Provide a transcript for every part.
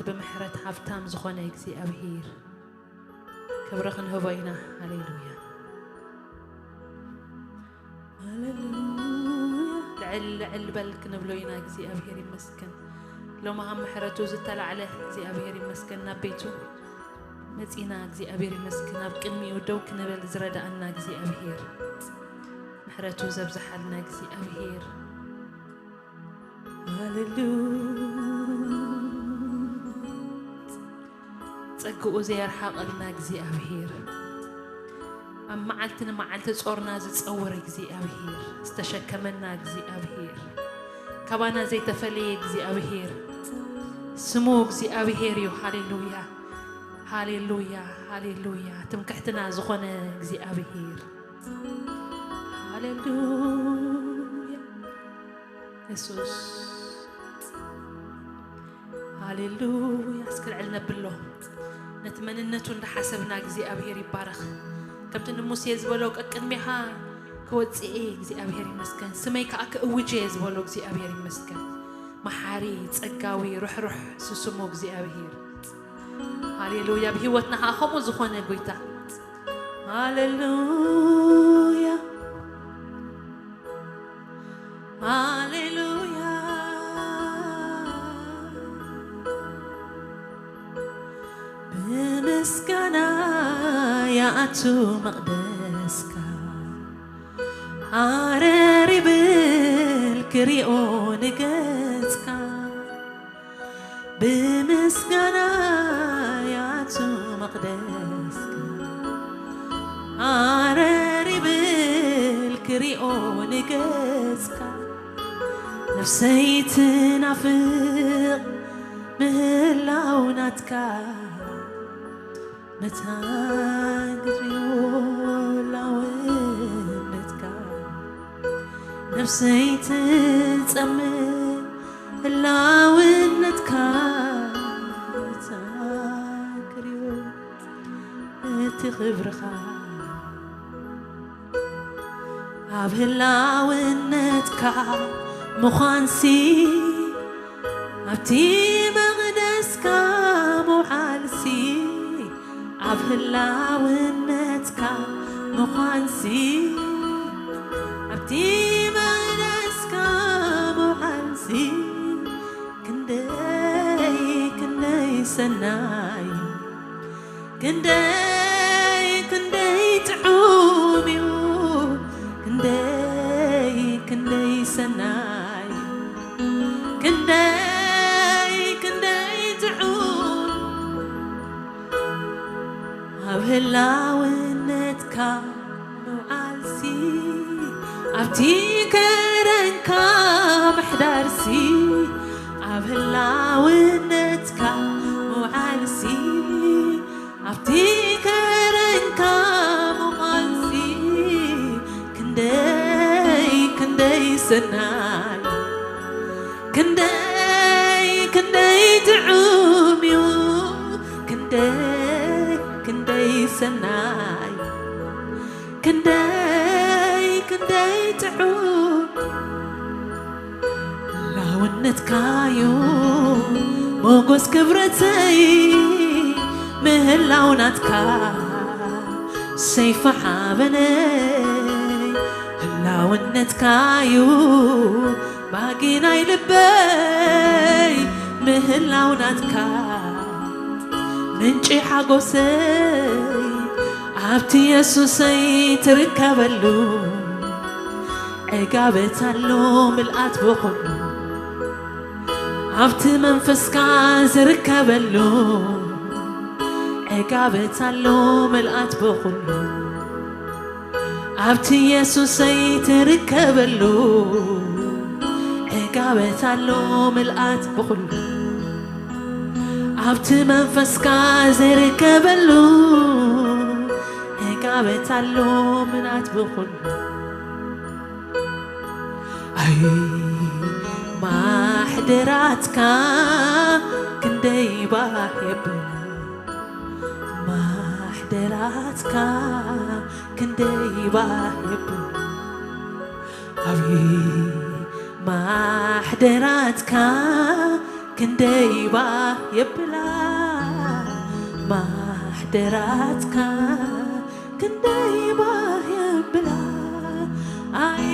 ብምሕረት ሃብታም ዝኾነ እግዚኣብሔር ክብሪ ክንህቦ ኢና። ሃሌሉያ። ሃሌሉያ። ልዕል ልዕል በል ክንብሎ ኢና። እግዚኣብሔር ይመስገን። ሎሚ ካብ ምሕረቱ ዝተላዕለ እግዚኣብሔር ይመስገን። ናብ ቤቱ መጺና እግዚኣብሔር ይመስገን። ኣብ ቅድሚኡ ደው ክንብል ዝረዳኣና እግዚኣብሔር፣ ምሕረቱ ዘብዝሓልና እግዚኣብሔር። ሃሌሉያ። ጸግኡ ዘየርሓቐልና እግዚኣብሔር፣ ኣብ መዓልቲ ንመዓልቲ ጾርና ዝጸወረ እግዚኣብሔር፣ ዝተሸከመና እግዚኣብሔር፣ ካባና ዘይተፈለየ እግዚኣብሔር፣ ስሙ እግዚኣብሔር እዩ። ሃሌሉያ፣ ሃሌሉያ፣ ሃሌሉያ። ትምክሕትና ዝኾነ እግዚኣብሔር። ሃሌሉያ። የሱስ። ሃሌሉያ። እስኪ ልዕል ነብሎ። ነቲ መንነቱ እንዳሓሰብና እግዚኣብሔር ይባረኽ። ከምቲ ንሙሴ ዝበሎ፣ "ቀቅድሜኻ ክወጽእ እየ እግዚኣብሔር ይመስገን፣ ስመይ ከዓ ክእውጅ እየ" ዝበሎ እግዚኣብሔር ይመስገን። መሓሪ፣ ጸጋዊ፣ ርሕሩሕ ስስሙ እግዚኣብሔር። ሃሌሉያ። ብህይወትና ከዓ ከምኡ ዝኾነ ጎይታ። ሃሌሉያ። ሃሌሉያ። ብምስጋና ይኣቱ መቕደስካ፣ ሃረር ይብል ክሪኦ ንገጽካ። ብምስጋና ይኣቱ መቕደስካ፣ ሃረር ይብል ክሪኦ ንገጽካ። ነፍሰይ ትናፍቕ ምህላው ናትካ፣ መታን ክትሪኦ ላውነትካ። ነፍሰይ ትጸምእ ህላውነትካ፣ መታን ክሪኦ እቲ ክብርኻ። ኣብ ህላውነትካ ምዃንሲ፣ ኣብቲ መቕደስካ ምውዓልሲ፣ ኣብ ህላውነትካ ምዃንሲ፣ ኣብቲ መቕደስካ ምውዓልሲ፣ ክንደይ ክንደይ ሰናይ፣ ክንደይ ክንደይ ጥዑም እዩ፣ ክንደይ ክንደይ ሰናይ፣ ክንደይ ክንደይ ጥዑም። ኣብ ህላውነትካ ምውዓልሲ፣ ኣብቲ ከረንካ ምሕዳርሲ፣ ኣብ ህላውነትካ ምውዓልሲ፣ ኣብቲ ከረንካ ምውዓልሲ፣ ክንደይ ክንደይ ሰናይ፣ ክንደይ ክንደይ ጥዑም እዩ፣ ክንደይ ክንደይ ሰናይ፣ ክንደይ ክንደይ ጥዑም። ህላውነትካዩ ሞጎስ ክብረተይ፣ ምህላው ናትካ ሰይፊ ሓበነይ። ህላውነትካዩ ባጊ ናይ ልበይ፣ ምህላው ናትካ ምንጪ ሓጎሰይ። ኣብቲ የሱሰይ ትርከበሉ ዕጋበት ኣሎ ምልኣት ብኹሉ። ኣብቲ መንፈስካ ዝርከበሉ ዕጋበት ኣሎ ምልኣት ብኹሉ። ኣብቲ የሱሰይ ትርከበሉ ዕጋበት ኣሎ ምልኣት ብኹሉ። ኣብቲ መንፈስካ ዝርከበሉ ዕጋበት ኣሎ ምልኣት ብኹሉ። ኣይ ማሕደራትካ ክንደይ ባህ የብል፣ ማሕደራትካ ክንደይ ባህ የብል። ኣይ ማሕደራትካ ክንደይ ባህ የብላ ማሕደራትካ፣ ክንደይ ባህ የብላ። ኣይ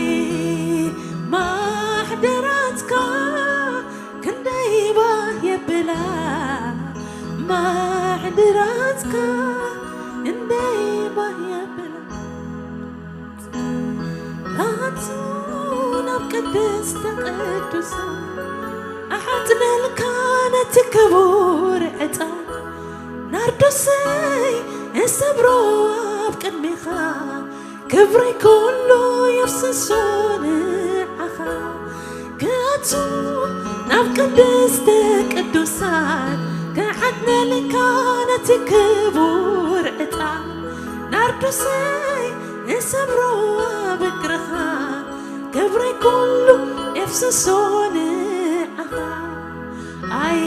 ማሕደራትካ፣ ክንደይ ባህ የብላ ማሕደራትካ፣ ክንደይ ባህ የብላ። ኣቱ ናብ ቅድስተ ቅዱሳን ኣሓጽነልካ ነቲ ክቡር ዕጣን፣ ናርዶሰይ እሰብሮ ኣብ ቅድሜኻ፣ ክብረይ ኩሉ የፍስሶ ንዓኻ። ክኣቱ ናብ ቅድስተ ቅዱሳን ክዓጥነልካ ነቲ ክቡር ዕጣን፣ ናርዶሰይ እሰብሮ ኣብ እግርኻ፣ ክብረይ ኩሉ የፍስሶ ንዓኻ። ኣይ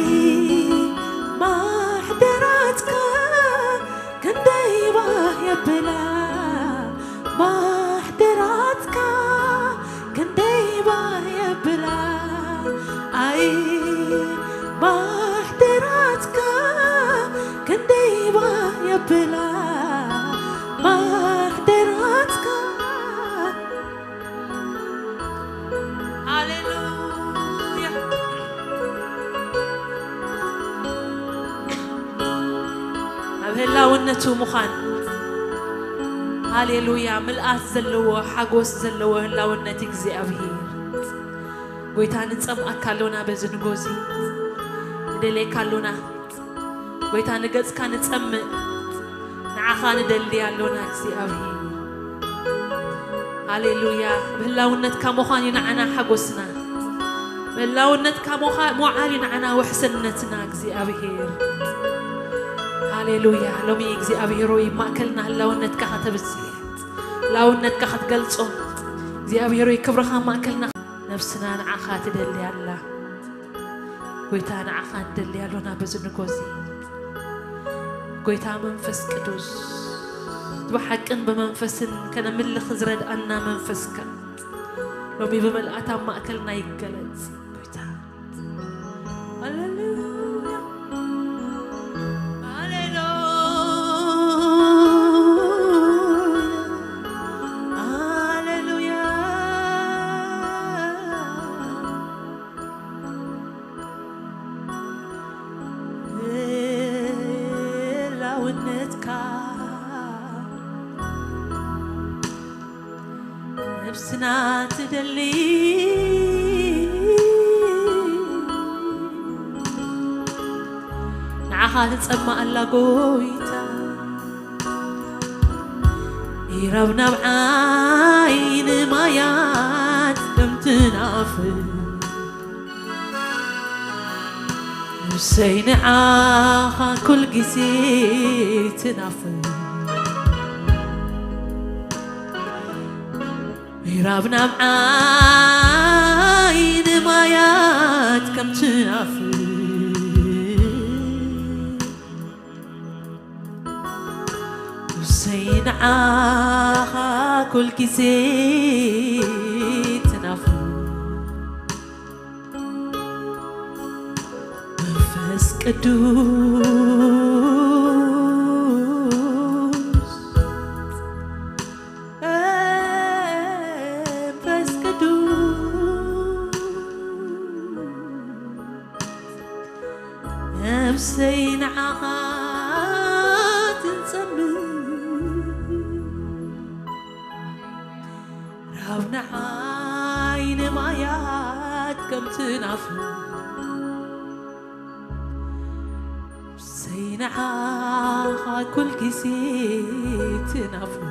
ማሕደራትካ፣ ክንደይ ባህ የብላ ማሕደራትካ፣ ክንደይ ባህ የብላ። ኣይ ማሕደራትካ፣ ክንደይ ባህ የብላ ማሕደራትካ። ሃሌሉያ። ኣብ ህላውነቱ ምዃን። ሃሌሉያ። ምልኣት ዘለዎ፣ ሓጎስ ዘለዎ ህላውነት እግዚኣብሔር። ጎይታ፣ ንጸምኣካ ኣሎና፣ በዚ ንጎዚ ንደልየካ ኣሎና። ጎይታ፣ ንገጽካ ንጸምእ፣ ንዓኻ ንደሊ ኣሎና እግዚኣብሔር። ሃሌሉያ። ብህላውነትካ ምዃን እዩ ንዓና ሓጎስና። ብህላውነትካ ምዃ-፣ ምውዓል እዩ ንዓና ውሕስነትና እግዚኣብሔር። ሃሌሉያ። ሎሚ እግዚኣብሔር ሆይ፣ ማእከልና ህላውነትካ ከተብዝሕ፣ ህላውነትካ ክትገልጾ፣ እግዚኣብሔር ሆይ፣ ክብርኻ ማእከልና። ነፍስና ንዓኻ ትደሊ ኣላ። ጎይታ፣ ንዓኻ ንደሊ ኣሎና በዚ ንጎዚ። ጎይታ መንፈስ ቅዱስ፣ ብሓቅን ብመንፈስን ከነምልኽ ዝረድኣና መንፈስካ ሎሚ ብምልኣት ኣብ ማእከልና ይገለጽ። ጎይታ፣ ሃሌሉያ፣ ሃሌሉያ፣ ሃሌሉያ። ህላውነትካ ነብስና ትደሊ፣ ንዓኻ ትጸማእ ኣላ ጎይታ። ኢራብ ናብ ዓይኒ ማያት ከም ትናፍር፣ ነብሰይ ንዓኻ ኩል ግዜ ትናፍር። ኢራብ ናብ ዓይኒ ማያት ከም ትናፍር፣ ነብሰይ ንዓኻ ኩል ግዜ ትናፍር። መንፈስ ቅዱስ፣ መንፈስ ቅዱስ፣ ነብሰይ ንዓኻ ትጸምእ። ራብ ንዓይ ንማያት ከም ትናፍር፣ ነብሰይ ንዓኻ ኩል ግዜ ትናፍር።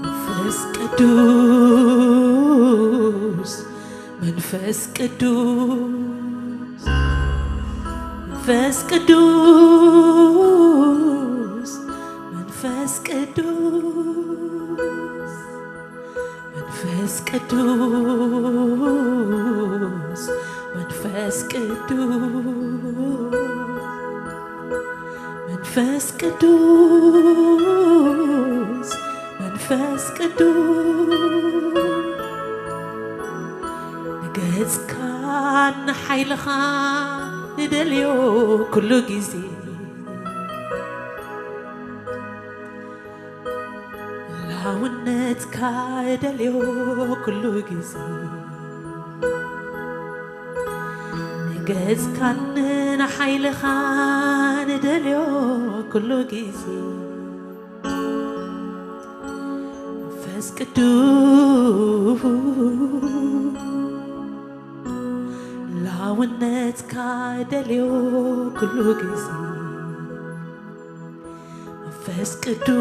መንፈስ ቅዱስ፣ መንፈስ ቅዱስ፣ መንፈስ ቅዱስ፣ መንፈስ ቅዱስ፣ መንፈስ ቅዱስ፣ መንፈስ ቅዱስ፣ መንፈስ ቅዱስ፣ መንፈስ ቅዱስ፣ ገጽካን ሓይልኻ ንደልዮ ኩሉ ግዜ፣ ላውነትካ እደልዮ ኩሉ ግዜ። ንገጽካን ንሓይልኻ ንደልዮ ኩሉ ግዜ። መንፈስ ቅዱስ ላውነትካ ደልዮ ኩሉ ግዜ። መንፈስ ቅዱስ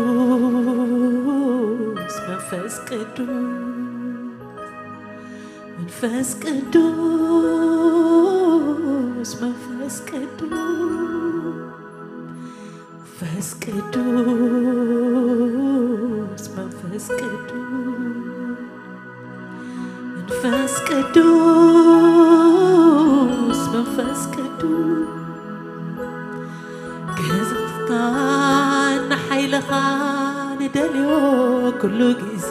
መንፈስ ቅዱስ መንፈስ ቅዱስ መንፈስ ቅዱስ መንፈስ ቅዱስ መንፈስ ቅዱስ መንፈስ ቅዱስ መንፈስ ቅዱስ ገጽካን ሓይልኻ ንደልዮ ኩሉ ግዜ።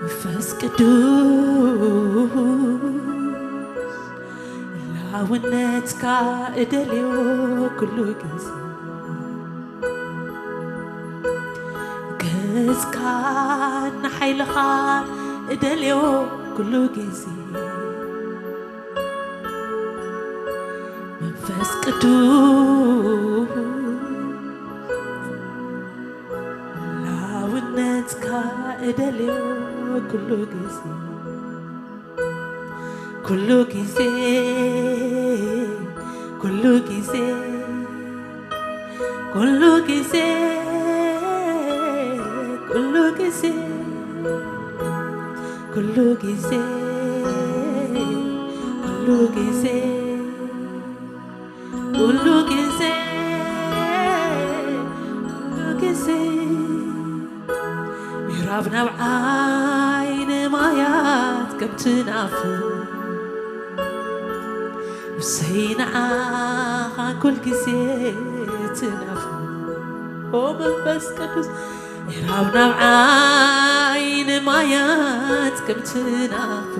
መንፈስ ቅዱስ ላውነትካ እደልዮ ኩሉ ግዜ። ገጽካን ሓይልኻ እደልዮ ኩሉ ግዜ። መንፈስ ቅዱስ ላውነትካ እደልዮ ኩሉ ግዜ። ኩሉ ግዜ ኩሉ ግዜ ኩሉ ግዜ ኩሉ ግዜ ኩሉ ግዜ ኩሉ ግዜ ኩሉ ግዜ ኩሉ ግዜ ምዕራብ ናብ ዓይኒ ማያት ከም ትናፍቕ ነፍሰይ ንዓኻ ኩል ግዜ ትናፍቕ። ኦ መንፈስ ቅዱስ ምዕራብ ናብ ዓይኒ ማያት ከም ትናፍቕ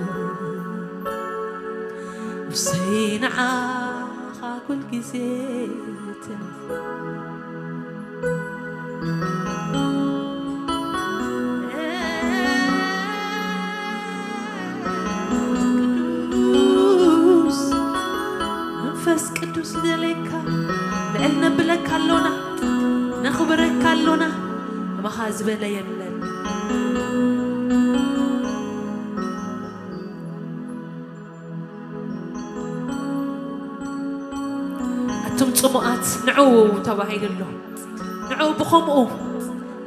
ነፍሰይ ንዓኻ ኩል ግዜ ትናፍቕ። ቅዱስ መንፈስ ቅዱስ ንደለየካ ልዕል ነብለካ ኣሎና፣ ነኽብረካ ኣሎና። ከማኻ ዝበለ የለን። ኣቱም ጽሙኣት ንዑ ተባሂሉ ኣሎ። ንዑ ብኸምኡ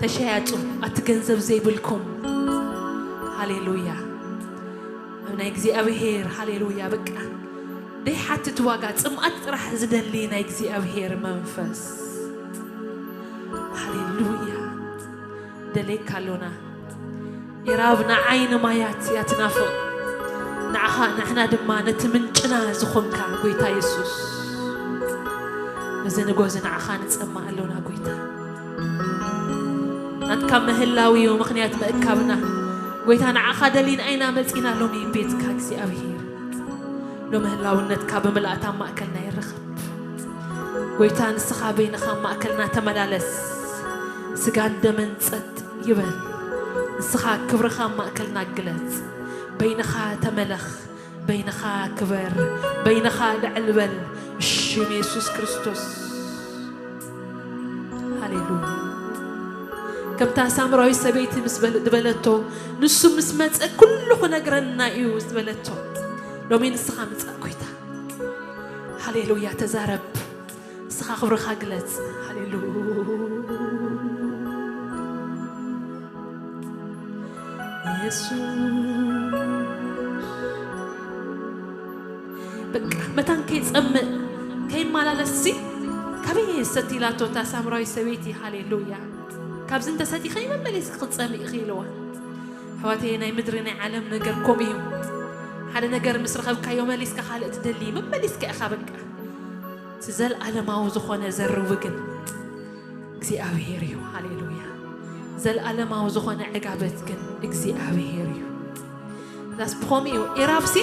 ተሸያጡ ኣቲ ገንዘብ ዘይብልኩም። ሃሌሉያ ኣብ ናይ እግዚኣብሔር ሃሌሉያ። በቃ ደይሓትት ዋጋ ጽምኣት ጥራሕ ዝደሊ ናይ እግዚኣብሔር መንፈስ። ሃሌሉያ ደሌካ ኣሎና። ኢራብ ንዓይ ንማያት እያ ትናፍቕ። ንዓኻ ንሕና ድማ ነቲ ምንጭና ዝኾንካ ጎይታ የሱስ፣ እዚ ንጎ እዚ ንዓኻ ንጸማእ ኣሎና ጎይታ። ናትካ ምህላው እዩ ምኽንያት ምእካብና። ጎይታ ንዓኻ ደሊና ኢና መጺና ሎሚ ቤትካ እግዚኣብሔር። ሎሚ ህላውነትካ ብምልኣት ኣብ ማእከልና ይረኸብ። ጎይታ ንስኻ በይንኻ ኣብ ማእከልና ተመላለስ። ስጋን ደመን ጸጥ ይበል። ንስኻ ክብርኻ ኣብ ማእከልና ግለጽ። በይንኻ ተመለኽ። በይንኻ ክበር። በይንኻ ልዕል በል። ብሽም የሱስ ክርስቶስ። ሃሌሉያ። ከምታ ሳምራዊት ሰበይቲ ምስ በለ- ዝበለቶ፣ ንሱ ምስ መጸ ኩሉ ክነግረና እዩ ዝበለቶ። ሎሚ ንስኻ ምጻእ ጎይታ። ሃሌሉያ ተዛረብ። ንስኻ ክብርኻ ግለጽ። ሃሌሉያ። የሱስ። በቃ መታን ከይጸምእ ከይመላለስሲ ካበይ ሰቲ ኢላቶ እታ ሳምራዊት ሰበይቲ። ሃሌሉያ። ካብዚ እንተሰቲኺ መመሊስኪ ክትጸምኢ ኢኺ ኢልዋ። ኣሕዋተየ ናይ ምድሪ ናይ ዓለም ነገር ከምኡ እዩ። ሓደ ነገር ምስ ረኸብካዮ መሊስካ ካልእ ትደሊ መመሊስካ ኢኻ በቃ። እቲ ዘለኣለማዊ ዝኾነ ዘርዊ ግን እግዚኣብሔር እዩ። ሃሌሉያ። ዘለኣለማዊ ዝኾነ ዕጋበት ግን እግዚኣብሔር እዩ። ዳስ ብኸምኡ እዩ። ኤራብሲ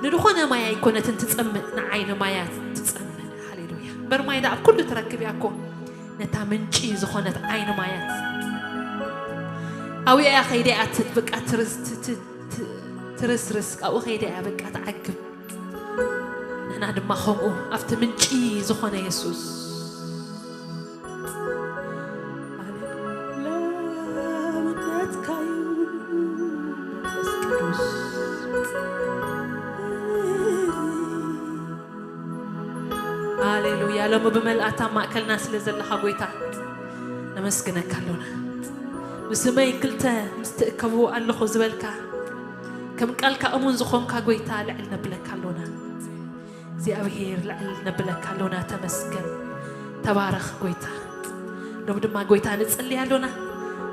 ንድኾነ ማይ ኣይኮነትን ትጸምእ፣ ንዓይኒ ማያት ትጸምእ። ሃሌሉያ። እምበር ማይ ደኣ ኣብ ኩሉ ትረክብ እያ እኮ፣ ነታ ምንጪ ዝኾነት ዓይኒ ማያት። ኣብኡ እያ ከይዳ እያ ት-፣ በቃ ትርስ-፣ ት-፣ ት-፣ ት-፣ ትርስርስ፣ ካብኡ ከይዳ እያ በቃ ትዓግብ። ንሕና ድማ ከምኡ ኣብቲ ምንጪ ዝኾነ የሱስ። ሃሌሉያ፣ ለውነትካዩ መንፈስ ቅዱስ። ሃሌሉያ። ሎሚ ብመልኣት ኣብ ማእከልና ስለ ዘለኻ ጎይታ ነመስግነካ ኣሎና። ብስመይ ክልተ ምስ ትእከቡ ኣለኹ ዝበልካ፣ ከም ቃልካ እሙን ዝኾንካ ጎይታ ልዕል ነብለካ ኣሎና። እግዚኣብሔር ልዕል ነብለካ ኣሎና። ተመስገን። ተባረኽ ጎይታ። ሎም ድማ ጎይታ ንጽሊ ኣሎና።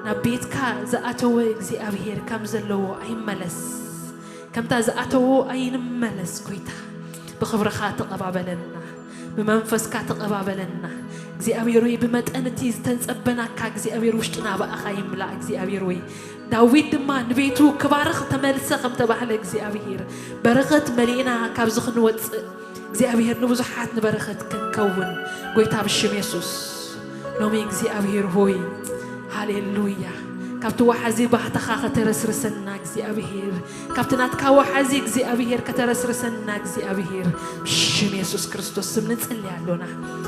ናብ ቤትካ ዝኣተወ እግዚኣብሔር ከም ዘለዎ ኣይመለስ። ከምታ ዝኣተዎ ኣይንመለስ ጎይታ። ብኽብርኻ ተቐባበለና። ብመንፈስካ ተቐባበለና። እግዚኣብሔር ሆይ፣ ብመጠን እቲ ዝተንጸበናካ እግዚኣብሔር ውሽጥና ብኣኻ ይምላእ እግዚኣብሔር ሆይ። ዳዊት ድማ ንቤቱ ክባርኽ ተመልሰ ከም ተባህለ እግዚኣብሔር በረኸት መሊእና ካብዚ ክንወጽእ እግዚኣብሔር ንብዙሓት ንበረኸት ክንከውን ጎይታ ብሽም የሱስ ሎሚ እግዚኣብሔር ሆይ ሃሌሉያ ካብቲ ወሓዚ ባህታኻ ከተረስርሰና እግዚኣብሔር ካብቲ ናትካ ወሓዚ እግዚኣብሔር ከተረስርሰና እግዚኣብሔር ብሽም የሱስ ክርስቶስ ስም ንጽሊ ኣሎና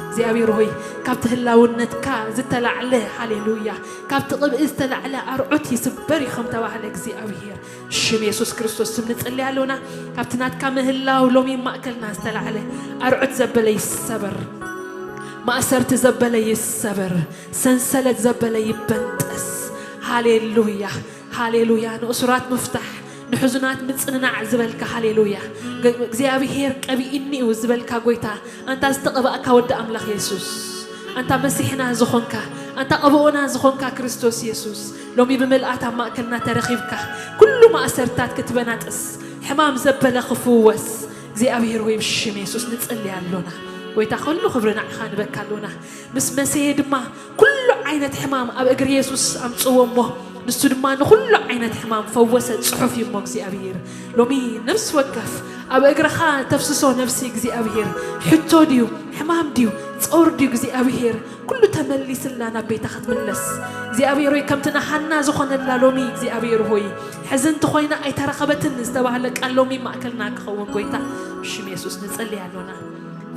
እግዚኣብሔር ሆይ ካብቲ ህላውነትካ ዝተላዕለ ሃሌሉያ ካብቲ ቅብኢ ዝተላዕለ ኣርዑት ይስበር እዩ ከም ተባህለ እግዚኣብሔር ሽም የሱስ ክርስቶስ ስም ንጽሊ ኣሎና ካብቲ ናትካ ምህላው ሎሚ ማእከልና ዝተላዕለ ኣርዑት ዘበለ ይሰበር ማእሰርቲ ዘበለ ይሰበር ሰንሰለት ዘበለ ይበንጠስ ሃሌሉያ ሃሌሉያ ንእሱራት ምፍታሕ ንሕዙናት ምጽንናዕ ዝበልካ ሃሌሉያ እግዚኣብሔር ቀቢእኒ እዩ ዝበልካ ጎይታ ኣንታ ዝተቐባእካ ወዲ ኣምላኽ የሱስ ኣንታ መሲሕና ዝኾንካ ኣንታ ቀብኦና ዝኾንካ ክርስቶስ የሱስ ሎሚ ብምልኣት ኣብ ማእከልና ተረኺብካ ኩሉ ማእሰርታት ክትበናጥስ ሕማም ዘበለ ክፍወስ እግዚኣብሔር ወይ ብሽም የሱስ ንጽሊ ኣሎና ጎይታ ኩሉ ክብሪ ንዓኻ ንበካ ኣሎና ምስ መሰየ ድማ ኩሉ ዓይነት ሕማም ኣብ እግሪ የሱስ ኣምጽዎ እሞ ንሱ ድማ ንኹሉ ዓይነት ሕማም ፈወሰ ጽሑፍ እዩ እሞ እግዚኣብሔር ሎሚ ነፍሲ ወከፍ ኣብ እግርኻ ተፍስሶ ነፍሲ እግዚኣብሔር ሕቶ ድዩ ሕማም ድዩ ጾር ድዩ እግዚኣብሔር ኩሉ ተመሊስልና ናብ ቤታ ክትምለስ እግዚኣብሔር ሆይ ከምቲ ንሃና ዝኾነላ ሎሚ እግዚኣብሔር ሆይ ሕዝንቲ ኮይና ኣይተረኸበትን ዝተባህለ ቃል ሎሚ ማእከልና ክኸውን ጎይታ ብሽም የሱስ ንጸሊ ኣሎና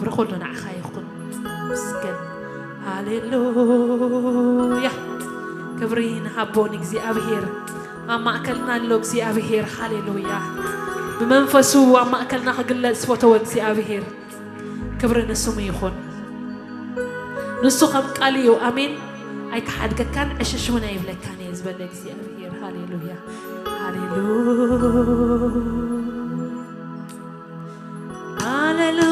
ክብሪ ኩሉ ንዓኻ ይኹን ምስገን ሃሌሉያ ክብሪ ንሃቦ ንእግዚኣብሔር ኣብ ማእከልና ኣሎ እግዚኣብሔር ሃሌሉያ ብመንፈሱ ኣብ ማእከልና ክግለጽ ዝፈተወ እግዚኣብሔር ክብሪ ንስሙ ይኹን ንሱ ከም ቃል እዩ ኣሜን ኣይከሓድገካን ዕሽሽ እውን ኣይብለካን እየ ዝበለ እግዚኣብሔር ሃሌሉያ ሃሌሉያ ሃሌሉያ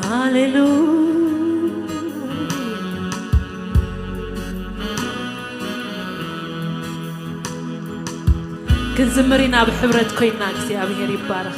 ሃሌሉያ ክንዝምር ኢና ብሕብረት ኮይና እግዚኣብሔር ይባረኽ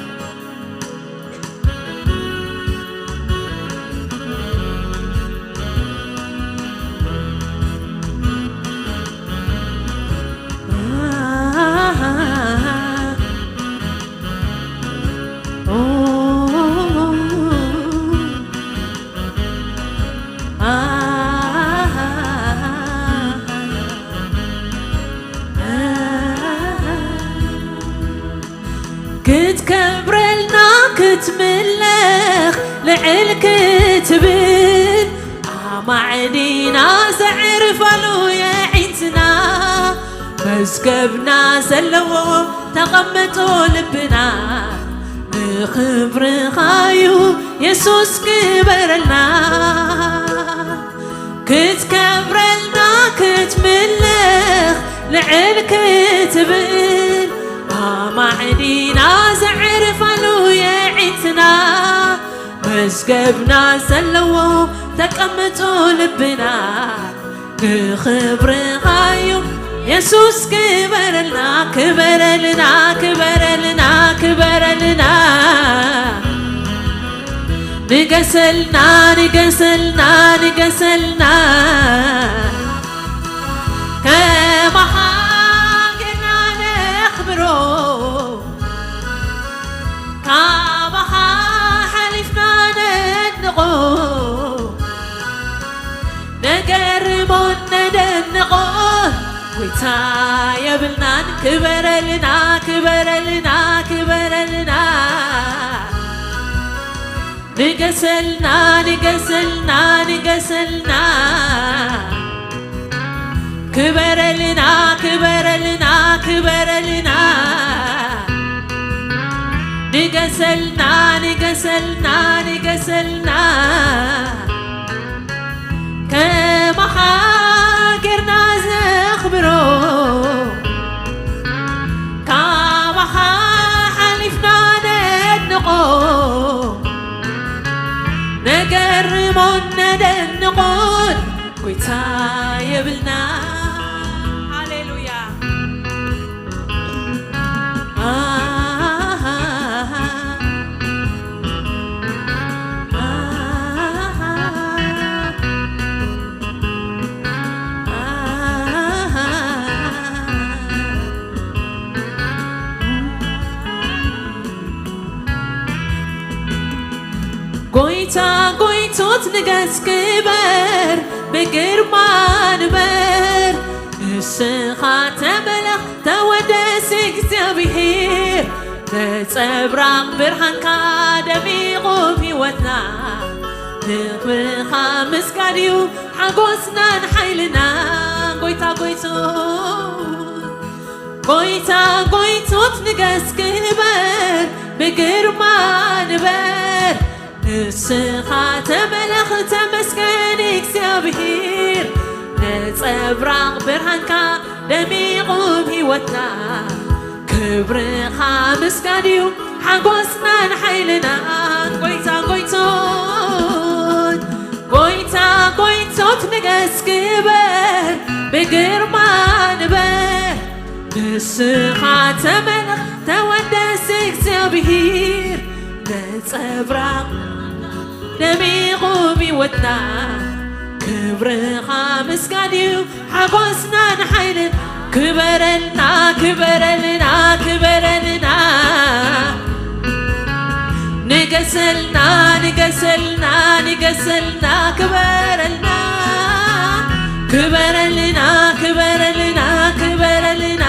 ክትከብረልና ክትምለኽ ልዕል ክትብል ኣማዕዲና ዘዕርፋሉ የዒንትና መዝገብና ዘለዎ ተቐምጦ ልብና ንኽብርኻዩ የሱስ ክበረልና ክትከብረልና ክትምልኽ ልዕል ክትብል ኣማዕዲና ዘዕርፋሉ የዒንትና መዝገብና ዘለዎ ተቀምጦ ልብና ንኽብርኻዩ የሱስ ክበረልና ክበረልና ክበ ንገሰልና፣ ንገሰልና፣ ንገሰልና፣ ከማኻ ጌርና ነኽብሮ፣ ካባኻ ሓሊፍና ነድንቖ፣ ነገርሞን ነደንቖን፣ ጎይታ የብልናን፣ ክበረልና፣ ክበረልና፣ ክበረልና። ንገሰልና፣ ንገሰልና፣ ንገሰልና። ክበረልና፣ ክበረልና፣ ክበረልና። ንገሰልና፣ ንገሰልና፣ ንገሰልና። ከማኻ ጌርና ዘኽብሮ፣ ካባኻ ሓሊፍና ነድንቖ፣ ነገርሞን ነደንቖን፣ ጎይታ የብልና። ሃሌሉያ። ጎይታ ጎይቶት ንገስ ክበር፣ ብግርማ ንበር። ንስኻ ተመለኽ ተወደስ እግዚኣብሔር፣ ነጸብራቕ ብርሃንካ ደሚቑ ህይወትና። ንኽብርኻ ምስጋድ እዩ ሓጎስናን ሓይልናን። ጎይታ ጎይቶት፣ ጎይታ ጎይቶት ንገስ ክበር፣ ብግርማ ንበር። ንስኻ ተመለኽ ተመስገን እግዚኣብሔር፣ ነጸብራቕ ብርሃንካ ደሚቑ ህይወትና። ክብርኻ ምስጋድ እዩ ሓጎስናን ሓይልናን። ጎይታ ጎይቶት፣ ጎይታ ጎይቶት ንገስ ክበር፣ ብግርማ ንበር። ንስኻ ተመለኽ ተወደስ እግዚኣብሔር፣ ነጸብራቕ ደሚቑ ህይወትና። ክብርኻ ምስጋድ እዩ ሓጎስናን ሓይልን። ክበረልና፣ ክበረልና፣ ክበረልና። ንገሰልና፣ ንገሰልና፣ ንገሰልና። ክበረልና፣ ክበረልና፣ ክበረልና፣ ክበረልና።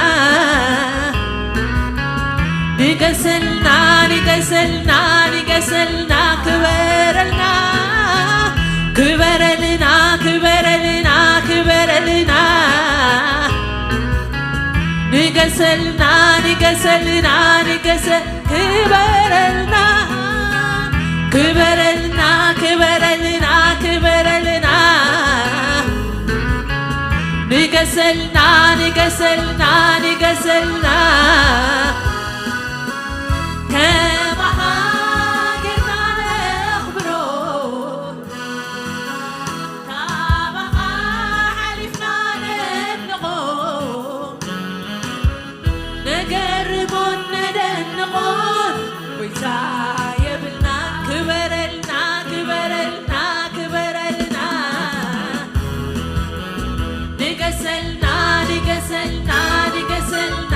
ንገሰልና፣ ንገሰልና፣ ንገሰልና፣ ክበረልና። ክበረልና፣ ክበረልና፣ ክበረልና። ንገሰልና፣ ንገሰልና፣ ንገሰ-፣ ክበረልና። ክበረልና፣ ክበረልና፣ ክበረልና። ንገሰልና፣ ንገሰልና፣ ንገሰልና። ከማኻ ጌርና ነኽብሮ፣ ካባኻ ሓሊፍና ነድንቖ፣ ነገርሞን ነደንቖን፣ ጎይታ የብልና። ክበረልና፣ ክበረልና፣ ክበረልና። ንገሰልና፣ ንገሰልና፣ ንገሰልና።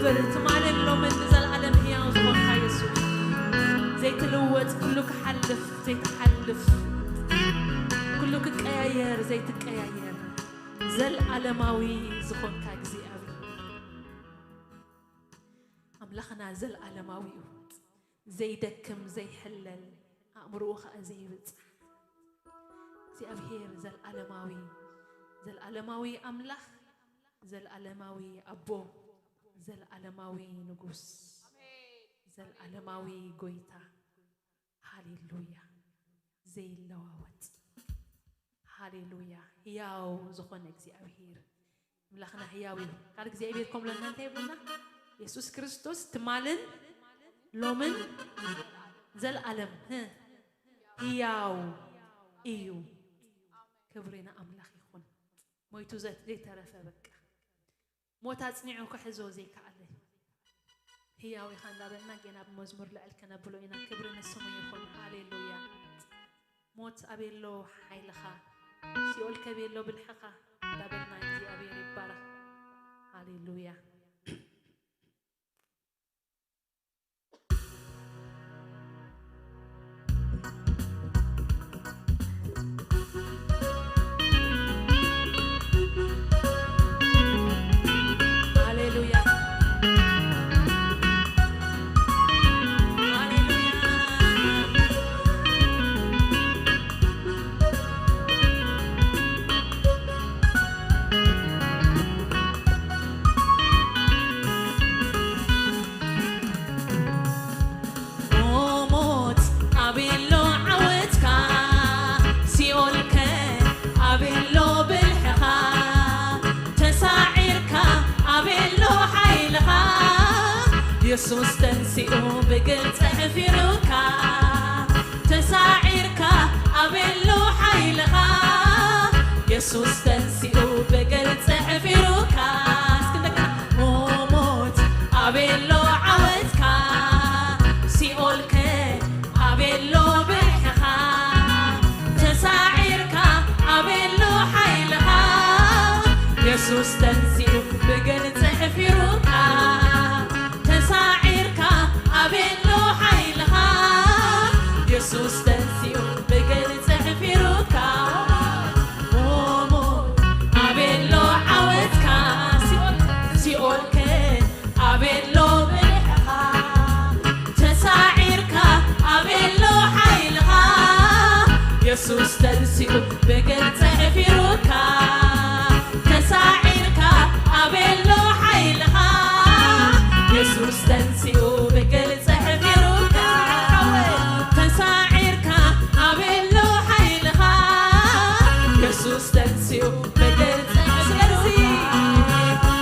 ትማልን ሎምን ንዘለኣለም ህያው ዝኾንካ የሱስ፣ ዘይትልወጥ፣ ኩሉ ክሓልፍ ዘይትሓልፍ፣ ኩሉ ክቀያየር ዘይትቀያየር፣ ዘለኣለማዊ ዝኾንካ እግዚኣብሔር ኣምላኽና ዘለኣለማዊ እዩ። ዘይደክም ዘይሕለል፣ ኣእምሮኡ ኸኣ ዘይብጻሕ እግዚኣብሔር ዘለኣለማዊ፣ ዘለኣለማዊ ኣምላኽ፣ ዘለኣለማዊ ኣቦ፣ ዘለኣለማዊ ንጉስ፣ ዘለኣለማዊ ጎይታ። ሃሌሉያ። ዘይለዋወጥ፣ ሃሌሉያ። ህያው ዝኾነ እግዚኣብሔር ኣምላኽና ህያው እዩ። ካልእ እግዚኣብሔር ከምለና እንታይ ይብለና? የሱስ ክርስቶስ ትማልን ሎምን ዘለኣለም፣ ህ፣ ህያው እዩ። ክብሪ ንኣምላኽ ይኹን። ሞይቱ ዘት-፣ ዘይተረፈ በቃ። ሞት ኣጽኒዑ ክሕዞ ዘይከኣለ። ህያው ኢኻ እንዳበልና ጌና ብመዝሙር ልዕል ከነብሎ ኢና። ክብሪ ንስሙ ይኹን። ሃሌሉያ። ሞት ኣበይ ኣሎ ሓይልኻ? ሲኦል ከ ኣበይ ኣሎ ብልሕኻ? እንዳበልና እግዚኣብሔር ይባረኽ። ሃሌሉያ። ሃሌሉያ። ሃሌሉያ። ሞት ኣበይ ኣሎ ዓወትካ? ሲኦልከ ኣበይ ኣሎ ብልሕኻ? ተሳዒርካ ኣበይ ኣሎ ሓይልኻ? የሱስ ተንሲኡ ብግልጺ ሕፊሩካ። ተሳዒርካ ኣበይ ኣሎ ሓይልኻ? የሱስ ተንሲኡ ብግልጺ ሕፊሩካ። እስኪ እንደገና። ሞት ኣበይ ኣሎ ዓወትካ? ሲኦልከ ኣበይ ኣሎ ብልሕኻ? ተሳዒርካ ኣበይ ኣሎ ሓይልኻ? የሱስ ተንሲኡ ብግልጺ ሕፊሩካ። ተሳዒርካ ኣበይ ኣሎ ሓይልኻ? የሱስ ተንሲኡ ብግልጺ ሕፊሩካ። ሞት ኣበይ ኣሎ ዓወትካ? ሲኦል፣ ሲኦልከ ኣበይ ኣሎ ብልሕኻ? ተሳዒርካ ኣበይ ኣሎ ሓይልኻ? የሱስ ተንሲኡ ብግልጺ ሕፊሩካ። ተሳዒርካ ኣበይ ኣሎ ሓይልኻ? የሱስ ተንሲኡ ብግልጺ ሕፊሩካ። ተሳዒርካ ኣበይ ኣሎ ሓይልኻ? የሱስ ተንሲኡ ብግልጺ ሕፊሩካ።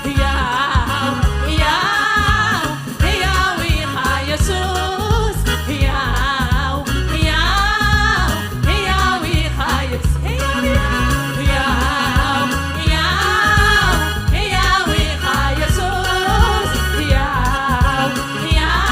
ህያው፣ ህያው፣ ህያው ኢኻ የሱስ። ህያው፣ ህያው፣ ህያው ኢኻ የሱስ። ህያው፣ ህያው፣ ህያው፣ ህያው ኢኻ የሱስ። ህያው፣ ህያው፣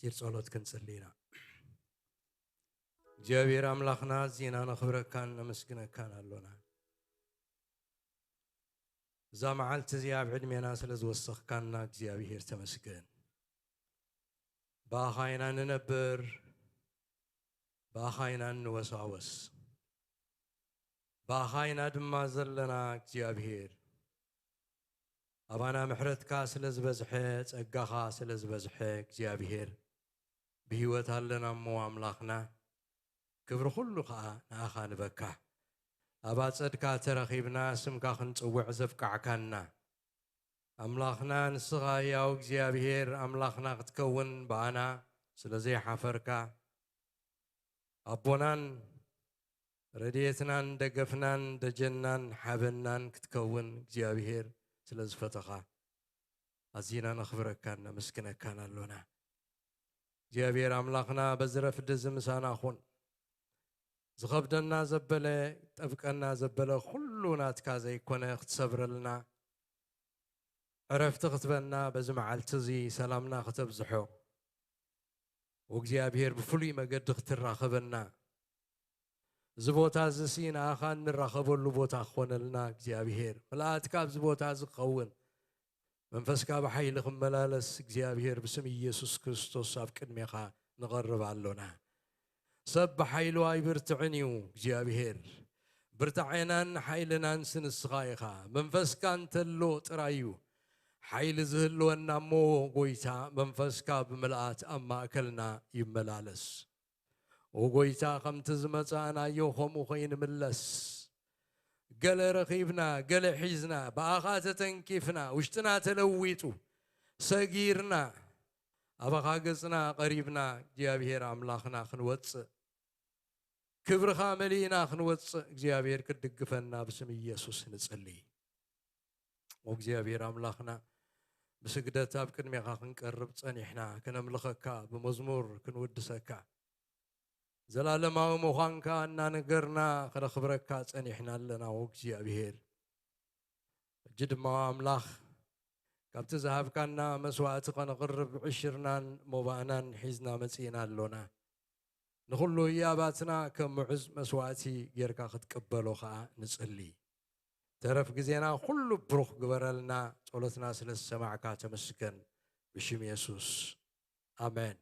ሓጺር ጸሎት ክንጽሊ ኢና። እግዚኣብሔር ኣምላኽና፣ ኣዚና ነኽብረካን ነመስግነካን ኣሎና። እዛ መዓልቲ እዚኣ ኣብ ዕድሜና ስለ ዝወሰኽካና እግዚኣብሔር ተመስገን። ብኣኻ ኢና ንነብር፣ ብኣኻ ኢና እንወሳወስ፣ ብኣኻ ኢና ድማ ዘለና እግዚኣብሔር። ኣባና ምሕረትካ ስለ ዝበዝሐ፣ ጸጋኻ ስለ ዝበዝሐ እግዚኣብሔር ብህይወት ኣለና እሞ ኣምላኽና፣ ክብሪ ኩሉ ኸኣ ንኣኻ ንበካ። ኣብ ኣጸድካ ተረኺብና ስምካ ክንጽውዕ ዘብቃዕካና ኣምላኽና ንስኻ ህያው እግዚኣብሔር ኣምላኽና ክትከውን ብኣና ስለ ዘይሓፈርካ ኣቦናን ረድኤትናን ደገፍናን ደጀናን ሓበናን ክትከውን እግዚኣብሔር ስለ ዝፈተኻ ኣዚና ነኽብረካን ነመስግነካን ኣሎና። እግዚኣብሔር ኣምላኽና በዚ ረፍዲ እዚ ምሳና ኹን። ዝኸብደና ዘበለ፣ ጠብቀና ዘበለ ኩሉ ናትካ ዘይኮነ ክትሰብረልና፣ ዕረፍቲ ክትበና፣ በዚ መዓልቲ እዚ ሰላምና ክተብዝሖ፣ ወእግዚኣብሔር ብፍሉይ መገዲ ክትራኸበና፣ እዚ ቦታ እዚ ሲ ንኣኻ እንራኸበሉ ቦታ ክኾነልና እግዚኣብሔር፣ ምልኣትካ ኣብዚ ቦታ እዚ ክኸውን፣ መንፈስካ ብሓይሊ ክመላለስ እግዚኣብሔር ብስም ኢየሱስ ክርስቶስ ኣብ ቅድሜኻ ንቐርብ ኣሎና። ሰብ ብሓይሉ ኣይብርትዕን እዩ እግዚኣብሔር። ብርታዔናን ሓይልናን ሲ ንስኻ ኢኻ። መንፈስካ እንተሎ ጥራይ እዩ ሓይሊ ዝህልወና እሞ ጎይታ መንፈስካ ብምልኣት ኣብ ማእከልና ይመላለስ። ኦ ጎይታ፣ ከምቲ ዝመጻእናዮ ከምኡ ከይንምለስ፣ ገለ ረኺብና፣ ገለ ሒዝና፣ ብኣኻ ተተንኪፍና፣ ውሽጥና ተለዊጡ፣ ሰጊርና፣ ኣባኻ ገጽና ቀሪብና፣ እግዚኣብሔር ኣምላኽና ክንወጽእ፣ ክብርኻ መሊእና ክንወጽእ፣ እግዚኣብሔር ክትድግፈና ብስም ኢየሱስ ንጽሊ። ኦ እግዚኣብሔር ኣምላኽና፣ ብስግደት ኣብ ቅድሜኻ ክንቀርብ ጸኒሕና፣ ክነምልኸካ፣ ብመዝሙር ክንውድሰካ፣ ዘላለማዊ ምዃንካ እናነገርና ክነኽብረካ ጸኒሕና ኣለና። ኦ እግዚኣብሔር፣ ሕጂ ድማ ኣምላኽ፣ ካብቲ ዝሃብካና መስዋእቲ ከነቕርብ ዕሽርናን ሞባእናን ሒዝና መጺእና ኣሎና። ንኹሉ ህያባትና ከም ምዑዝ መስዋእቲ ጌርካ ክትቅበሎ ኸኣ ንጽሊ። ተረፍ ግዜና ኩሉ ብሩኽ ግበረልና። ጸሎትና ስለ ዝሰማዕካ ተመስገን። ብሽም የሱስ፣ ኣሜን።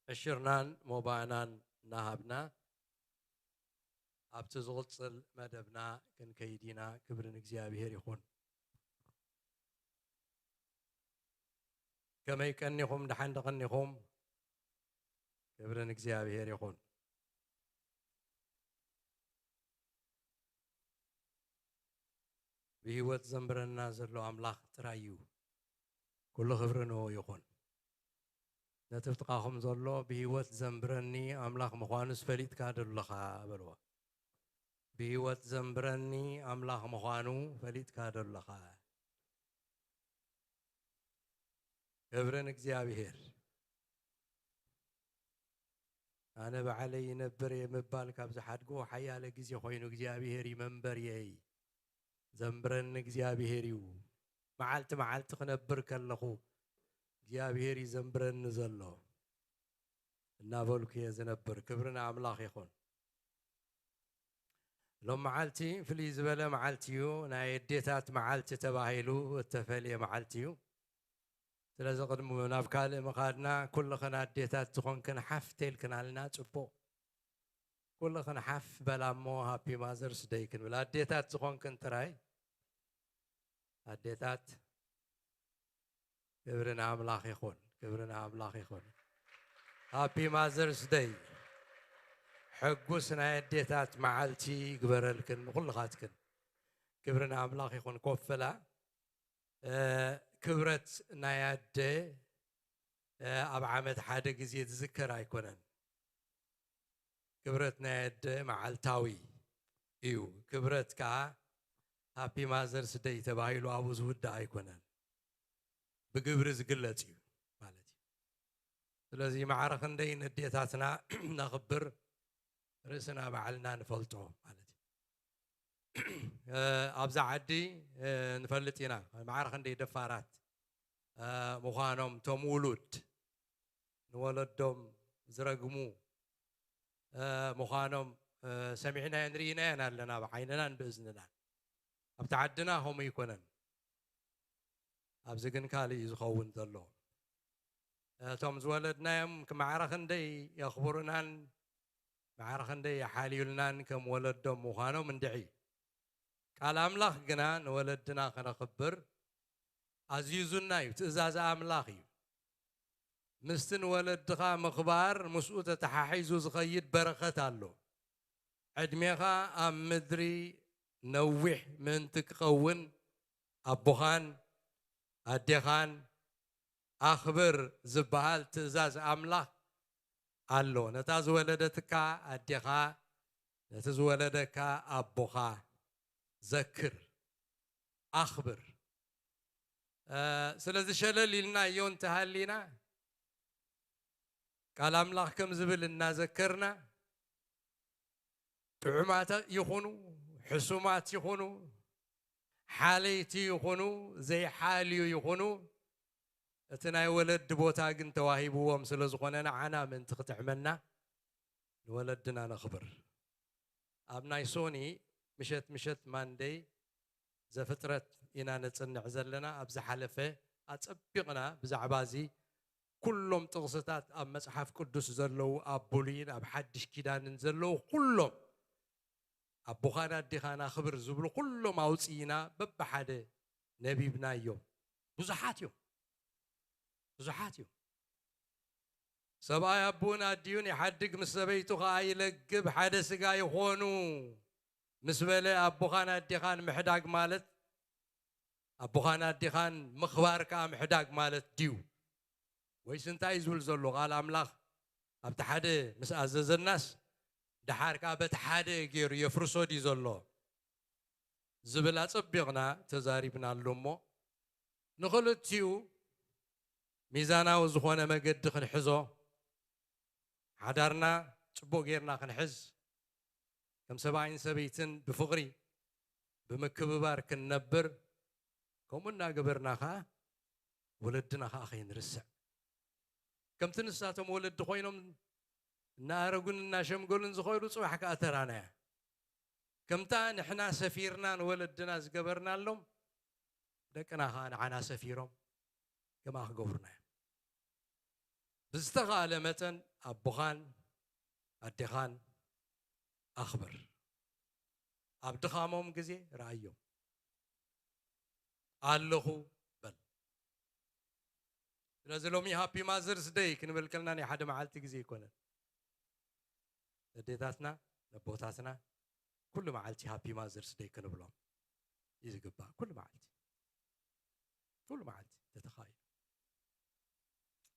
ዕሽርናን ሞባእናን እናሃብና ኣብቲ ዝቕጽል መደብና ክንከይድ ኢና። ክብሪ ንእግዚኣብሔር ይኹን። ከመይ ቀኒኹም? ደሓን ዶ ቀኒኹም? ክብሪ ንእግዚኣብሔር ይኹን። ብህይወት ዘንብረና ዘሎ ኣምላኽ ጥራይ እዩ። ኩሉ ክብሪ ንኡ ይኹን። ነቲ ብጥቓኹም ዘሎ ብህይወት ዘንብረኒ ኣምላኽ ምዃኑስ ፈሊጥካ ዶ ኣለኻ? በልዎ። ብህይወት ዘንብረኒ ኣምላኽ ምዃኑ ፈሊጥካ ዶ ኣለኻ? ክብሪ ንእግዚኣብሔር። ኣነ ባዕለይ ይነብር እየ ምባል ካብ ዝሓድጎ ሓያለ ግዜ ኮይኑ፣ እግዚኣብሔር እዩ መንበርየይ፣ ዘንብረኒ እግዚኣብሔር እዩ። መዓልቲ መዓልቲ ክነብር ከለኹ እግዚኣብሔር እዩ ዘንብረኒ ዘሎ እናበልኩ እየ ዝነብር። ክብሪ ንኣምላኽ ይኹን። ሎም መዓልቲ ፍልይ ዝበለ መዓልቲ እዩ። ናይ ኣዴታት መዓልቲ ተባሂሉ እተፈልየ መዓልቲ እዩ። ስለዚ ቅድሚ ናብ ካልእ ምኻድና፣ ኩልኽን ኣዴታት ዝኾንክን ሓፍ ተልክናልና ጽቡቕ። ኩልኽን ሓፍ በላ እሞ ሃፒ ማዘርስ ደይ ክንብል። ኣዴታት ዝኾንክን ጥራይ፣ ኣዴታት፣ ክብሪ ንኣምላኽ ይኹን፣ ክብሪ ንኣምላኽ ይኹን። ሃፒ ማዘርስ ደይ። ሕጉስ ናይ ኣዴታት መዓልቲ ይግበረልክን ንኹልኻትክን። ክብሪ ንኣምላኽ ይኹን። ኮፍ በላ። እ፣ ክብረት ናይ ኣደ፣ እ፣ ኣብ ዓመት ሓደ ግዜ ዝዝከር ኣይኮነን። ክብረት ናይ ኣደ መዓልታዊ እዩ። ክብረት ከኣ ሃፒ ማዘርስ ደይ ተባሂሉ ኣብኡ ዝውዳእ ኣይኮነን። ብግብሪ ዝግለጽ እዩ ማለት እዩ። ስለዚ ማዕረ ክንደይ ነዴታትና ነኽብር፣ ርእስና ባዕልና ንፈልጦ ማለት እዩ። እ፣ ኣብዛ ዓዲ፣ እ፣ ንፈልጥ ኢና ማዕረ ክንደይ ደፋራት፣ እ፣ ምዃኖም፣ እቶም ውሉድ ንወለዶም ዝረግሙ ምዃኖም ሰሚዕናዮን ርኢናዮን ኣለና፣ ብዓይንናን ብእዝንናን። ኣብቲ ዓድና ከምኡ ኣይኮነን። ኣብዚ ግን ካልእ እዩ ዝኸውን ዘሎ። እቶም ዝወለድናዮም ማዕረ ክንደይ የኽብሩናን ማዕረ ክንደይ ይሓልዩልናን ከም ወለዶም ምዃኖም እንድዒ። ቃል ኣምላኽ ግና ንወለድና ከነኽብር ኣዚዙና እዩ። ትእዛዝ ኣምላኽ እዩ። ምስቲ ንወለድኻ ምኽባር ምስኡ ተተሓሒዙ ዝኸይድ በረኸት ኣሎ። ዕድሜኻ ኣብ ምድሪ ነዊሕ ምእንቲ ክኸውን ኣቦኻን ኣዴኻን ኣኽብር ዝበሃል ትእዛዝ ኣምላኽ ኣሎ። ነታ ዝወለደትካ ኣዴኻ፣ ነቲ ዝወለደካ ኣቦኻ ዘክር፣ ኣኽብር። ስለዚ ሸለል ኢልናዮ እንተሃሊና፣ ቃል ኣምላኽ ከም ዝብል እናዘከርና፣ ጥዑማት ይኹኑ፣ ሕሱማት ይኹኑ፣ ሓለይቲ ይኹኑ፣ ዘይሓልዩ ይኹኑ፣ እቲ ናይ ወለዲ ቦታ ግን ተዋሂብዎም ስለ ዝኾነ፣ ንዓና ምእንቲ ክጥዕመና ንወለድና ነኽብር። ኣብ ናይ ሶኒ ምሸት ምሸት ማንደይ ዘፍጥረት ኢና ነጽንዕ ዘለና። ኣብ ዝሓለፈ ኣጸቢቕና ብዛዕባ እዚ ኩሎም ጥቕስታት ኣብ መጽሓፍ ቅዱስ ዘለዉ፣ ኣብ ብሉይን ኣብ ሓድሽ ኪዳንን ዘለዉ ኩሎም ኣቦኻን ኣዴኻን ኣኽብር ዝብሉ ኩሎም ኣውጽኢና በብሓደ ነቢብናዮም። ብዙሓት እዮም፣ ብዙሓት እዮም። ሰብኣይ ኣቦኡን ኣዲኡን ይሓድግ፣ ምስ ሰበይቱ ኸኣ ይለግብ፣ ሓደ ስጋ ይኾኑ ምስ በለ፣ ኣቦኻን ኣዴኻን ምሕዳግ ማለት፣ ኣቦኻን ኣዴኻን ምኽባር ከኣ ምሕዳግ ማለት ድዩ? ወይስ እንታይ እዩ ዝብል ዘሎ? ቃል ኣምላኽ ኣብቲ ሓደ ምስ ኣዘዘናስ፣ ደሓር ከኣ በቲ ሓደ ገይሩ የፍርሶ ድዩ ዘሎ? ዝብል ኣጸቢቕና ተዛሪብናሉ እሞ፣ ንኽልቲኡ ሚዛናዊ ዝኾነ መገዲ ክንሕዞ፣ ሓዳርና ጽቡቕ ጌርና ክንሕዝ፣ ከም ሰብኣይን ሰበይትን ብፍቕሪ ብምክብባር ክንነብር፣ ከምኡ እናገበርና ኸኣ ወለድና ኸኣ ከይንርስዕ። ከምቲ ንሳቶም ወለዲ ኮይኖም እናኣረጉን እናሸምገሉን ዝኸዱ፣ ጽባሕ ከኣ ተራና እያ። ከምታ ንሕና ሰፊርና ንወለድና ዝገበርናሎም፣ ደቅና ኸኣ ንዓና ሰፊሮም ከምኣ ክገብሩና እዮም። ብዝተኻእለ መጠን ኣቦኻን ኣዴኻን ኣኽብር። ኣብ ድኻሞም ግዜ ረኣዮም። ኣለኹ በል። ስለዚ ሎሚ ሃፒ ማዘርስ ደይ ክንብል ከለና ናይ ሓደ መዓልቲ ግዜ ኣይኮነን። ኣዴታትና፣ ኣቦታትና ኩሉ መዓልቲ ሃፒ ማዘርስ ደይ ክንብሎም እዩ ዝግባእ። ኩሉ መዓልቲ፣ ኩሉ መዓልቲ ተተኻኢሉ።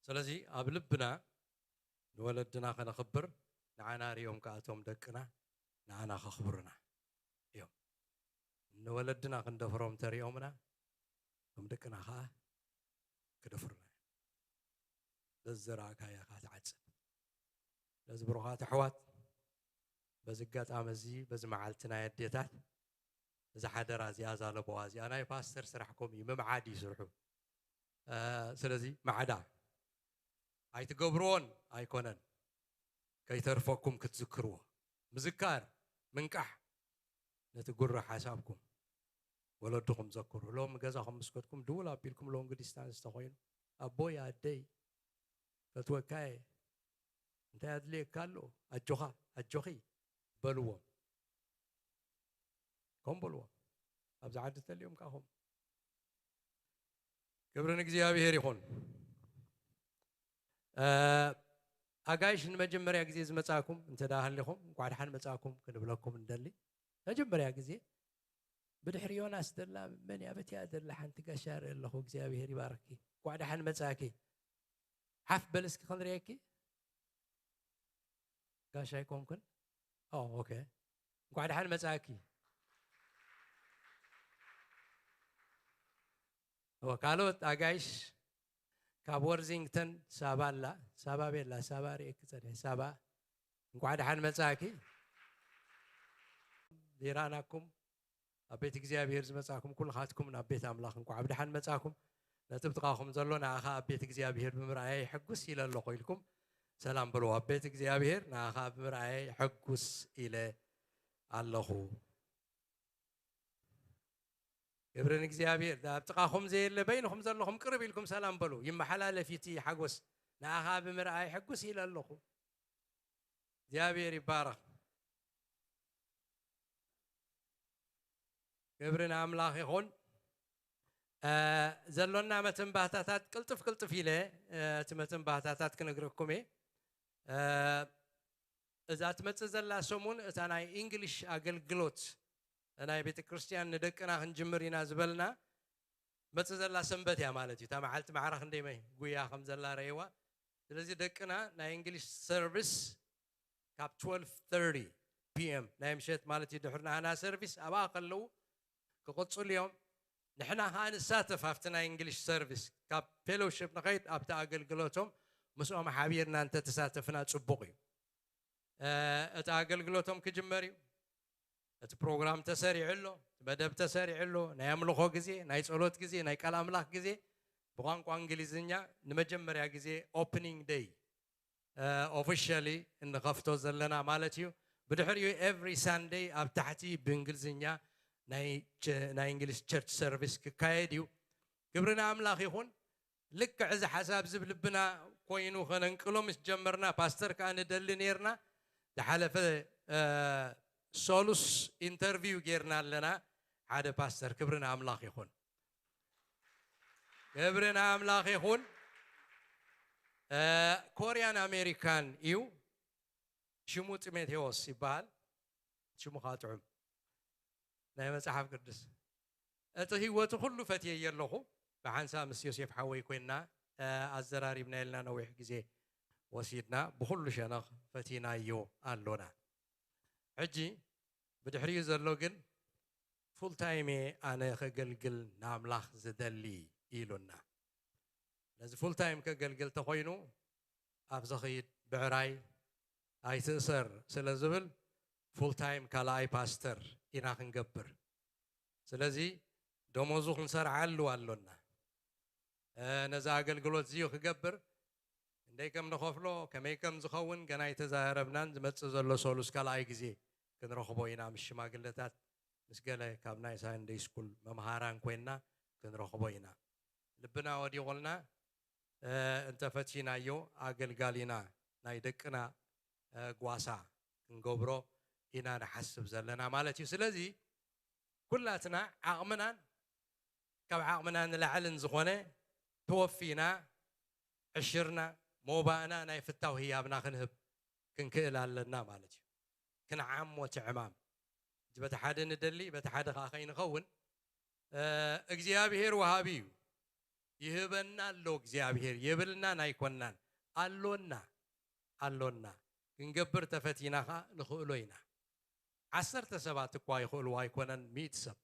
ስለዚ ኣብ ልብና ንወለድና ከነኽብር፣ ንዓና ሪኦም ከኣ እቶም ደቅና ንዓና ከኽብሩና እዮም። ንወለድና ክንደፍሮም ተሪኦምና፣ እቶም ደቅና ከኣ ክደፍሩና እዮም። በዚ ዘራእካያ ከኣ ትዓጽድ። ስለዚ ብሩኻት ኣሕዋት፣ በዚ ኣጋጣሚ እዚ፣ በዚ መዓልቲ ናይ ኣዴታት፣ እዛ ሓደራ እዚኣ፣ እዛ ለበዋ እዚኣ፣ ናይ ፓስተር ስራሕ ከምኡ እዩ፣ ምምዓድ እዩ ስርሑ። እ፣ ስለዚ ማዕዳ ኣይትገብርዎን ኣይኮነን፣ ከይተርፈኩም ክትዝክርዎ። ምዝካር፣ ምንቃሕ፣ ነቲ ጉራ ሓሳብኩም ወለድኹም ዘክሩ። ሎም ገዛኹም ምስ ከድኩም ድውል ኣቢልኩም ሎንግ ዲስታንስ ተኾይኑ፣ "ኣቦይ፣ ኣደይ፣ ፈትወካየ፣ እንታይ ኣድልየካ ኣሎ? ኣጆኻ፣ ኣጆኺ" በልዎም። ከምኡ በልዎም። ኣብዚ ዓዲ ተልዮም ከኣ ከምኡ። ክብሪ ንእግዚኣብሔር ይኹን። እ፣ ኣጋይሽ ንመጀመርያ ግዜ ዝመጻእኩም እንተ ደኣ ሃሊኹም፣ እንቋዕ ደሓን መጻእኩም ክንብለኩም እንደሊ። መጀመርያ ግዜ ብድሕሪ ዮናስ ዘላ መን እያ? በቲኣ ዘላ ሓንቲ ጋሻ እርኢ ኣለኹ። እግዚኣብሔር ይባርኪ። እንቋዕ ደሓን መጻእኪ። ሓፍ በል እስኪ ክንርእየኪ። ጋሻ ኣይኮንኩን? ኦ፣ ኦኬ። እንቋዕ ደሓን መጻእኪ። ኦ፣ ካልኦት ኣጋይሽ ካብ ወርዚንግተን ሳባ ኣላ። ሳባ ቤላ፣ ሳባ ርእየኪ ጸኒሐ። ሳባ፣ እንቋዕ ደሓን መጻእኪ። ሊራናኩም ኣብ ቤት እግዚኣብሔር ዝመጻእኩም ኩልኻትኩም ናብ ቤት ኣምላኽ እንቋዕ ብደሓን መጻእኩም። ነቲ ብጥቓኹም ዘሎ ንኣኻ ኣብ ቤት እግዚኣብሔር ብምርኣየይ ሕጉስ ኢለ ኣለኹ ኢልኩም ሰላም በልዎ። ኣብ ቤት እግዚኣብሔር ንኣኻ ብምርኣየይ ሕጉስ ኢለ ኣለኹ። ክብሪ ንእግዚኣብሔር። ኣብ ጥቓኹም ዘየለ በይንኹም ዘለኹም ቅርብ ኢልኩም ሰላም በሉ። ይመሓላለፍ እቲ ሓጎስ። ንኣኻ ብምርኣይ ሕጉስ ኢለ ኣለኹ። እግዚኣብሔር ይባረኽ። ክብሪ ንኣምላኽ ይኹን። እ፣ ዘሎና መተንባህታታት ቅልጥፍ ቅልጥፍ ኢለ፣ እ፣ እቲ መተንባህታታት ክነግረኩም እየ። እ፣ እዛ ትመጽእ ዘላ ሰሙን እታ ናይ እንግሊሽ ኣገልግሎት ናይ ቤተ ክርስቲያን ንደቅና ክንጅምር ኢና ዝበልና መጽእ ዘላ ሰንበት እያ ማለት እዩ። እታ መዓልቲ ማዕረ ክንደይ መይ ጉያ ከም ዘላ ረእይዋ። ስለዚ ደቅና ናይ እንግሊሽ ሰርቪስ ካብ ትወልቭ ተርቲ ፒ ኤም ናይ ምሸት ማለት እዩ፣ ድሕሪ ናህና ሰርቪስ ኣብኣ ከለዉ ክቕጽሉ እዮም። ንሕና ኸኣ ንሳተፍ ኣብቲ ናይ እንግሊሽ ሰርቪስ፣ ካብ ፌሎውሺፕ ንኸይድ ኣብቲ ኣገልግሎቶም ምስኦም ሓቢርና እንተተሳተፍና ጽቡቕ እዩ። እ፣ እቲ ኣገልግሎቶም ክጅመር እዩ። እቲ ፕሮግራም ተሰሪዑ ኣሎ፣ እቲ መደብ ተሰሪዑ ኣሎ። ናይ ኣምልኾ ግዜ፣ ናይ ጸሎት ግዜ፣ ናይ ቃል ኣምላኽ ግዜ ብቋንቋ እንግሊዝኛ ንመጀመርያ ግዜ ኦፕኒንግ ደይ፣ እ፣ ኦፊሻሊ እንኸፍቶ ዘለና ማለት እዩ። ብድሕሪኡ ኤቭሪ ሳንደይ ኣብ ታሕቲ ብእንግሊዝኛ ናይ ቸ-፣ ናይ እንግሊዝ ቸርች ሰርቪስ ክካየድ እዩ። ክብሪ ንኣምላኽ ይኹን። ልክዕ እዚ ሓሳብ ዝብ ልብና ኮይኑ ከነንቅሎ ምስ ጀመርና፣ ፓስተር ከኣ ንደሊ ነይርና። ዝሓለፈ፣ እ፣ ሶሉስ ኢንተርቪው ጌርና ኣለና። ሓደ ፓስተር፣ ክብሪ ንኣምላኽ ይኹን። ክብሪ ንኣምላኽ ይኹን። እ፣ ኮርያን ኣሜሪካን እዩ። ሽሙ ጢሞቴዎስ ይበሃል። ሽሙ ከዓ ጥዑም ናይ መጽሓፍ ቅዱስ። እቲ ህይወቱ ኩሉ ፈትየዮ ኣለኹ። ብሓንሳብ ምስ ዮሴፍ ሓወይ ኮይንና፣ እ፣ ኣዘራሪብና ኢልና ነዊሕ ግዜ ወሲድና። ብኹሉ ሸነኽ ፈቲናዮ ኣሎና። ሕጂ ብድሕሪኡ ዘሎ ግን ፉል ታይም እየ ኣነ ከገልግል ንኣምላኽ ዝደሊ ኢሉና። ነዚ ፉል ታይም ከገልግል ተኾይኑ ኣብ ዘኽይድ ብዕራይ ኣይትእሰር ስለ ዝብል ፉል ታይም ካልኣይ ፓስተር ኢና ክንገብር። ስለዚ ደሞዙ ክንሰርዓሉ ኣሎና። እ፣ ነዚ ኣገልግሎት እዚዩ ክገብር እንደይ ከም ንኸፍሎ፣ ከመይ ከም ዝኸውን ገና ኣይተዛረብናን። ዝመጽእ ዘሎ ሰሉስ ካልኣይ ግዜ ክንረኽቦ ኢና ምስ ሽማግለታት፣ ምስ ገለ ካብ ናይ ሳንደይ ስኩል መምሃራን ኮይንና ክንረኽቦ ኢና። ልብና ወዲቑልና፣ እ፣ እንተፈቲናዮ ኣገልጋሊና ናይ ደቅና፣ እ፣ ጓሳ ክንገብሮ ኢና ንሓስብ ዘለና ማለት እዩ። ስለዚ ኩላትና ዓቕምናን ካብ ዓቕምና ንላዕልን ዝኾነ ተወፊና ዕሽርና፣ ሞባእና ናይ ፍታው ህያብና ክንህብ ክንክእል ኣለና ማለት እዩ። ክንዓሞ እቲ ዕማም። በቲ ሓደ ንደሊ፣ በቲ ሓደ ከኣ ከይንኸውን፣ እ፣ እግዚኣብሔር ወሃቢ እዩ። ይህበና ኣሎ እግዚኣብሔር፣ የብልናን ኣይኮናን። ኣሎና፣ ኣሎና። ክንገብር ተፈቲና ከኣ ንኽእሎ ኢና። ዓሰርተ ሰባት እኳ ይኽእልዎ ኣይኮነን፣ ሚእቲ ሰብ።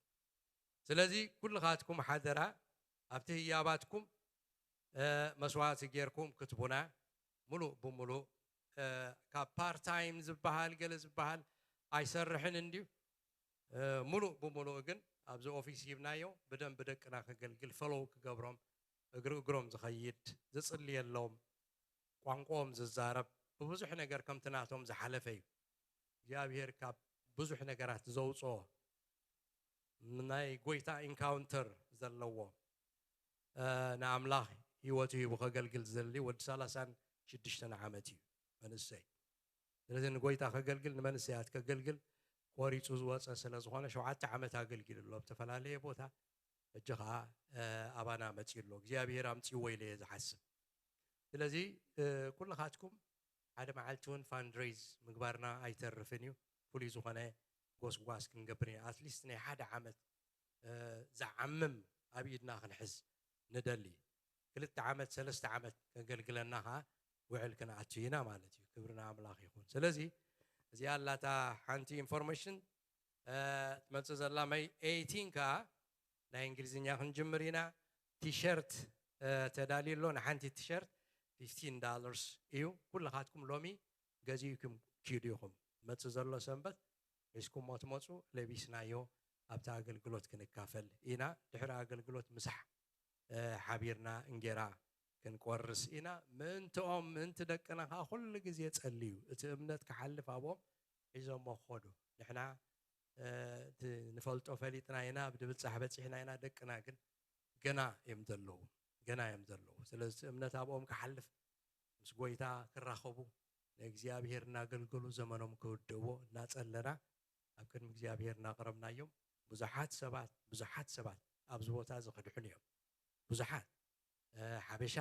ስለዚ ኩልኻትኩም ሓደራ ኣብቲ ህያባትኩም፣ እ፣ መስዋዕቲ ጌርኩም ክትቡና፣ ሙሉእ ብሙሉእ፣ እ፣ ካብ ፓርት ታይም ዝበሃል ገለ ዝበሃል ኣይሰርሕን እንድዩ። እ፣ ሙሉእ ብሙሉእ ግን ኣብዚ ኦፊስ ሂብናዮ፣ ብደንቢ ደቅና ከገልግል፣ ፈሎው ክገብሮም፣ እግሪ እግሮም ዝኸይድ፣ ዝጽልየሎም፣ ቋንቋኦም ዝዛረብ፣ ብብዙሕ ነገር ከምቲ ናቶም ዝሓለፈ እዩ። እግዚኣብሔር ካብ ብዙሕ ነገራት ዘውፅኦ፣ ናይ ጎይታ ኢንካውንተር ዘለዎ፣ እ፣ ንኣምላኽ ህይወቱ ሂቡ ከገልግል ዝደሊ ወዲ ሰላሳን ሽዱሽተን ዓመት እዩ መንእሰይ። ስለዚ ንጎይታ ከገልግል፣ ንመንእሰያት ከገልግል ቆሪፁ ዝወፀ ስለ ዝኾነ ሸውዓተ ዓመት ኣገልጊሉ ኣሎ ኣብ ዝተፈላለየ ቦታ። ሕጂ ኸዓ፣ እ፣ ኣባና መፂኡ ኣሎ። እግዚኣብሔር ኣምፅዎ ኢለ እየ ዝሓስብ። ስለዚ፣ እ፣ ኩልኻትኩም ሓደ መዓልቲ እውን ፋንድሬዝ ምግባርና ኣይተርፍን እዩ። ፍሉይ ዝኾነ ጎስጓስ ክንገብር ኢና። ኣትሊስት ናይ ሓደ ዓመት፣ እ፣ ዝዓምም ኣብ ኢድና ክንሕዝ ንደሊ። ክልተ ዓመት፣ ሰለስተ ዓመት ከገልግለና ኸዓ ውዕል ክንኣቱ ኢና ማለት እዩ። ክብሪ ንኣምላኽ ይኹን። ስለዚ እዚኣ ኣላታ ሓንቲ ኢንፎርሜሽን፣ እ፣ ትመጽእ ዘላ መይ ኤይቲን ከኣ ናይ እንግሊዝኛ ክንጅምር ኢና። ቲሸርት፣ እ፣ ተዳልዩ ኣሎ። ንሓንቲ ቲሸርት ፊፍቲን ዳላርስ እዩ። ኩልኻትኩም ሎሚ ገዚእኩም ኪዱ ኢኹም። መጽእ ዘሎ ሰንበት ሒዝኩሞ ትመጹ፣ ለቢስናዮ ኣብቲ ኣገልግሎት ክንካፈል ኢና። ድሕሪ ኣገልግሎት ምሳሕ እ፣ ሓቢርና እንጌራ ክንቆርስ ኢና። ምእንትኦም፣ ምእንቲ ደቅና ከኣ ኩሉ ግዜ ጸልዩ። እቲ እምነት ክሓልፍ ኣብኦም ሒዞሞ ክኸዱ። ንሕና፣ እ፣ እቲ ንፈልጦ ፈሊጥና ኢና፣ ብድብጻሕ በጺሕና ኢና፣ ደቅና ግን ገና እዮም ዘለዉ፣ ገና እዮም ዘለዉ። ስለዚ እቲ እምነት ኣብኦም ክሓልፍ፣ ምስ ጐይታ ክራኸቡ፣ ንእግዚኣብሄር እናገልገሉ ዘመኖም ክውድእዎ እናጸለና ኣብ ቅድሚ እግዚኣብሄር እናቕረብናዮም፣ ብዙሓት ሰባት፣ ብዙሓት ሰባት ኣብዚ ቦታ እዚ ክድሕኑ እዮም። ብዙሓት፣ እ፣ ሓበሻ፣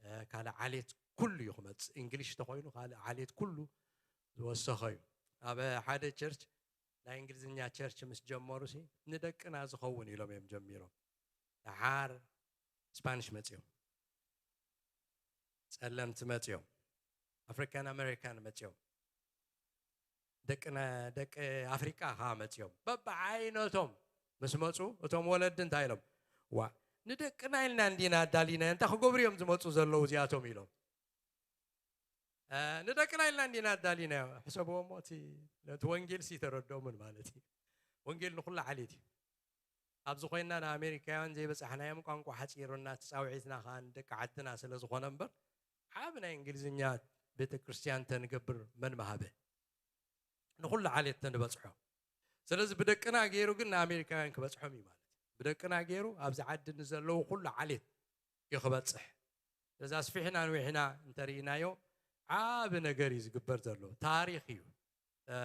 እ፣ ካልእ ዓሌት ኩሉ እዩ ክመጽእ። እንግሊሽ ተኾይኑ ካልእ ዓሌት ኩሉ ዝወሰኸ እዩ። ኣብ ሓደ ቸርች፣ ናይ እንግሊዝኛ ቸርች ምስ ጀመሩሲ፣ ንደቅና ዝኸውን ኢሎም እዮም ጀሚሮም። ደሓር ስፓኒሽ መጺኦም፣ ጸለምቲ መጺኦም፣ ኣፍሪካን ኣሜሪካን መጺኦም፣ ደቂ ነ-፣ ደቂ ኣፍሪቃ ከኣ መጺኦም፣ በብዓይነቶም ምስ መጹ፣ እቶም ወለዲ እንታይ ኢሎም? "ዋ፣ ንደቅና ኢልና እንዲና ኣዳሊናዮ፣ እንታይ ክገብሩ እዮም ዝመጹ ዘለዉ እዚኣቶም?" ኢሎም። "እ፣ ንደቅና ኢልና እንዲና ኣዳሊናዮ." ሕሰብዎ እሞ፣ እቲ፣ እቲ ወንጌልሲ ተረድኦምን ማለት እዩ። ወንጌል ንኹሉ ዓሌት እዩ። ኣብዚ ኮይንና ንኣሜሪካውያን ዘይበጻሕናዮም፣ ቋንቋ ሓጺሩና፣ እቲ ጻውዒትና ከኣ ንደቂ ዓድና ስለ ዝኾነ እምበር፣ ዓቢ ናይ እንግሊዝኛ ቤተ ክርስቲያን ተንገብር መን ምሃበ? ንኹሉ ዓሌት ተንበጽሖ። ስለዚ ብደቅና ገይሩ ግን ንኣሜሪካውያን ክበጽሖም እዩ ማለት እዩ። ብደቅና ገይሩ ኣብዚ ዓዲ ንዘለዉ ኩሉ ዓሌት እዩ ክበጽሕ። ስለዚ ኣስፊሕና ኣንዊሕና እንተርኢናዮ፣ ዓቢ ነገር እዩ ዝግበር ዘሎ። ታሪኽ እዩ፣ እ፣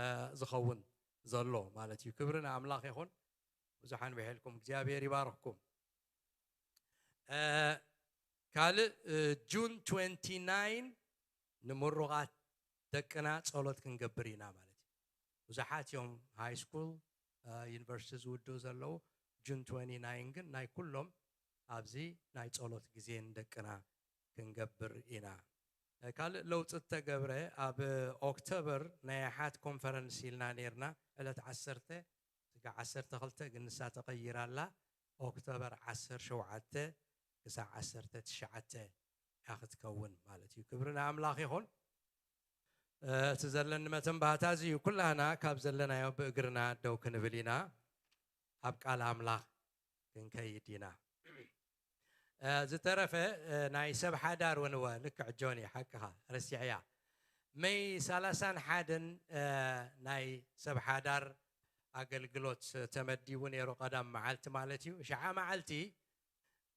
ዝኸውን ዘሎ ማለት እዩ። ክብሪ ንኣምላኽ ይኹን። ብዙሕ ኣንዊሐልኩም፣ እግዚኣብሔር ይባርኽኩም። እ፣ ካልእ፣ እ፣ ጁን ትዌንቲ ናይን ንምሩቓት ደቅና ጸሎት ክንገብር ኢና ማለት እዩ። ብዙሓት እዮም ሃይ ስኩል፣ እ፣ ዩኒቨርሲቲ ዝውድኡ ዘለዉ። ጁን ትዌንቲ ናይን ግን ናይ ኩሎም ኣብዚ ናይ ጸሎት ግዜ ንደቅና ክንገብር ኢና። እ፣ ካልእ ለውጢ እተገብረ፣ ኣብ ኦክቶበር ናይ ኣሓት ኮንፈረንስ ኢልና ነይርና፣ ዕለት ዓሰርተ ስጋዕ ዓሰርተ ክልተ ግን ንሳ ተቐይራ ኣላ። ኦክቶበር ዓሰርተ ሸውዓተ ክሳዕ ዓሰርተ ትሽዓተ እያ ክትከውን ማለት እዩ። ክብሪ ንኣምላኽ ይኹን። እ፣ እቲ ዘለኒ መተንባህታ እዚ እዩ። ኩላህና ካብ ዘለናዮ ብእግርና ደው ክንብል ኢና። ኣብ ቃል ኣምላኽ ክንከይድ ኢና። እ፣ ዝተረፈ፣ እ፣ ናይ ሰብ ሓዳር እውን እወ፣ ልክዕ ጆኒ፣ ሓቅኻ፣ ረሲዐያ። መይ ሰላሳን ሓደን፣ እ፣ ናይ ሰብ ሓዳር ኣገልግሎት ተመዲቡ ነይሩ፣ ቀዳም መዓልቲ ማለት እዩ። ሽዓ መዓልቲ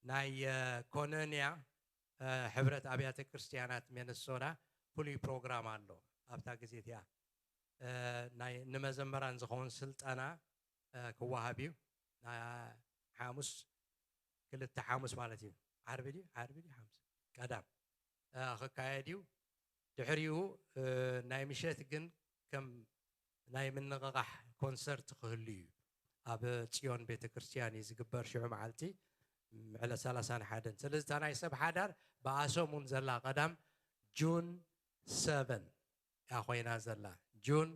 ናይ፣ እ፣ ኮኖንያ፣ እ፣ ሕብረት ኣብያተ ክርስቲያናት ሚነሶታ ፍሉይ ፕሮግራም ኣሎ። ኣብታ ግዜ እቲኣ፣ እ፣ ናይ ንመዘምራን ዝኸውን ስልጠና፣ እ፣ ክወሃብ እዩ። ና-፣ ሓሙስ፣ ክልተ ሓሙስ ማለት እዩ። ዓርቢ ድዩ? ዓርቢ ድዩ? ሓሙስ? ቀዳም፣ እ፣ ክካየድ እዩ። ድሕሪኡ፣ እ፣ ናይ ምሸት ግን ከም ናይ ምንቕቓሕ ኮንሰርት ክህሉ እዩ። ኣብ ጽዮን ቤተ ክርስቲያን እዩ ዝግበር ሽዑ መዓልቲ፣ ዕለት ሰላሳን ሓደን። ስለዚ እታ ናይ ሰብ ሓዳር ብኣሰሙን ዘላ ቀዳም ጁን ሰቨን እያ ኮይና ዘላ። ጁን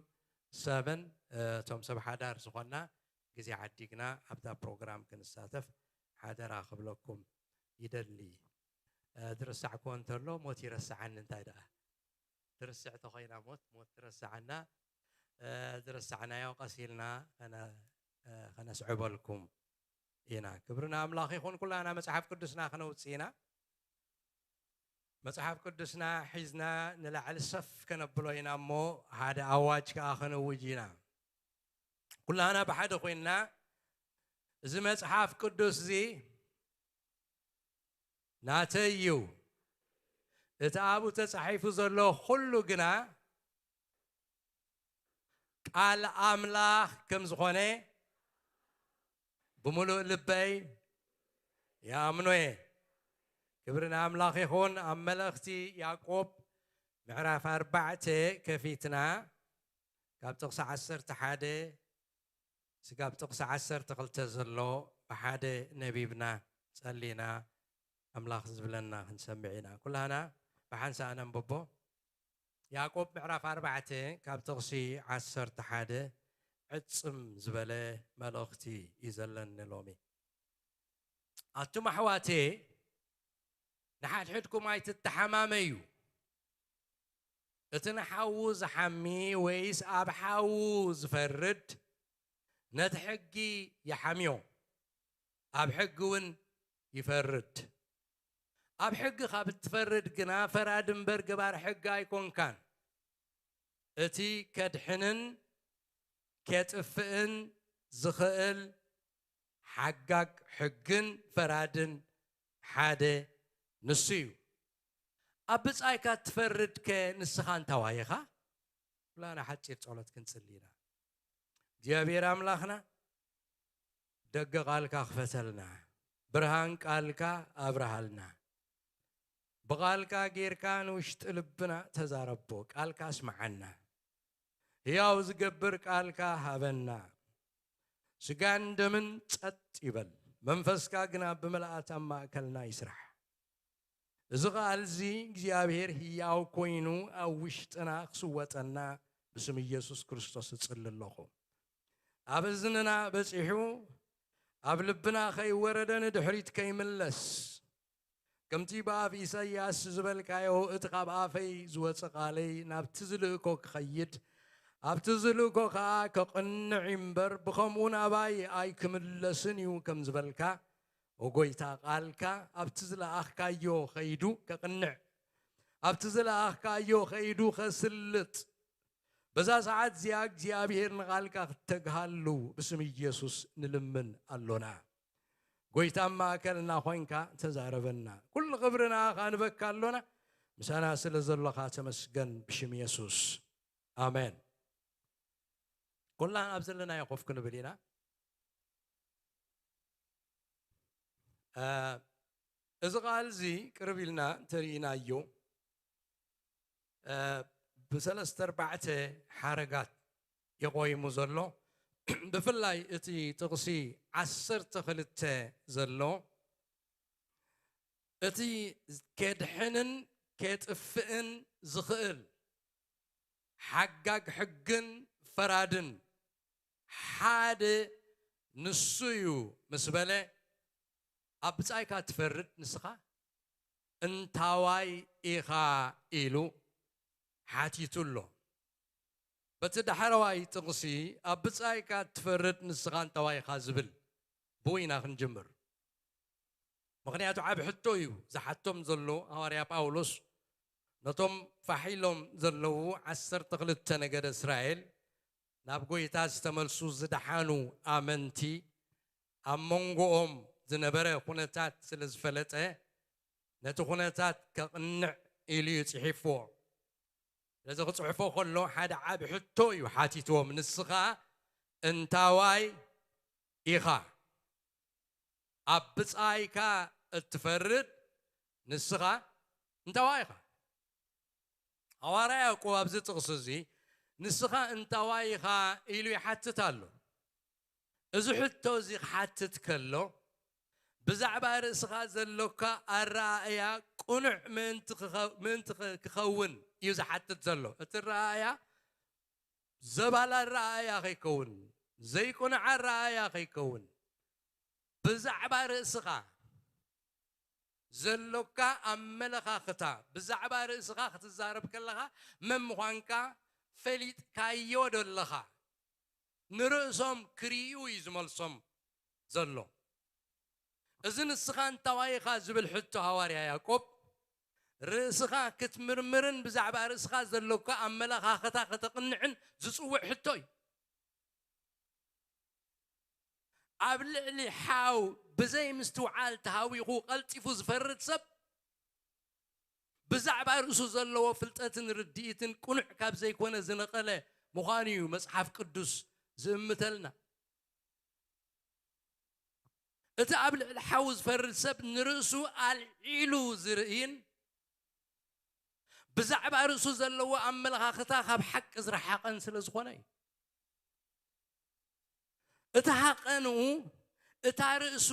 ሰቨን፣ እ፣ እቶም ሰብ ሓዳር ዝኾንና ግዜ ዓዲግና ኣብታ ፕሮግራም ክንሳተፍ ሓደራ ክብለኩም ይደሊ። እ፣ ዝረሳዕክዎ እንተሎ፣ ሞት ይረስዓኒ፣ እንታይ ደኣ ትርስዕ ተኾይና ሞት፣ ሞት ትረስዓና። እ፣ ዝረሳዕናዮ ቀስ ኢልና ከነ-፣ እ፣ ከነስዕበልኩም ኢና። ክብሪ ንኣምላኽ ይኹን። ኩላና መጽሓፍ ቅዱስና ከነውጽእ ኢና። መጽሓፍ ቅዱስና ሒዝና ንላዕሊ ሰፍ ከነብሎ ኢና እሞ፣ ሓደ ኣዋጅ ከኣ ከነውጅ ኢና። ኩላና ብሓደ ኮይንና፣ እዚ መጽሓፍ ቅዱስ እዚ ናተይ እዩ፣ እቲ ኣብኡ ተጻሒፉ ዘሎ ኩሉ ግና ቃል ኣምላኽ ከም ዝኾነ ብምሉእ ልበይ ይኣምኖ እየ። ክብሪ ንኣምላኽ ይኹን። ኣብ መልእኽቲ ያዕቆብ ምዕራፍ ኣርባዕተ ከፊትና፣ ካብ ጥቕሲ ዓሰርተ ሓደ ስጋብ ጥቕሲ ዓሰርተ ክልተ ዘሎ ብሓደ ነቢብና፣ ጸሊና፣ ኣምላኽ ዝብለና ክንሰምዕ ኢና። ኩላህና ብሓንሳእ ነንብቦ። ያዕቆብ ምዕራፍ ኣርባዕተ ካብ ጥቕሲ ዓሰርተ ሓደ ዕጽም ዝበለ መልእኽቲ እዩ ዘለኒ ሎሚ። ኣቱም ኣሕዋተየ፣ ንሓድሕድኩም ኣይትተሓማመዩ። እቲ ንሓዉ ዝሓሚ ወይስ ኣብ ሓዉ ዝፈርድ፣ ነቲ ሕጊ ይሓምዮ። ኣብ ሕጊ እውን ይፈርድ። ኣብ ሕጊ ካብ እትፈርድ ግና ፈራዲ እምበር ገባር ሕጊ ኣይኮንካን። እቲ ከድሕንን ኬጥፍእን ዝኽእል ሓጋግ ሕግን ፈራድን ሓደ ንሱ እዩ። ኣብ ብጻይካ እትፈርድ ከ ንስኻ እንታዋይ ኢኻ? ኩላና ሓጺር ጸሎት ክንጽሊ ኢና። እግዚኣብሔር ኣምላኽና፣ ደገ ቃልካ ክፈተልና፣ ብርሃን ቃልካ ኣብርሃልና። ብቃልካ ጌርካ ንውሽጢ ልብና ተዛረቦ፣ ቃልካ ኣስምዓና። ህያው ዝገብር ቃልካ ሃበና። ስጋን ደምን ጸጥ ይበል፣ መንፈስካ ግና ብምልኣት ኣብ ማእከልና ይስራሕ። እዚ ቃል እዚ እግዚኣብሔር ህያው ኮይኑ ኣብ ውሽጥና ክስወጠና ብስም ኢየሱስ ክርስቶስ እጽሊ ኣለኹ። ኣብ እዝንና በጺሑ ኣብ ልብና ከይወረደ ንድሕሪት ከይምለስ፣ ከምቲ ብኣፍ ኢሳይያስ ዝበልካዮ፣ እቲ ካብ ኣፈይ ዝወጸ ቃለይ ናብቲ ዝልእኮ ክኸይድ፣ ኣብቲ ዝልእኮ ከኣ ከቕንዕ እምበር፣ ብኸምኡ ናባይ ኣይክምለስን እዩ ከም ዝበልካ፣ ኦ ጐይታ፣ ቃልካ ኣብቲ ዝለኣኽካዮ ኸይዱ ከቕንዕ፣ ኣብቲ ዝለኣኽካዮ ኸይዱ ኸስልጥ፣ በዛ ሰዓት እዚኣ እግዚኣብሔር ንቓልካ ክተግሃሉ ብስም ኢየሱስ ንልምን ኣሎና። ጐይታ ኣብ ማእከልና ኾይንካ ተዛረበና። ኩሉ ክብሪ ንኣኻ ንበካ ኣሎና። ምሳና ስለ ዘሎኻ ተመስገን ብሽም የሱስ። ኣሜን። ኩላና ኣብ ዘለናዮ ኮፍ ክንብል ኢና። እ፣ እዚ ቃል እዚ ቅርብ ኢልና እንተርኢናዮ፣ እ፣ ብሰለስተ ኣርባዕተ ሓረጋት የቆይሙ ዘሎ። ብፍላይ እቲ ጥቕሲ ዓሰርተ ክልተ ዘሎ፣ እቲ ኬድሕንን ኬጥፍእን ዝኽእል ሓጋግ ሕግን ፈራድን ሓደ ንሱ እዩ ምስ በለ፣ ኣብ ብጻይካ ትፈርድ ንስኻ እንታዋይ ኢኻ ኢሉ ሓቲቱ ኣሎ። በቲ ዳሕረዋይ ጥቕሲ ኣብ ብጻይካ ትፈርድ ንስኻ እንታዋይ ኢኻ ዝብል ብኡ ኢና ክንጅምር። ምኽንያቱ ዓቢ ሕቶ እዩ ዝሓቶም ዘሎ ሃዋርያ ጳውሎስ ነቶም ፋሕ ኢሎም ዘለዉ ዓሰርተ ክልተ ነገደ እስራኤል፣ ናብ ጐይታ ዝተመልሱ ዝደሓኑ ኣመንቲ፣ ኣብ መንጎኦም ዝነበረ ኩነታት ስለ ዝፈለጠ፣ ነቲ ኩነታት ከቕንዕ ኢሉ እዩ ጽሒፍዎ። ስለዚ ክጽሕፎ ከሎ ሓደ ዓቢ ሕቶ እዩ ሓቲትዎም፣ "ንስኻ እንታዋይ ኢኻ?" ኣብ ብጻይካ እትፈርድ ንስኻ እንታዋይ ኢኻ? ሃዋርያ ያዕቆብ ኣብዚ ጥቕሲ እዚ፣ "ንስኻ እንታዋይ ኢኻ?" ኢሉ ይሓትት ኣሎ። እዚ ሕቶ እዚ ክሓትት ከሎ፣ ብዛዕባ ርእስኻ ዘሎካ ኣረኣእያ ቅኑዕ ምእንቲ ክኸ-፣ ምእንቲ ክ-፣ ክኸውን እዩ ዝሓትት ዘሎ። እቲ ኣረኣእያ ዘባል ኣረኣእያ ከይከውን፣ ዘይቅኑዕ ኣረኣእያ ከይከውን፣ ብዛዕባ ርእስኻ ዘሎካ ኣመለኻኽታ፣ ብዛዕባ ርእስኻ ክትዛረብ ከለኻ መን ምዃንካ ፈሊጥካዮ ዶ ኣለኻ? ንርእሶም ክርእዩ እዩ ዝመልሶም ዘሎ። እዚ ንስኻ እንታዋይ ኢኻ ዝብል ሕቶ ሃዋርያ ያዕቆብ፣ ርእስኻ ክትምርምርን ብዛዕባ ርእስኻ ዘሎካ ኣመለኻኽታ ከተቕንዕን ዝጽውዕ ሕቶ እዩ። ኣብ ልዕሊ ሓው ብዘይ ምስትውዓል ተሃዊኹ ቀልጢፉ ዝፈርድ ሰብ፣ ብዛዕባ ርእሱ ዘለዎ ፍልጠትን ርድኢትን ቅኑዕ ካብ ዘይኮነ ዝነቐለ ምዃኑ እዩ መጽሓፍ ቅዱስ ዝእምተልና። እቲ ኣብ ልዕሊ ሓው ዝፈርድ ሰብ ንርእሱ ኣልዒሉ ዝርእይን ብዛዕባ ርእሱ ዘለዎ ኣመለኻኽታ ካብ ሓቂ ዝረሓቐን ስለ ዝኾነ እዩ። እቲ ሃቐንኡ፣ እታ ርእሱ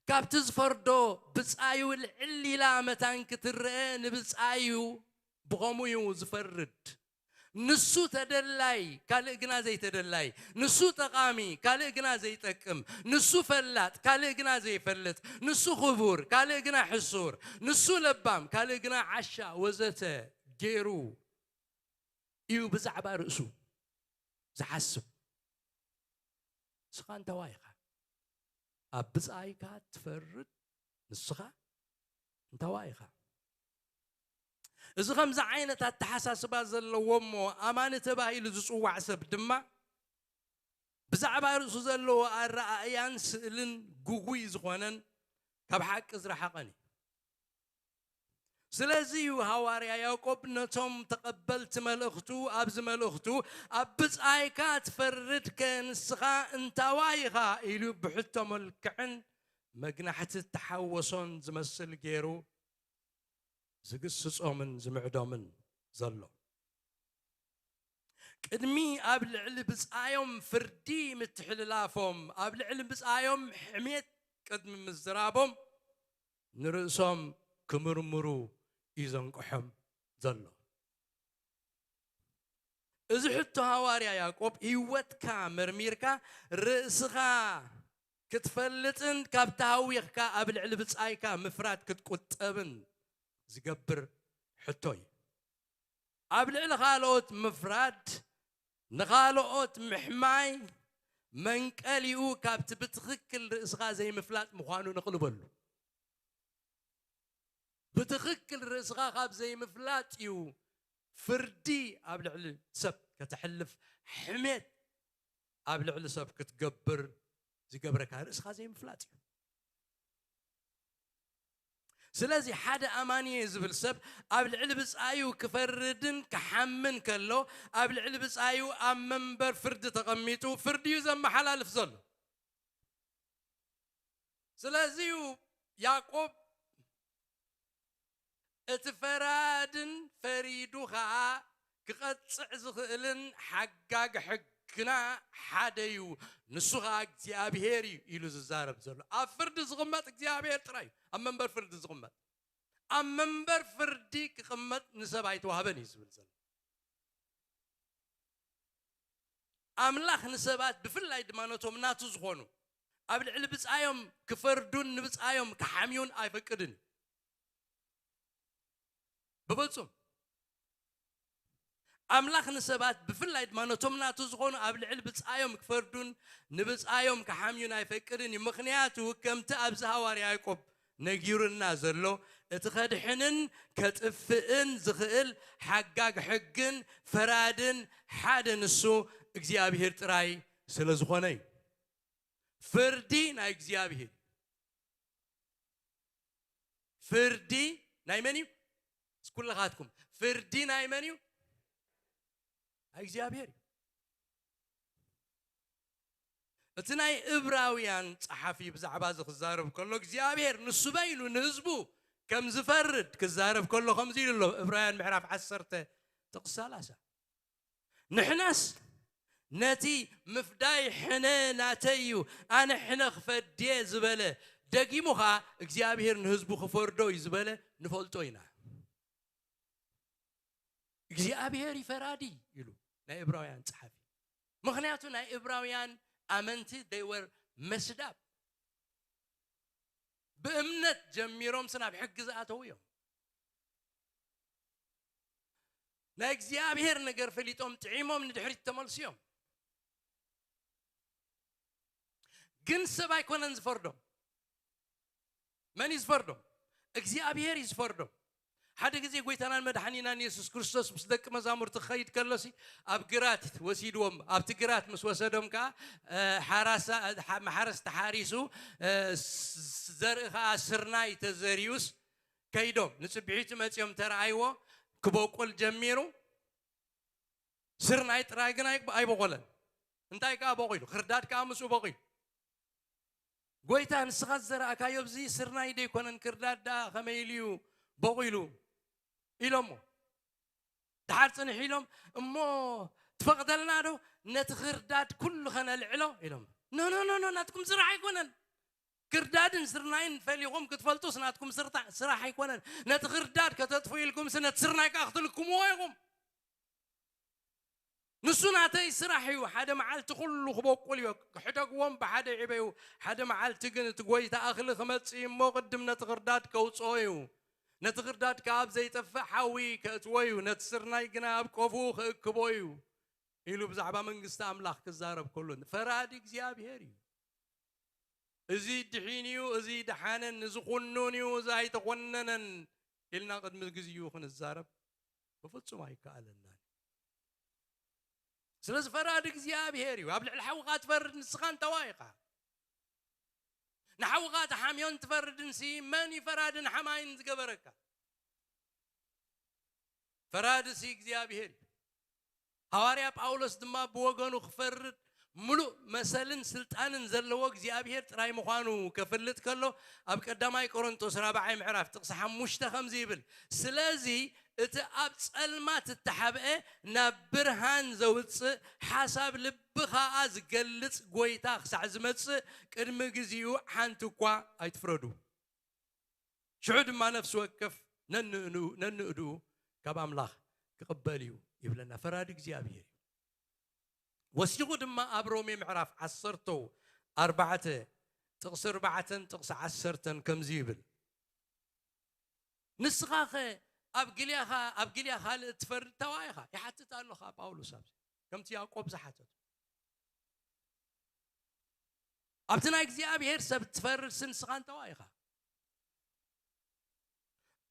ካብቲ ዝፈርዶ ብጻዩ ልዕል ኢላ መታን ክትረአ ንብጻዩ ብኸምኡ እዩ ዝፈርድ። ንሱ ተደላይ፣ ካልእ ግና ዘይተደላይ፣ ንሱ ጠቓሚ፣ ካልእ ግና ዘይጠቅም፣ ንሱ ፈላጥ፣ ካልእ ግና ዘይፈልጥ፣ ንሱ ክቡር፣ ካልእ ግና ሕሱር፣ ንሱ ለባም፣ ካልእ ግና ዓሻ ወዘተ ገይሩ እዩ ብዛዕባ ርእሱ ዝሓስብ። ንስኻ እንታዋይ ኢኻ? ኣብ ብጻይካ ትፈርድ ንስኻ እንታዋይ ኢኻ? እዚ ከምዚ ዓይነት ኣተሓሳስባ ዘለዎ እሞ ኣማኒ ተባሂሉ ዝጽዋዕ ሰብ ድማ ብዛዕባ ርእሱ ዘለዎ ኣረኣእያን ስእልን ግጉይ ዝኾነን ካብ ሓቂ ዝረሓቐን እዩ። ስለዚ እዩ ሃዋርያ ያዕቆብ ነቶም ተቐበልቲ መልእኽቱ ኣብዚ መልእኽቱ፣ "ኣብ ብጻይካ ትፈርድከ ንስኻ እንታዋይ ኢኻ?" ኢሉ ብሕቶ መልክዕን መግናሕቲ ተሓወሶን ዝመስል ገይሩ ዝግስጾምን ዝምዕዶምን ዘሎ። ቅድሚ ኣብ ልዕሊ ብጻዮም ፍርዲ ምትሕልላፎም፣ ኣብ ልዕሊ ብጻዮም ሕሜት ቅድሚ ምዝራቦም፣ ንርእሶም ክምርምሩ እዩ ዘንቅሖም ዘሎ። እዚ ሕቶ ሃዋርያ ያዕቆብ፣ ህይወትካ መርሚርካ ርእስኻ ክትፈልጥን ካብ ተሃዊኽካ ኣብ ልዕሊ ብጻይካ ምፍራድ ክትቁጠብን ዝገብር ሕቶ እዩ። ኣብ ልዕሊ ካልኦት ምፍራድ፣ ንኻልኦት ምሕማይ መንቀሊኡ ካብቲ ብትኽክል ርእስኻ ዘይምፍላጥ ምዃኑ ነቕልበሉ። ብትኽክል ርእስኻ ካብ ዘይምፍላጥ እዩ ፍርዲ ኣብ ልዕሊ ሰብ ከተሕልፍ፣ ሕሜት ኣብ ልዕሊ ሰብ ክትገብር ዝገብረካ ርእስኻ ዘይምፍላጥ እዩ። ስለዚ ሓደ ኣማኒ እየ ዝብል ሰብ ኣብ ልዕሊ ብጻዩ ክፈርድን ክሓምን ከሎ፣ ኣብ ልዕሊ ብጻዩ ኣብ መንበር ፍርዲ ተቐሚጡ ፍርዲ እዩ ዘመሓላልፍ ዘሎ። ስለዚ እዩ ያዕቆብ፣ "እቲ ፈራድን ፈሪዱ ኸኣ ክቐጽዕ ዝኽእልን ሓጋጊ ሕግና ሓደ እዩ፣ ንሱ ኸኣ እግዚኣብሄር እዩ" ኢሉ ዝዛረብ ዘሎ። ኣብ ፍርዲ ዝቕመጥ እግዚኣብሄር ጥራይ እዩ፣ ኣብ መንበር ፍርዲ ዝቕመጥ። ኣብ መንበር ፍርዲ ክቕመጥ ንሰብ ኣይተዋህበን እዩ ዝብል ዘሎ። ኣምላኽ ንሰባት ብፍላይ ድማ ነቶም ናቱ ዝኾኑ ኣብ ልዕሊ ብጻዮም ክፈርዱን ንብጻዮም ክሓምዩን ኣይፈቅድን እዩ። ብፍጹም። ኣምላኽ ንሰባት ብፍላይ ድማ ነቶም ናቱ ዝኾኑ ኣብ ልዕሊ ብጻዮም ክፈርዱን ንብጻዮም ክሓምዩን ኣይፈቅድን እዩ። ምኽንያቱ ከምቲ ኣብዚ ሃዋርያ ያዕቆብ ነጊሩና ዘሎ፣ እቲ ከድሕንን ከጥፍእን ዝኽእል ሓጋግ ሕግን ፈራድን ሓደ ንሱ እግዚኣብሄር ጥራይ ስለ ዝኾነ እዩ። ፍርዲ ናይ እግዚኣብሄር። ፍርዲ ናይ መን እዩ? እስኩለኻትኩም፣ ፍርዲ ናይ መን እዩ? ናይ እግዚኣብሄር እዩ። እቲ ናይ እብራውያን ጸሓፊ ብዛዕባ እዚ ክዛረብ ከሎ፣ እግዚኣብሄር ንሱ በይኑ ንህዝቡ ከም ዝፈርድ ክዛረብ ከሎ ከምዚ ኢሉ ኣሎ። እብራውያን ምዕራፍ ዓሰርተ ጥቕሲ ሰላሳ፣ "ንሕናስ ነቲ ምፍዳይ ሕነ ናተይ እዩ፣ ኣነ ሕነ ክፈድየ ዝበለ፣ ደጊሙ ኸኣ እግዚኣብሄር ንህዝቡ ክፈርዶ እዩ ዝበለ ንፈልጦ ኢና።" እግዚኣብሄር እዩ ፈራዲ ኢሉ ናይ እብራውያን ጸሓፊ። ምኽንያቱ ናይ እብራውያን ኣመንቲ they were messed up። ብእምነት ጀሚሮም ስናብ ሕጊ ዝኣተዉ እዮም። ናይ እግዚኣብሄር ነገር ፈሊጦም ጥዒሞም ንድሕሪት ተመልሱ እዮም። ግን ሰብ ኣይኮነን ዝፈርዶም። መን እዩ ዝፈርዶም? እግዚኣብሄር እዩ ዝፈርዶም። ሓደ ግዜ ጎይታናን መድሓኒናን የሱስ ክርስቶስ ምስ ደቂ መዛሙርቲ ክኸይድ ከሎሲ ኣብ ግራት ወሲድዎም። ኣብቲ ግራት ምስ ወሰዶም ከኣ፣ እ፣ ሓራሳ-፣ እ፣ ሓ-፣ ማሕረስ ተሓሪሱ፣ እ፣ ስ-፣ ስ-፣ ዘርኢ ከኣ ስርናይ ተዘሪዩስ ከይዶም ንጽብሒቱ መጺኦም ተረኣይዎ ክበቁል ጀሚሩ። ስርናይ ጥራይ ግን ኣይ-፣ ኣይበቆለን። እንታይ ከኣ በቂሉ? ክርዳድ ከኣ ምስኡ በቂሉ። ጎይታ፣ ንስኻ ዝዘራእካዮ ኣብዚ ስርናይ ደይኮነን ክርዳድ ደኣ ከመይ ኢሉ እዩ በቂሉ? ኢሎሞ። ደሓር ጽንሕ ኢሎም፣ እሞ ትፈቕደልና ዶ ነቲ ክርዳድ ኩሉ ከነልዕሎ? ኢሎም። ኖ፣ ኖ፣ ኖ፣ ኖ፣ ናትኩም ስራሕ ኣይኮነን። ክርዳድን ስርናይን ፈሊኹም ክትፈልጡስ ናትኩም ስርታ-፣ ስራሕ ኣይኮነን። ነቲ ክርዳድ ከተጥፍኡ ኢልኩምሲ ነቲ ስርናይ ከኣ ክትልክምዎ ኢኹም። ንሱ ናተይ ስራሕ እዩ። ሓደ መዓልቲ ኩሉ ክበቁል እዩ። ክሕደግዎም ብሓደ ይዕበዩ። ሓደ መዓልቲ ግን እቲ ጎይታ እኽሊ ክመጽእ እዩ እሞ ቅድም ነቲ ክርዳድ ከውጽኦ እዩ። ነቲ ክርዳድ ከኣ ኣብ ዘይጠፍእ ሓዊ ከእትዎ እዩ። ነቲ ስርናይ ግና ኣብ ቆፍኡ ክእክቦ እዩ ኢሉ ብዛዕባ መንግስቲ ኣምላኽ ክዛረብ ከሎ፣ ፈራዲ እግዚኣብሄር እዩ። እዚ ድሒን እዩ፣ እዚ ደሓነን፣ እዚ ኩኑን እዩ፣ እዚ ኣይተኾነነን ኢልና ቅድሚ ግዜኡ ክንዛረብ ብፍጹም ኣይከኣለናን። ስለዚ ፈራዲ እግዚኣብሔር እዩ። ኣብ ልዕሊ ሓውኻ ትፈርድ ንስኻ እንተዋ ኢኻ። ንሓውኻ ተሓምዮን ትፈርድንሲ መን እዩ ፈራድን ሓማይን ዝገበረካ? ፈራድሲ እግዚኣብሔር እዩ። ሃዋርያ ጳውሎስ ድማ ብወገኑ ክፈርድ ምሉእ መሰልን ስልጣንን ዘለዎ እግዚኣብሔር ጥራይ ምዃኑ ከፍልጥ ከሎ፣ ኣብ ቀዳማይ ቆሮንቶስ ራብዓይ ምዕራፍ ጥቕሲ ሓሙሽተ ከምዚ ይብል፣ ስለዚ እቲ ኣብ ጸልማት እተሓብአ ናብ ብርሃን ዘውጽእ፣ ሓሳብ ልቢ ኸኣ ዝገልጽ ጐይታ ክሳዕ ዝመጽእ ቅድሚ ግዜኡ ሓንቲ እኳ ኣይትፍረዱ። ሽዑ ድማ ነፍሲ ወከፍ ነንእንኡ ነንእድኡ ካብ ኣምላኽ ክቕበል እዩ ይብለና። ፈራዲ እግዚኣብሔር እዩ። ወሲኹ ድማ ኣብ ሮሜ ምዕራፍ ዓሰርተ ኣርባዕተ ጥቕሲ ኣርባዕተን ጥቕሲ ዓሰርተን ከምዚ ይብል፣ ንስኻኸ ኣብ ግልያኻ ኣብ ግልያ ካልእ እትፈርድ ተባኢኻ? ይሓትት ኣሎ ኸኣ ጳውሎስ ኣብዚ ከምቲ ያዕቆብ ዝሓተቱ። ኣብቲ ናይ እግዚኣብሔር ሰብ እትፈርድ ንስኻ እንተዋ ኢኻ።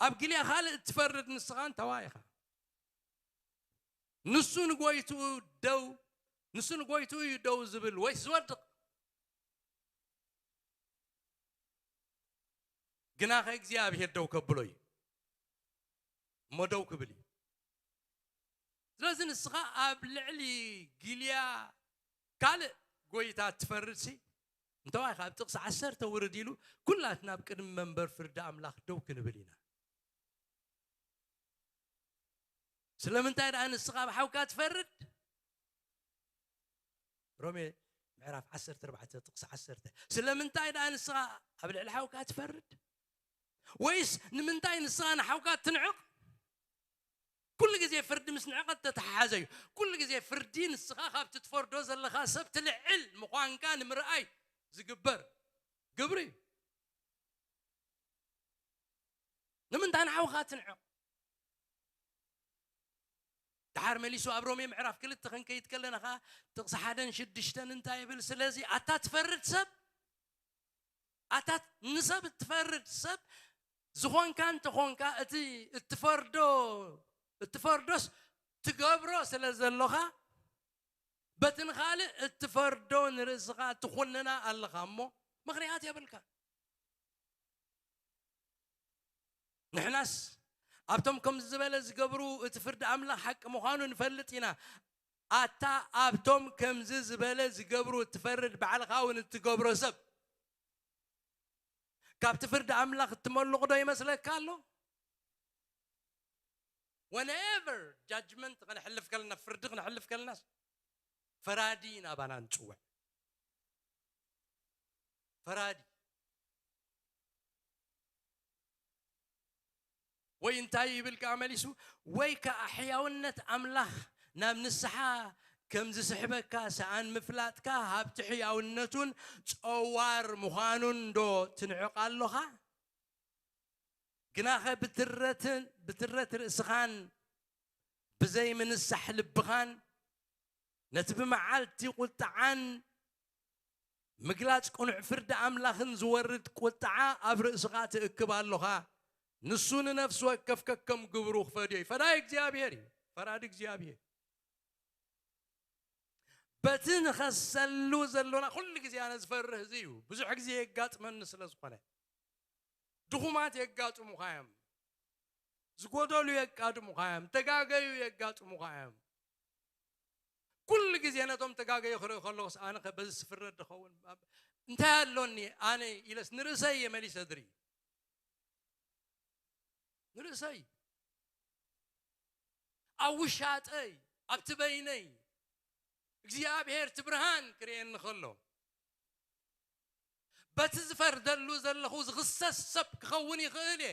ኣብ ግልያ ካልእ እትፈርድ ንስኻ እንተዋ ኢኻ። ንሱ ንጎይትኡ ደው ንሱ ንጎይትኡ እዩ ደው ዝብል ወይስ ዝወድቕ? ግናኸ እግዚኣብሔር ደው ከብሎ እዩ እሞ ደው ክብል እዩ። ስለዚ ንስኻ ኣብ ልዕሊ ግልያ ካልእ ጎይታ ትፈርድሲ እንተዋይ ካብ ጥቕሲ ዓሰርተ ውርድ ኢሉ ኩላትና ኣብ ቅድሚ መንበር ፍርዲ ኣምላኽ ደው ክንብል ኢና። ስለምንታይ ደኣ ንስኻ ኣብ ሓውካ ትፈርድ? ሮሜ ምዕራፍ ዓሰርተ ኣርባዕተ ጥቕሲ ዓሰርተ። ስለምንታይ ደኣ ንስኻ ኣብ ልዕሊ ሓውካ ትፈርድ? ወይስ ንምንታይ ንስኻ ንሓውካ ትንዕቕ? ኩሉ ግዜ ፍርዲ ምስ ንዕቐት ተተሓሓዘ እዩ። ኩሉ ግዜ ፍርዲ ንስኻ ካብቲ ትፈርዶ ዘለኻ ሰብ ትልዕል ምዃንካ ንምርኣይ ዝግበር ግብሪ እዩ። ንምንታይ ንሓውኻ ትንዕቕ? ደሓር መሊሱ ኣብ ሮሜ ምዕራፍ ክልተ ክንከይድ ከለና ኸዓ ጥቕሲ ሓደን ሽዱሽተን እንታይ ይብል? ስለዚ ኣታ ትፈርድ ሰብ ኣታ ንሰብ እትፈርድ ሰብ ዝኾንካ እንተኾንካ እቲ እትፈርዶ እትፈርዶስ ትገብሮ ስለ ዘሎኻ በቲ ንኻልእ እትፈርዶ ንርእስኻ ትኹንና ኣለኻ እሞ ምኽንያት የብልካ። ንሕናስ ኣብቶም ከምዚ ዝበለ ዝገብሩ እቲ ፍርዲ ኣምላኽ ሓቂ ምዃኑ ንፈልጥ ኢና። ኣታ ኣብቶም ከምዚ ዝበለ ዝገብሩ እትፈርድ ባዕልኻ እውን እትገብሮ ሰብ ካብቲ ፍርዲ ኣምላኽ እትመልቕ ዶ ይመስለካ ኣሎ? Whenever judgment ከነሕልፍ ከለና ፍርዲ ክነሕልፍ ከለናስ ፈራዲ ናባና ንጽውዕ። ፈራዲ ወይ እንታይ ይብል ከኣ መሊሱ? ወይ ከኣ ሕያውነት ኣምላኽ ናብ ንስሓ ከም ዝስሕበካ ሰኣን ምፍላጥካ ሃብቲ ሕያውነቱን ጸዋር ምዃኑን ዶ ትንዕቕ ኣሎኻ? ግናኸ ብትረትን ብትረት ርእስኻን ብዘይ ምንሳሕ ልብኻን ነቲ ብመዓልቲ ቁጥዓን ምግላጽ ቅኑዕ ፍርዲ ኣምላኽን ዝወርድ ቁጥዓ ኣብ ርእስኻ ትእክብ ኣሎኻ። ንሱ ንነፍሲ ወከፍ ከከም ግብሩ ክፈድዮ እዩ። ፈዳይ እግዚኣብሔር እዩ። ፈራዲ እግዚኣብሔር። በቲ ንኸሰሉ ዘሎና ኩሉ ግዜ ኣነ ዝፈርህ እዚ እዩ። ብዙሕ ግዜ የጋጥመኒ ስለ ዝኾነ። ድኹማት የጋጥሙኻ እዮም። ዝጎደሉ የጋጥሙኻ እዮም። ተጋገዩ የጋጥሙኻ እዮም። ኩሉ ግዜ ነቶም ተጋገዩ ክርኢ ከለኹስ ኣነ ኸ በዚ ስፍረ ድኸውን እንታይ ኣሎኒ ኣነ ኢለስ ንርእሰይ እየ መሊሰ ድርኢ። ንርእሰይ ኣብ ውሻጠይ ኣብቲ በይነይ እግዚኣብሔር እቲ ብርሃን ክርእየኒ ከሎ በቲ ዝፈርደሉ ዘለኹ ዝኽሰስ ሰብ ክኸውን ይኽእል እየ።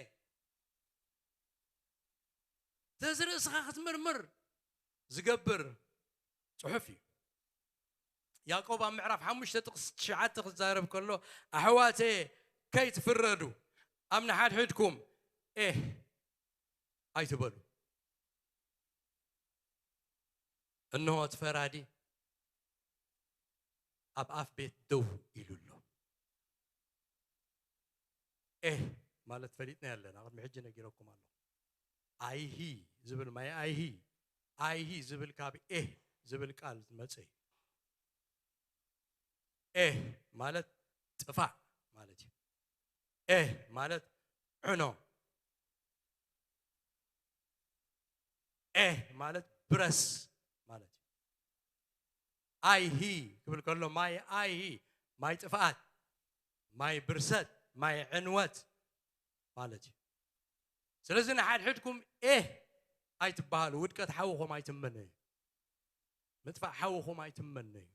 ስለዚ ርእስኻ ክትምርምር ዝገብር ጽሑፍ እዩ። ያዕቆብ ኣብ ምዕራፍ ሓሙሽተ ጥቕሲ ትሽዓተ ክዛረብ ከሎ ኣሕዋተየ ከይትፍረዱ ኣብ ንሓድሕድኩም ኤህ ኣይትበሉ። እንሆ እቲ ፈራዲ ኣብ ኣፍ ቤት ደው ኢሉ ኣሎ። ኤህ ማለት ፈሊጥና ያለና፣ ቅድሚ ሕጂ ነጊረኩም ኣለኹ። ኣይሂ ዝብል ማይ ኣይሂ፣ ኣይሂ ዝብል ካብ ኤህ ዝብል ቃል ዝመጸ እዩ። ኤህ ማለት ጥፋእ ማለት እዩ። ኤህ ማለት ዕኖ። ኤህ ማለት ብረስ ማለት እዩ። ኣይሂ ክብል ከሎ ማይ ኣይሂ፣ ማይ ጥፍኣት፣ ማይ ብርሰት፣ ማይ ዕንወት ማለት እዩ። ስለዚ ንሓድሕድኩም ኤህ ኣይትበሃሉ፣ ውድቀት ሓውኹም ኣይትመነዩ፣ ምጥፋእ ሓውኹም ኣይትመነዩ።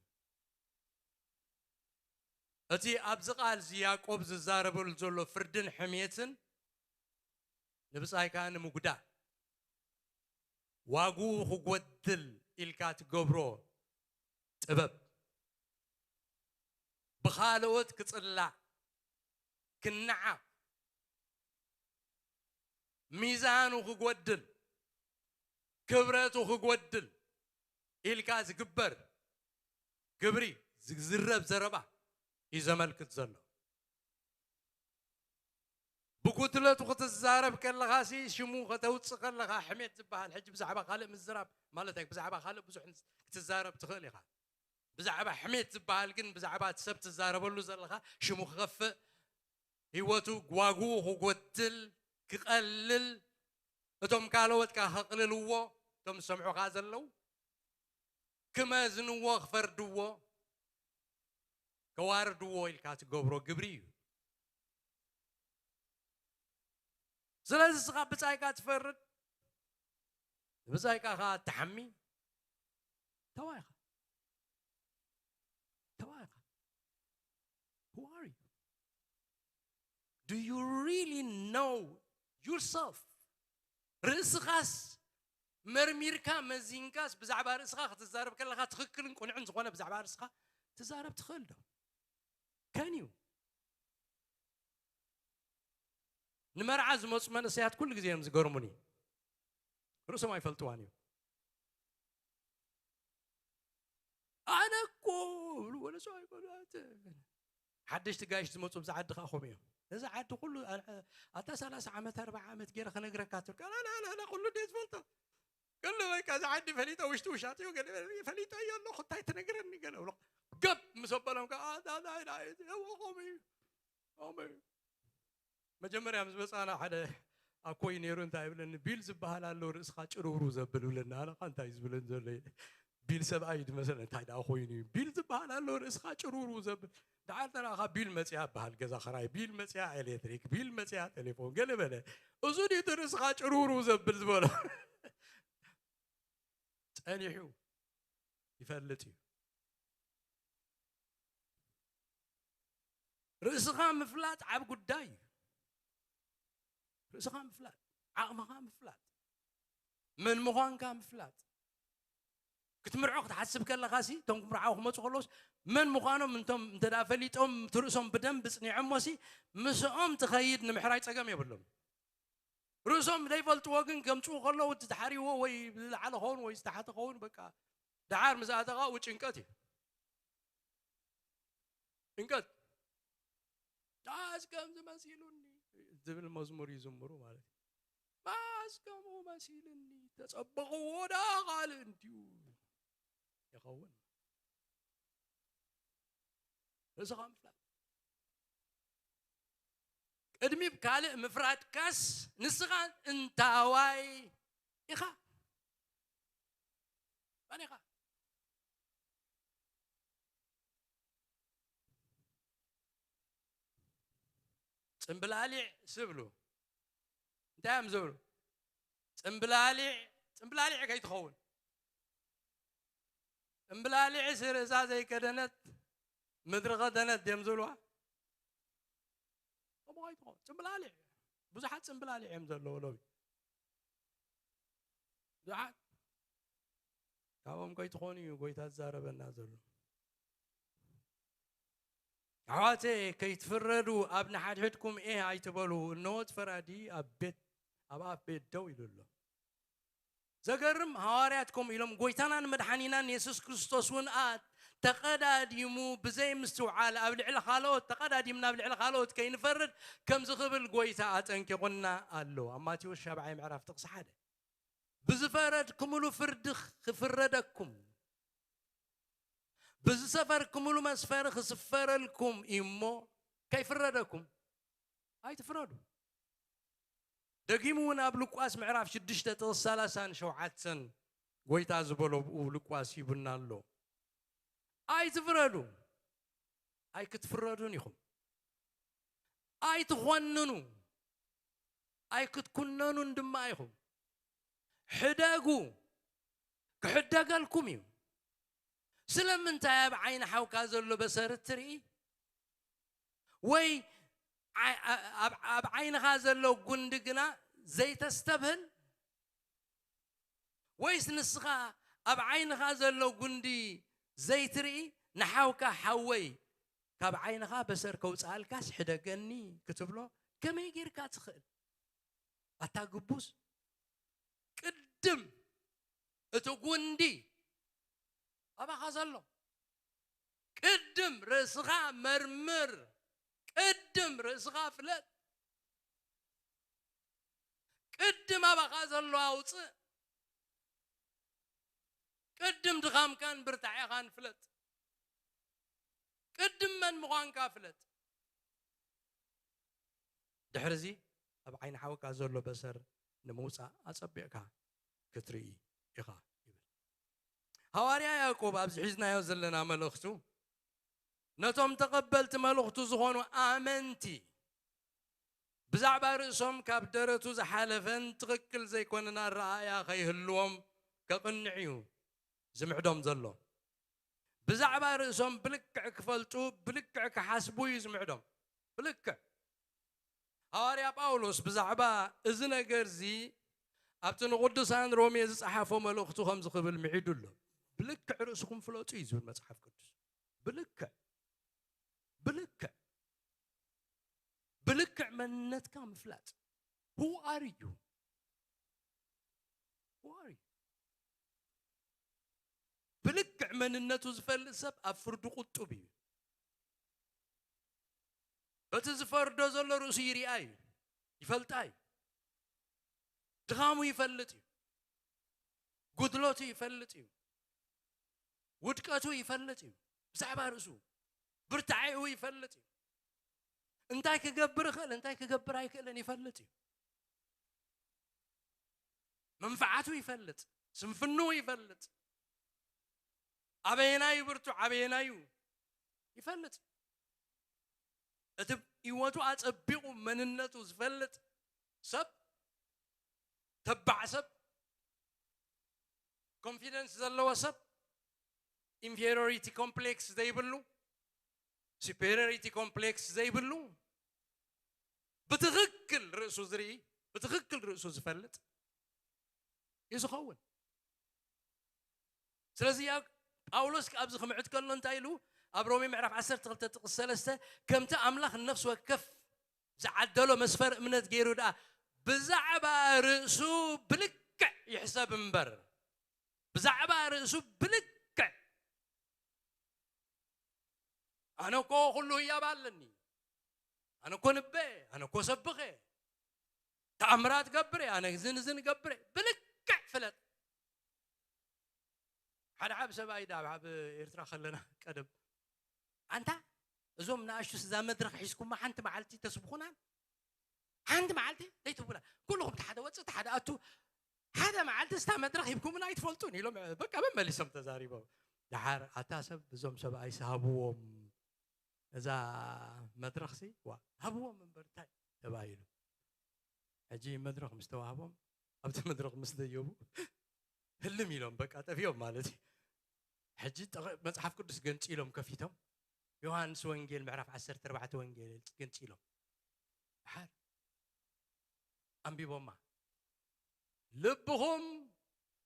እቲ ኣብዚ ቃል እዚ ያዕቆብ ዝዛረበሉ ዘሎ ፍርድን ሕሜትን ንብጻይካ ንምጉዳእ፣ ዋግኡ ክጎድል ኢልካ ትገብሮ ጥበብ፣ ብኻልኦት ክጽላእ፣ ክነዓቕ፣ ሚዛኑ ክጎድል፣ ክብረቱ ክጎድል ኢልካ ዝግበር ግብሪ፣ ዝዝረብ ዘረባ እዩ ዘመልክት ዘሎ። ብጉድለቱ ክትዛረብ ከለኻሲ፣ ሽሙ ከተውፅእ ከለኻ፣ ሕሜት ዝበሃል፣ ሕጂ ብዛዕባ ካልእ ምዝራብ ማለት እዩ፣ ብዛዕባ ካልእ ብዙሕ ክትዛረብ ትኽእል ኢኻ። ብዛዕባ ሕሜት ዝበሃል ግን፣ ብዛዕባ እቲ ሰብ ትዛረበሉ ዘለኻ ሽሙ ክኸፍእ፣ ህይወቱ ዋግኡ ክጎድል፣ ክቐልል፣ እቶም ካልኦት ከኣ ከቕልልዎ፣ እቶም ዝሰምዑኻ ዘለዉ ክመዝንዎ፣ ክፈርድዎ፣ ከዋርድዎ ኢልካ ትገብሮ ግብሪ እዩ። ስለዚ ንስኻ ብጻይካ ትፈርድ፣ ብጻይካ ከኣ ትሓሚ፣ ተባይኻ፣ ተባይኻ። Who are you? Do you really know yourself? ርእስኻስ መርሚርካ መዚንካስ ብዛዕባ ርእስኻ ክትዛረብ ከለኻ ትኽክልን ቅኑዕን ዝኾነ ብዛዕባ ርእስኻ ትዛረብ ትኽእል ዶ? Can you? ንመርዓ ዝመፁ መንእሰያት ኩሉ ግዜ እዮም ዝገርሙኒ። ርእሶም ኣይፈልጥዋን እዮም። ኣነ እኮ ብሉ ወለ ሰው ኣይኮናት። ሓደሽቲ ጋይሽ ዝመፁ ብዛ ዓዲ ከዓ ከምኡ እዮም። እዚ ዓዲ ኩሉ ኣነ ኣታ ሰላሳ ዓመት ኣርባዓ ዓመት ገይረ ክነግረካ ትብል። ላ ላ ላ ላ ኩሉ እንደ ዝፈልጦ ኩሉ በቃ እዚ ዓዲ ፈሊጦ ውሽጢ ውሻጢ እዩ። ገለ ፈሊጦ እየ ኣለኹ እንታይ ትነግረኒ ገለ ብሎ ገብ ምስ ኣበሎም ከዓ ኣታ እንታይ እንታይ ከምኡ እዩ። ከምኡ እዩ። መጀመርያ ምስ መጻና ሓደ ኣኮይ ነይሩ እንታይ ይብለኒ፣ ቢል ዝበሃል ኣሎ ርእስኻ ጭርውርው ዘብል ይብለኒ። ኣነ ኸ እንታይ እዩ ዝብለኒ ዘሎ? ቢል ሰብኣይ እዩ ዝመስለኒ፣ እንታይ ደኣ ኮይኑ እዩ? ቢል ዝበሃል ኣሎ ርእስኻ ጭርውርው ዘብል። ደሓር ተረኻ ቢል መጽያ ይበሃል፣ ገዛ ኽራይ፣ ቢል መጽያ ኤሌክትሪክ፣ ቢል መጽያ ቴሌፎን፣ ገለ በለ። እሱ ድዩ እቲ ርእስኻ ጭርውርው ዘብል ዝበሎ? ጸኒሑ ይፈልጥ እዩ። ርእስኻ ምፍላጥ ዓብ ጉዳይ እዩ። ርእስኻ ምፍላጥ፣ ዓቕምኻ ምፍላጥ፣ መን ምዃንካ ምፍላጥ። ክትምርዖ ክትሓስብ ከለኻሲ፣ እቶም ክምርዓው ክመጹ ከለውስ፣ መን ምዃኖም እንቶም እንተ ደኣ ፈሊጦም፣ እቲ ርእሶም ብደንቢ ጽኒዖሞሲ፣ ምስኦም ትኸይድ ንምሕራይ ጸገም የብሎም። ርእሶም ዘይፈልጥዎ ግን ከምጽኡ ከለዉ፣ እቲ ዝሓርይዎ ወይ ዝለዓለ ኸውን ወይ ዝተሓተ ኸውን፣ በቃ፣ ደሓር ምስ ኣተኻ፣ ኣብኡ ጭንቀት እዩ። ጭንቀት። "ዳስ ከምዚ መሲሉኒ" ዝብል መዝሙር ይዝምሩ ማለት እዩ። "ማስ ከምኡ መሲሉኒ፣ ተጸበቕዎ ደኣ ካልእ እንድዩ ይኸውን?" ርእስኻ ምፍላጥ። ቅድሚ ካልእ ምፍራድካስ ንስኻ እንታዋይ ኢኻ? መን ኢኻ? ጽምብላሊዕ ስብሉ። እንታይ እዮም ዝብሉ? ጽምብላሊዕ፣ ጽምብላሊዕ ከይትኸውን። ጽምብላሊዕስ ርእሳ ዘይከደነት ምድሪ ከደነት ድዮም ዝብልዋ? ከምኡ ከይትኾን። ጽምብላሊዕ። ብዙሓት ጽምብላሊዕ እዮም ዘለዉ ሎሚ። ብዙሓት። ካብኦም ከይትኾኑ እዩ ጎይታ ዝዛረበና ዘሎ። ኣሕዋተየ፣ ከይትፍረዱ ኣብ ንሓድሕድኩም ኤህ ኣይትበሉ። እንሆ እቲ ፈራዲ ኣብ ቤት፣ ኣብ ኣፍ ቤት ደው ኢሉ ኣሎ። ዘገርም፣ ሃዋርያት ከምኡ ኢሎም፣ ጎይታናን መድሓኒናን የሱስ ክርስቶስ እውን ኣት-፣ ተቐዳዲሙ ብዘይ ምስትውዓል ኣብ ልዕሊ ካልኦት ተቐዳዲምና ኣብ ልዕሊ ካልኦት ከይንፈርድ ከምዚ ክብል ጎይታ ኣጠንቂቑና ኣሎ። ኣብ ማቴዎስ ሻብዓይ ምዕራፍ ጥቕሲ ሓደ። ብዝፈረድኩምሉ ፍርዲ ክፍረደኩም፣ ብዝሰፈርኩምሉ መስፈሪ ክስፈረልኩም እዩ እሞ ከይፍረደኩም ኣይትፍረዱ። ደጊሙ እውን ኣብ ሉቃስ ምዕራፍ ሽዱሽተ ጥቕሲ ሰላሳን ሸውዓተን ጎይታ ዝበሎ ብኡ ሉቃስ ሂቡና ኣሎ። ኣይትፍረዱ፣ ኣይክትፍረዱን ኢኹም። ኣይትኾንኑ፣ ኣይክትኩነኑን ድማ ኢኹም። ሕደጉ፣ ክሕደገልኩም እዩ። ስለምንታይ ኣብ ዓይኒ ሓውካ ዘሎ በሰር እትርኢ? ወይ ዓይ-፣ ኣ-፣ ኣብ፣ ኣብ ዓይንኻ ዘሎ ጉንዲ ግና ዘይተስተብህል? ወይስ ንስኻ ኣብ ዓይንኻ ዘሎ ጉንዲ ዘይትርኢ? ንሓውካ፣ "ሓወይ፣ ካብ ዓይንኻ በሰር ከውጽኣልካስ ሕደገኒ" ክትብሎ ከመይ ጌርካ ትኽእል? ኣታ ግቡዝ፣ ቅድም እቲ ጉንዲ ኣባኻ ዘሎ። ቅድም ርእስኻ መርምር። ቅድም ርእስኻ ፍለጥ። ቅድም ኣባኻ ዘሎ ኣውጽእ። ቅድም ድኻምካን ብርታዔኻን ፍለጥ። ቅድም መን ምዃንካ ፍለጥ። ድሕርዚ ኣብ ዓይኒ ሓውካ ዘሎ በሰር ንምውጻእ ኣጸቢቕካ ክትርኢ ኢኻ ይብል። ሃዋርያ ያዕቆብ ኣብዚ ሒዝናዮ ዘለና መልእኽቱ ነቶም ተቐበልቲ መልእኽቱ ዝኾኑ ኣመንቲ ብዛዕባ ርእሶም ካብ ደረቱ ዝሓለፈን ትኽክል ዘይኮነን ኣረኣእያ ከይህልዎም ከቕንዕ እዩ ዝምዕዶም ዘሎ። ብዛዕባ ርእሶም ብልክዕ ክፈልጡ፣ ብልክዕ ክሓስቡ እዩ ዝምዕዶም። ብልክዕ። ሃዋርያ ጳውሎስ ብዛዕባ እዚ ነገርዚ ኣብቲ ንቕዱሳን ሮሜ ዝጸሓፎ መልእኽቱ ከምዚ ክብል ምዒዱ ኣሎ። "ብልክዕ ርእስኹም ፍለጡ" እዩ ዝብል መጽሓፍ ቅዱስ። ብልክዕ፣ ብልክዕ፣ ብልክዕ መንነትካ ምፍላጥ። Who are you? Who are you? ብልክዕ መንነቱ ዝፈልጥ ሰብ ኣብ ፍርዱ ቁጡብ እዩ። በቲ ዝፈርዶ ዘሎ ርእሱ ይሪኣ እዩ፣ ይፈልጣ እዩ። ድኻሙ ይፈልጥ እዩ፣ ጉድለቱ ይፈልጥ እዩ፣ ውድቀቱ ይፈልጥ እዩ። ብዛዕባ ርእሱ ብርታዒኡ ይፈልጥ እዩ። እንታይ ክገብር ይኽእል፣ እንታይ ክገብር ኣይክእልን ይፈልጥ እዩ። መንፍዓቱ ይፈልጥ፣ ስንፍንኡ ይፈልጥ፣ ኣበየናይ ብርቱዕ ኣበየናዩ ይፈልጥ። እቲ ህይወቱ ኣጸቢቑ መንነቱ ዝፈልጥ ሰብ፣ ተባዕ ሰብ፣ ኮንፊደንስ ዘለዎ ሰብ፣ ኢንፌሪዮሪቲ ኮምፕሌክስ ዘይብሉ፣ ሱፔሪዮሪቲ ኮምፕሌክስ ዘይብሉ፣ ብትኽክል ርእሱ ዝርኢ፣ ብትኽክል ርእሱ ዝፈልጥ እዩ ዝኸውን። ስለዚ ያ ጳውሎስ ኣብዚ ክምዕድ ከሎ እንታይ ኢሉ? ኣብ ሮሜ ምዕራፍ ዓሰርተ ክልተ ጥቕሲ ሰለስተ፣ "ከምቲ ኣምላኽ ንነፍሲ ወከፍ ዝዓደሎ መስፈር እምነት ገይሩ ደኣ ብዛዕባ ርእሱ ብልክዕ ይሕሰብ እምበር፣ ብዛዕባ ርእሱ ብልክዕ ኣነ እኮ ኩሉ ህያብ ኣለኒ፣ ኣነ እኮ ንበ፣ ኣነ እኮ ሰብኸ፣ ተኣምራት ገብረ፣ ኣነ ዝን ዝን ገብረ፣ ብልክዕ ፍለጥ." ሓደ ዓብ ሰብኣይ ዳ ኣብ ኤርትራ ከለና ቀደም፣ "ኣንታ እዞም ንኣሽቱ እዛ መድረኽ ሒዝኩማ ሓንቲ መዓልቲ ተስብኹናን ሓንቲ መዓልቲ ዘይትብላ፣ ኩልኹም እቲ ሓደ ወጽእ እቲ ሓደ ኣቱ፣ ሓደ መዓልቲ ስታ መድረኽ ሂብኩምና ኣይትፈልጡን" ኢሎም በቃ መመሊሶም ተዛሪቦም። ደሓር ኣታ ሰብ እዞም ሰብኣይስ ሃብዎም እዛ መድረኽሲ፣ ዋ፣ ሃብዎም እምበር እንታይ ተባሂሉ። ሕጂ መድረኽ ምስ ተዋህቦም ኣብቲ መድረኽ ምስ ደየቡ ህልም ኢሎም በቃ ጠፊኦም ማለት እዩ። ሕጂ ጠቐ-፣ መጽሓፍ ቅዱስ ገንጺሎም ከፊቶም ዮሃንስ ወንጌል ምዕራፍ ዓሰርተ ኣርባዕተ ወንጌል ገንጺሎም። ደሓር ኣንቢቦማ። "ልብኹም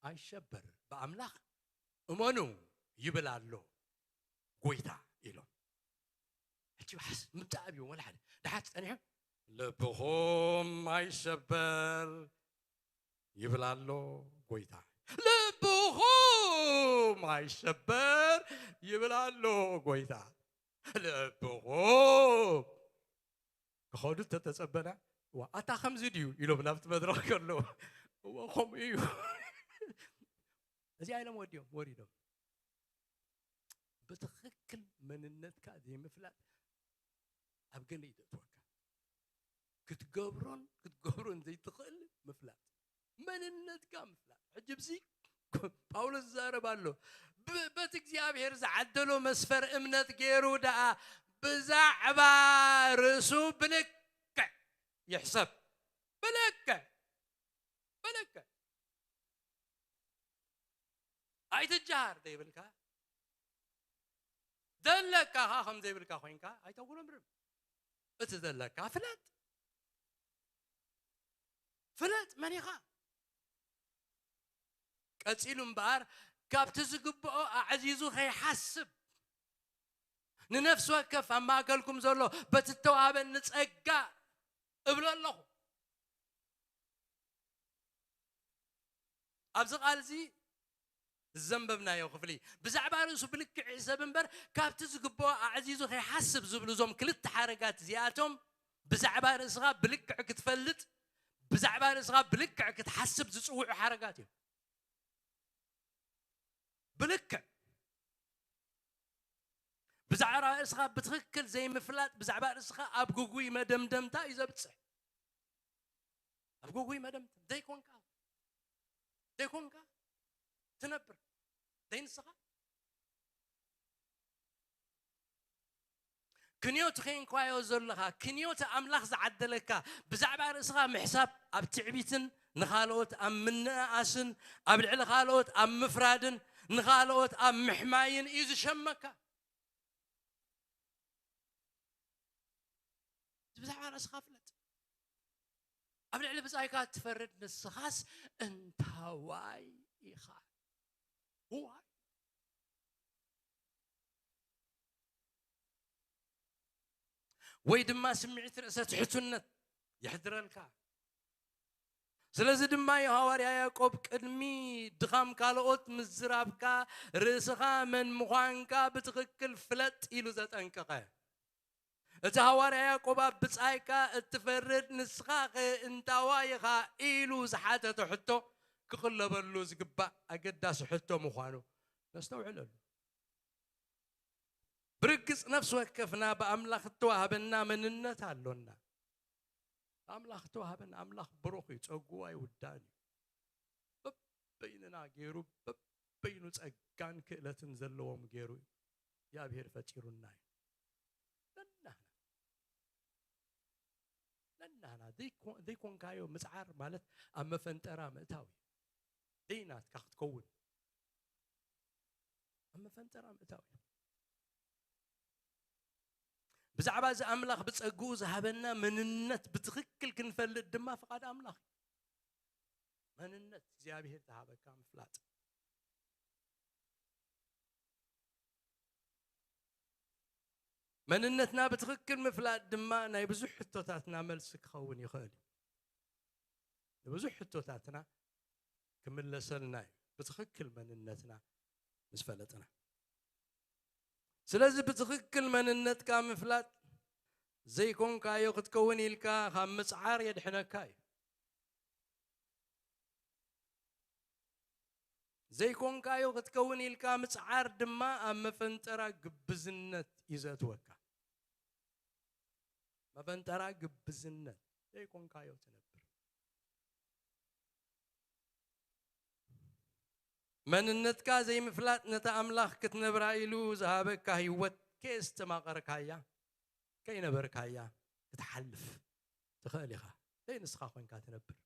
ኣይሸበር፣ ብኣምላኽ እመኑ ይብል ኣሎ ጎይታ" ኢሎም። ሕጂ ሓስ ምብጻእ ኣብዮም ወላ ሓደ። ደሓር ጸኒሖም፣ "ልብኹም ኣይሸበር ይብል ኣሎ ጎይታ። ልብኹም ማይ ሸበር ይብል ኣሎ ጎይታ። ልብኹም ክኸዱ ተተጸበና፣ "ዋ፣ ኣታ ከምዚ ድዩ?" ኢሎም ናብቲ መድረኽ ከለዉ፣ "እወ፣ ከምኡ እዩ።" እዚኣ ኢሎም ወዲኦም፣ ወሪዶም። ብትኽክል መንነትካ ዘይምፍላጥ ኣብ ገለ እዩ ዘእትወካ። ክትገብሮን ክትገብሮን ዘይትኽእል ምፍላጥ፣ መንነትካ ምፍላጥ። ሕጂ ብዚ ጳውሎስ ዝዛረብ ኣሎ። ብ-፣ በቲ እግዚኣብሔር ዝዓደሎ መስፈር እምነት ገይሩ ደኣ ብዛዕባ ርእሱ ብልክዕ ይሕሰብ። ብልክዕ፣ ብልክዕ። ኣይትጀሃር ዘይብልካ፣ ዘለካ ኸዓ ከም ዘይብልካ ኮይንካ ኣይተጉረምርም። እቲ ዘለካ ፍለጥ። ፍለጥ መን ኢኻ። ቀጺሉ እምበኣር ካብቲ ዝግብኦ ኣዕዚዙ ከይሓስብ፣ ንነፍሲ ወከፍ ኣብ ማእከልኩም ዘሎ በቲ እተዋህበኒ ጸጋ እብሎ ኣለኹ። ኣብዚ ቃል እዚ ዘንበብናዮ ክፍሊ ብዛዕባ ርእሱ ብልክዕ ይሕሰብ እምበር ካብቲ ዝግብኦ ኣዕዚዙ ከይሓስብ ዝብሉ እዞም ክልተ ሓረጋት እዚኣቶም ብዛዕባ ርእስኻ ብልክዕ ክትፈልጥ፣ ብዛዕባ ርእስኻ ብልክዕ ክትሓስብ ዝጽውዑ ሓረጋት እዮም። ብልክዕ ብዛዕባ ርእስኻ ብትኽክል ዘይምፍላጥ ብዛዕባ ርእስኻ ኣብ ግጉይ መደምደምታ እዩ ዘብጽሕ። ኣብ ግጉይ መደምደምታ ዘይኮንካ፣ ዘይኮንካ ትነብር፣ ዘይንስኻ። ክንዮት ኸይንኳዮ ዘለኻ፣ ክንዮት ኣምላኽ ዝዓደለካ፣ ብዛዕባ ርእስኻ ምሕሳብ ኣብ ትዕቢትን ንኻልኦት ኣብ ምንእኣስን፣ ኣብ ልዕሊ ካልኦት ኣብ ምፍራድን፣ ንኻልኦት ኣብ ምሕማይን እዩ ዝሸመካ። ብዛዕባ ርእስኻ ፍለጥ። ኣብ ልዕሊ ብጻይካ እትፈርድ ንስኻስ እንታዋይ ኢኻ? ዋይ? ወይ ድማ ስምዒት ርእሰ ትሕትነት የሕድረልካ። ስለዚ ድማ እዩ ሃዋርያ ያዕቆብ ቅድሚ ድኻም ካልኦት ምዝራብካ ርእስኻ መን ምዃንካ ብትኽክል ፍለጥ ኢሉ ዘጠንቀቐ። እቲ ሃዋርያ ያዕቆብ ኣብ ብጻይካ እትፈርድ ንስኻኸ እንታዋይ ኢኻ ኢሉ ዝሓተቶ ሕቶ ክቕለበሉ ዝግባእ ኣገዳሲ ሕቶ ምዃኑ ነስተውዕለሉ። ብርግጽ ነፍሲ ወከፍና ብኣምላኽ እተዋህበና መንነት ኣሎና። ብኣምላኽ እተዋህበና፣ ኣምላኽ ብሩኽ እዩ፣ ጸግኡ ኣይውዳእን እዩ። በበይንና ገይሩ በበይኑ ጸጋን ክእለትን ዘለዎም ገይሩ እግዚኣብሔር ፈጢሩና እዩ። ነናህና፣ ነናህና ዘይኮ-፣ ዘይኮንካዮ ምጽዓር ማለት ኣብ መፈንጠራ ምእታው እዩ። ዘይናትካ ክትከውን ኣብ መፈንጠራ ምእታው እዩ። ብዛዕባ እዚ ኣምላኽ ብጸግኡ ዝሃበና መንነት ብትኽክል ክንፈልጥ ድማ ፍቓድ ኣምላኽ እዩ። መንነት እግዚኣብሔር ዝሃበካ ምፍላጥ። መንነትና ብትኽክል ምፍላጥ ድማ ናይ ብዙሕ ሕቶታትና መልሲ ክኸውን ይኽእል እዩ። ንብዙሕ ሕቶታትና ክምለሰልና እዩ፣ ብትኽክል መንነትና ምስ ፈለጥና። ስለዚ ብትኽክል መንነትካ ምፍላጥ ዘይኮንካዮ ክትከውን ኢልካ ካብ ምጽዓር የድሕነካ እዩ። ዘይኮንካዮ ክትከውን ኢልካ ምጽዓር ድማ ኣብ መፈንጠራ ግብዝነት እዩ ዘእትወካ። መፈንጠራ ግብዝነት። ዘይኮንካዮ ትነብር። መንነትካ ዘይምፍላጥ ነታ ኣምላኽ ክትነብራ ኢሉ ዝሃበካ ህይወት ከየስተማቐርካያ፣ ከይነበርካያ ክትሓልፍ ትኽእል ኢኻ። ዘይንስኻ ኮንካ ትነብር።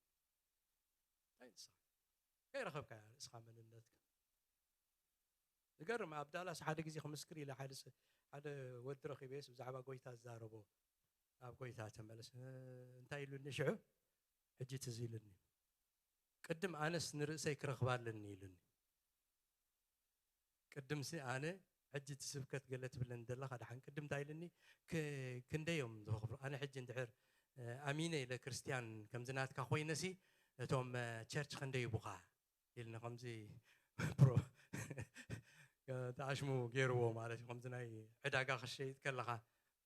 ዘይንስኻ። ከይረኸብካያ ርእስኻ መንነትካ። ዝገርም፣ ኣብ ዳላስ ሓደ ግዜ ክምስክር ኢለ ሓደ ስ-፣ ሓደ ወዲ ረኺበ ብዛዕባ ጎይታ ዝዛረቦ። ናብ ጎይታ ተመለስ። እ፣ እንታይ ኢሉኒ ሽዑ? ሕጂ ትዝ ኢሉኒ። ቅድም ኣነስ ንርእሰይ ክረኽባ ኣለኒ ኢሉኒ። ቅድምሲ ኣነ፣ ሕጂ እቲ ስብከት ገለ ትብለኒ ዘለኻ ደሓን፣ ቅድም እንታይ ኢሉኒ? ክ-፣ ክንደይ እዮም ዝኸፍሉ? ኣነ ሕጂ እንድሕር፣ እ፣ ኣሚነ ኢለ ክርስትያን ከምዚ ናትካ ኮይነሲ፣ እቶም፣ እ፣ ቸርች ክንደይ ይቡኻ? ኢልና ከምዚ ፕሮ-፣ ተኣሽሙ ገይርዎ ማለት እዩ። ከምዚ ናይ ዕዳጋ ክሸይጥ ከለኻ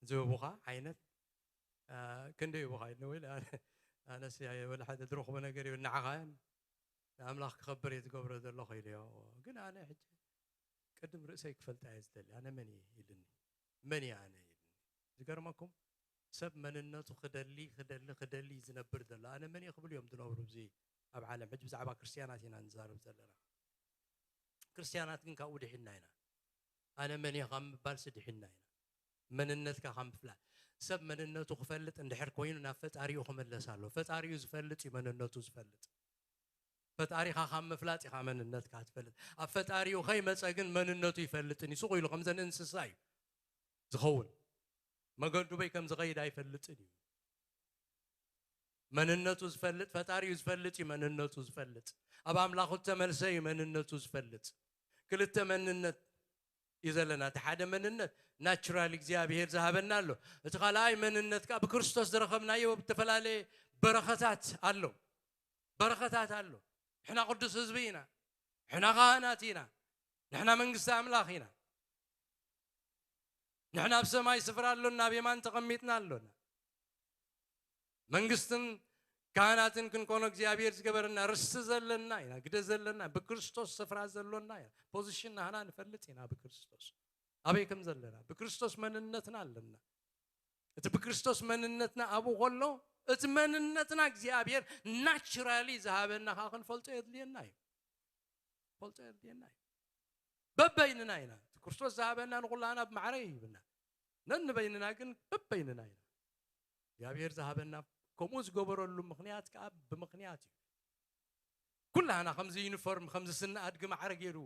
ዝህቡኻ ዓይነት፣ አ፣ ክንደይ ይህቡኻ ኢልኒ። ወይ ኣነ፣ ኣነስ ወላ ሓደ ዝረኽቦ ነገር የብሉ፣ ንዓኻን ንኣምላኽ ክኸብር እየ ዝገብሮ ዘለኹ ኢለዮ። ግን ኣነ ሕጂ ቅድም ርእሰይ ክፈልጣ እየ ዝደሊ። ኣነ መን እየ ኢልኒ። መን እየ ኣነ ኢልኒ። ዝገርመኩም፣ ሰብ መንነቱ ክደሊ፣ ክደሊ፣ ክደሊ እዩ ዝነብር ዘሎ። ኣነ መን እየ ክብል እዮም ዝነብሩ። እዚ ኣብ ዓለም ሕጂ ብዛዕባ ክርስትያናት ኢና ንዛረብ ዘለና። ክርስትያናት ግን ካብኡ ድሒና ኢና። ኣነ መን እየ ካብ ምባልሲ ድሒና ኢና። መንነትካ ካብ ምፍላጥ። ሰብ መንነቱ ክፈልጥ እንድሕር ኮይኑ ናብ ፈጣሪኡ ክምለስ ኣሎ። ፈጣሪኡ ዝፈልጥ እዩ መንነቱ ዝፈልጥ። ፈጣሪኻ ካብ ምፍላጥ ኢኻ መንነትካ ትፈልጥ። ኣብ ፈጣሪኡ ከይመጸ ግን መንነቱ ይፈልጥን እዩ። ስቕ ኢሉ ከምዘን እንስሳ እዩ ዝኸውን። መገዱ በይ ከም ዝኸይድ ኣይፈልጥን እዩ። መንነቱ ዝፈልጥ ፈጣሪኡ ዝፈልጥ እዩ መንነቱ ዝፈልጥ። ኣብ ኣምላኹ እተመልሰ እዩ መንነቱ ዝፈልጥ። ክልተ መንነት እዩ ዘለና። እቲ ሓደ መንነት ናቹራል እግዚኣብሔር ዝሃበና ኣሎ። እቲ ካልኣይ መንነት ከኣ ብክርስቶስ ዝረኸብናዮ ዝተፈላለየ በረኸታት ኣሎ። በረኸታት ኣሎ። ንሕና ቅዱስ ህዝቢ ኢና። ንሕና ካህናት ኢና። ንሕና መንግስቲ ኣምላኽ ኢና። ንሕና ኣብ ሰማይ ስፍራ ኣሎና፣ ኣብ የማን ተቐሚጥና ኣሎና። መንግስትን ካህናትን ክንኮኖ እግዚኣብሔር ዝገበረና ርስቲ ዘለና ኢና፣ ግደ ዘለና፣ ብክርስቶስ ስፍራ ዘሎና ኢና። ፖዚሽን ናህና ንፈልጥ ኢና ብክርስቶስ። ኣበይ ከም ዘለና፣ ብክርስቶስ መንነትና ኣለና። እቲ ብክርስቶስ መንነትና ኣብኡ ከሎ፣ እቲ መንነትና እግዚኣብሔር ናቹራሊ ዝሃበና ከዓ ክንፈልጦ የድልየና እዩ። ፈልጦ የድልየና እዩ። በበይንና ኢና። እቲ ክርስቶስ ዝሃበና ንኹላና ብማዕረ ይህብና። ነንበይንና ግን በበይንና ኢና። እግዚኣብሔር ዝሃበና ከምኡ ዝገበረሉ ምኽንያት ከዓ ብምኽንያት እዩ። ኩላና ከምዚ ዩኒፎርም፣ ከምዚ ስነ ኣድጊ ማዕረ ገይሩ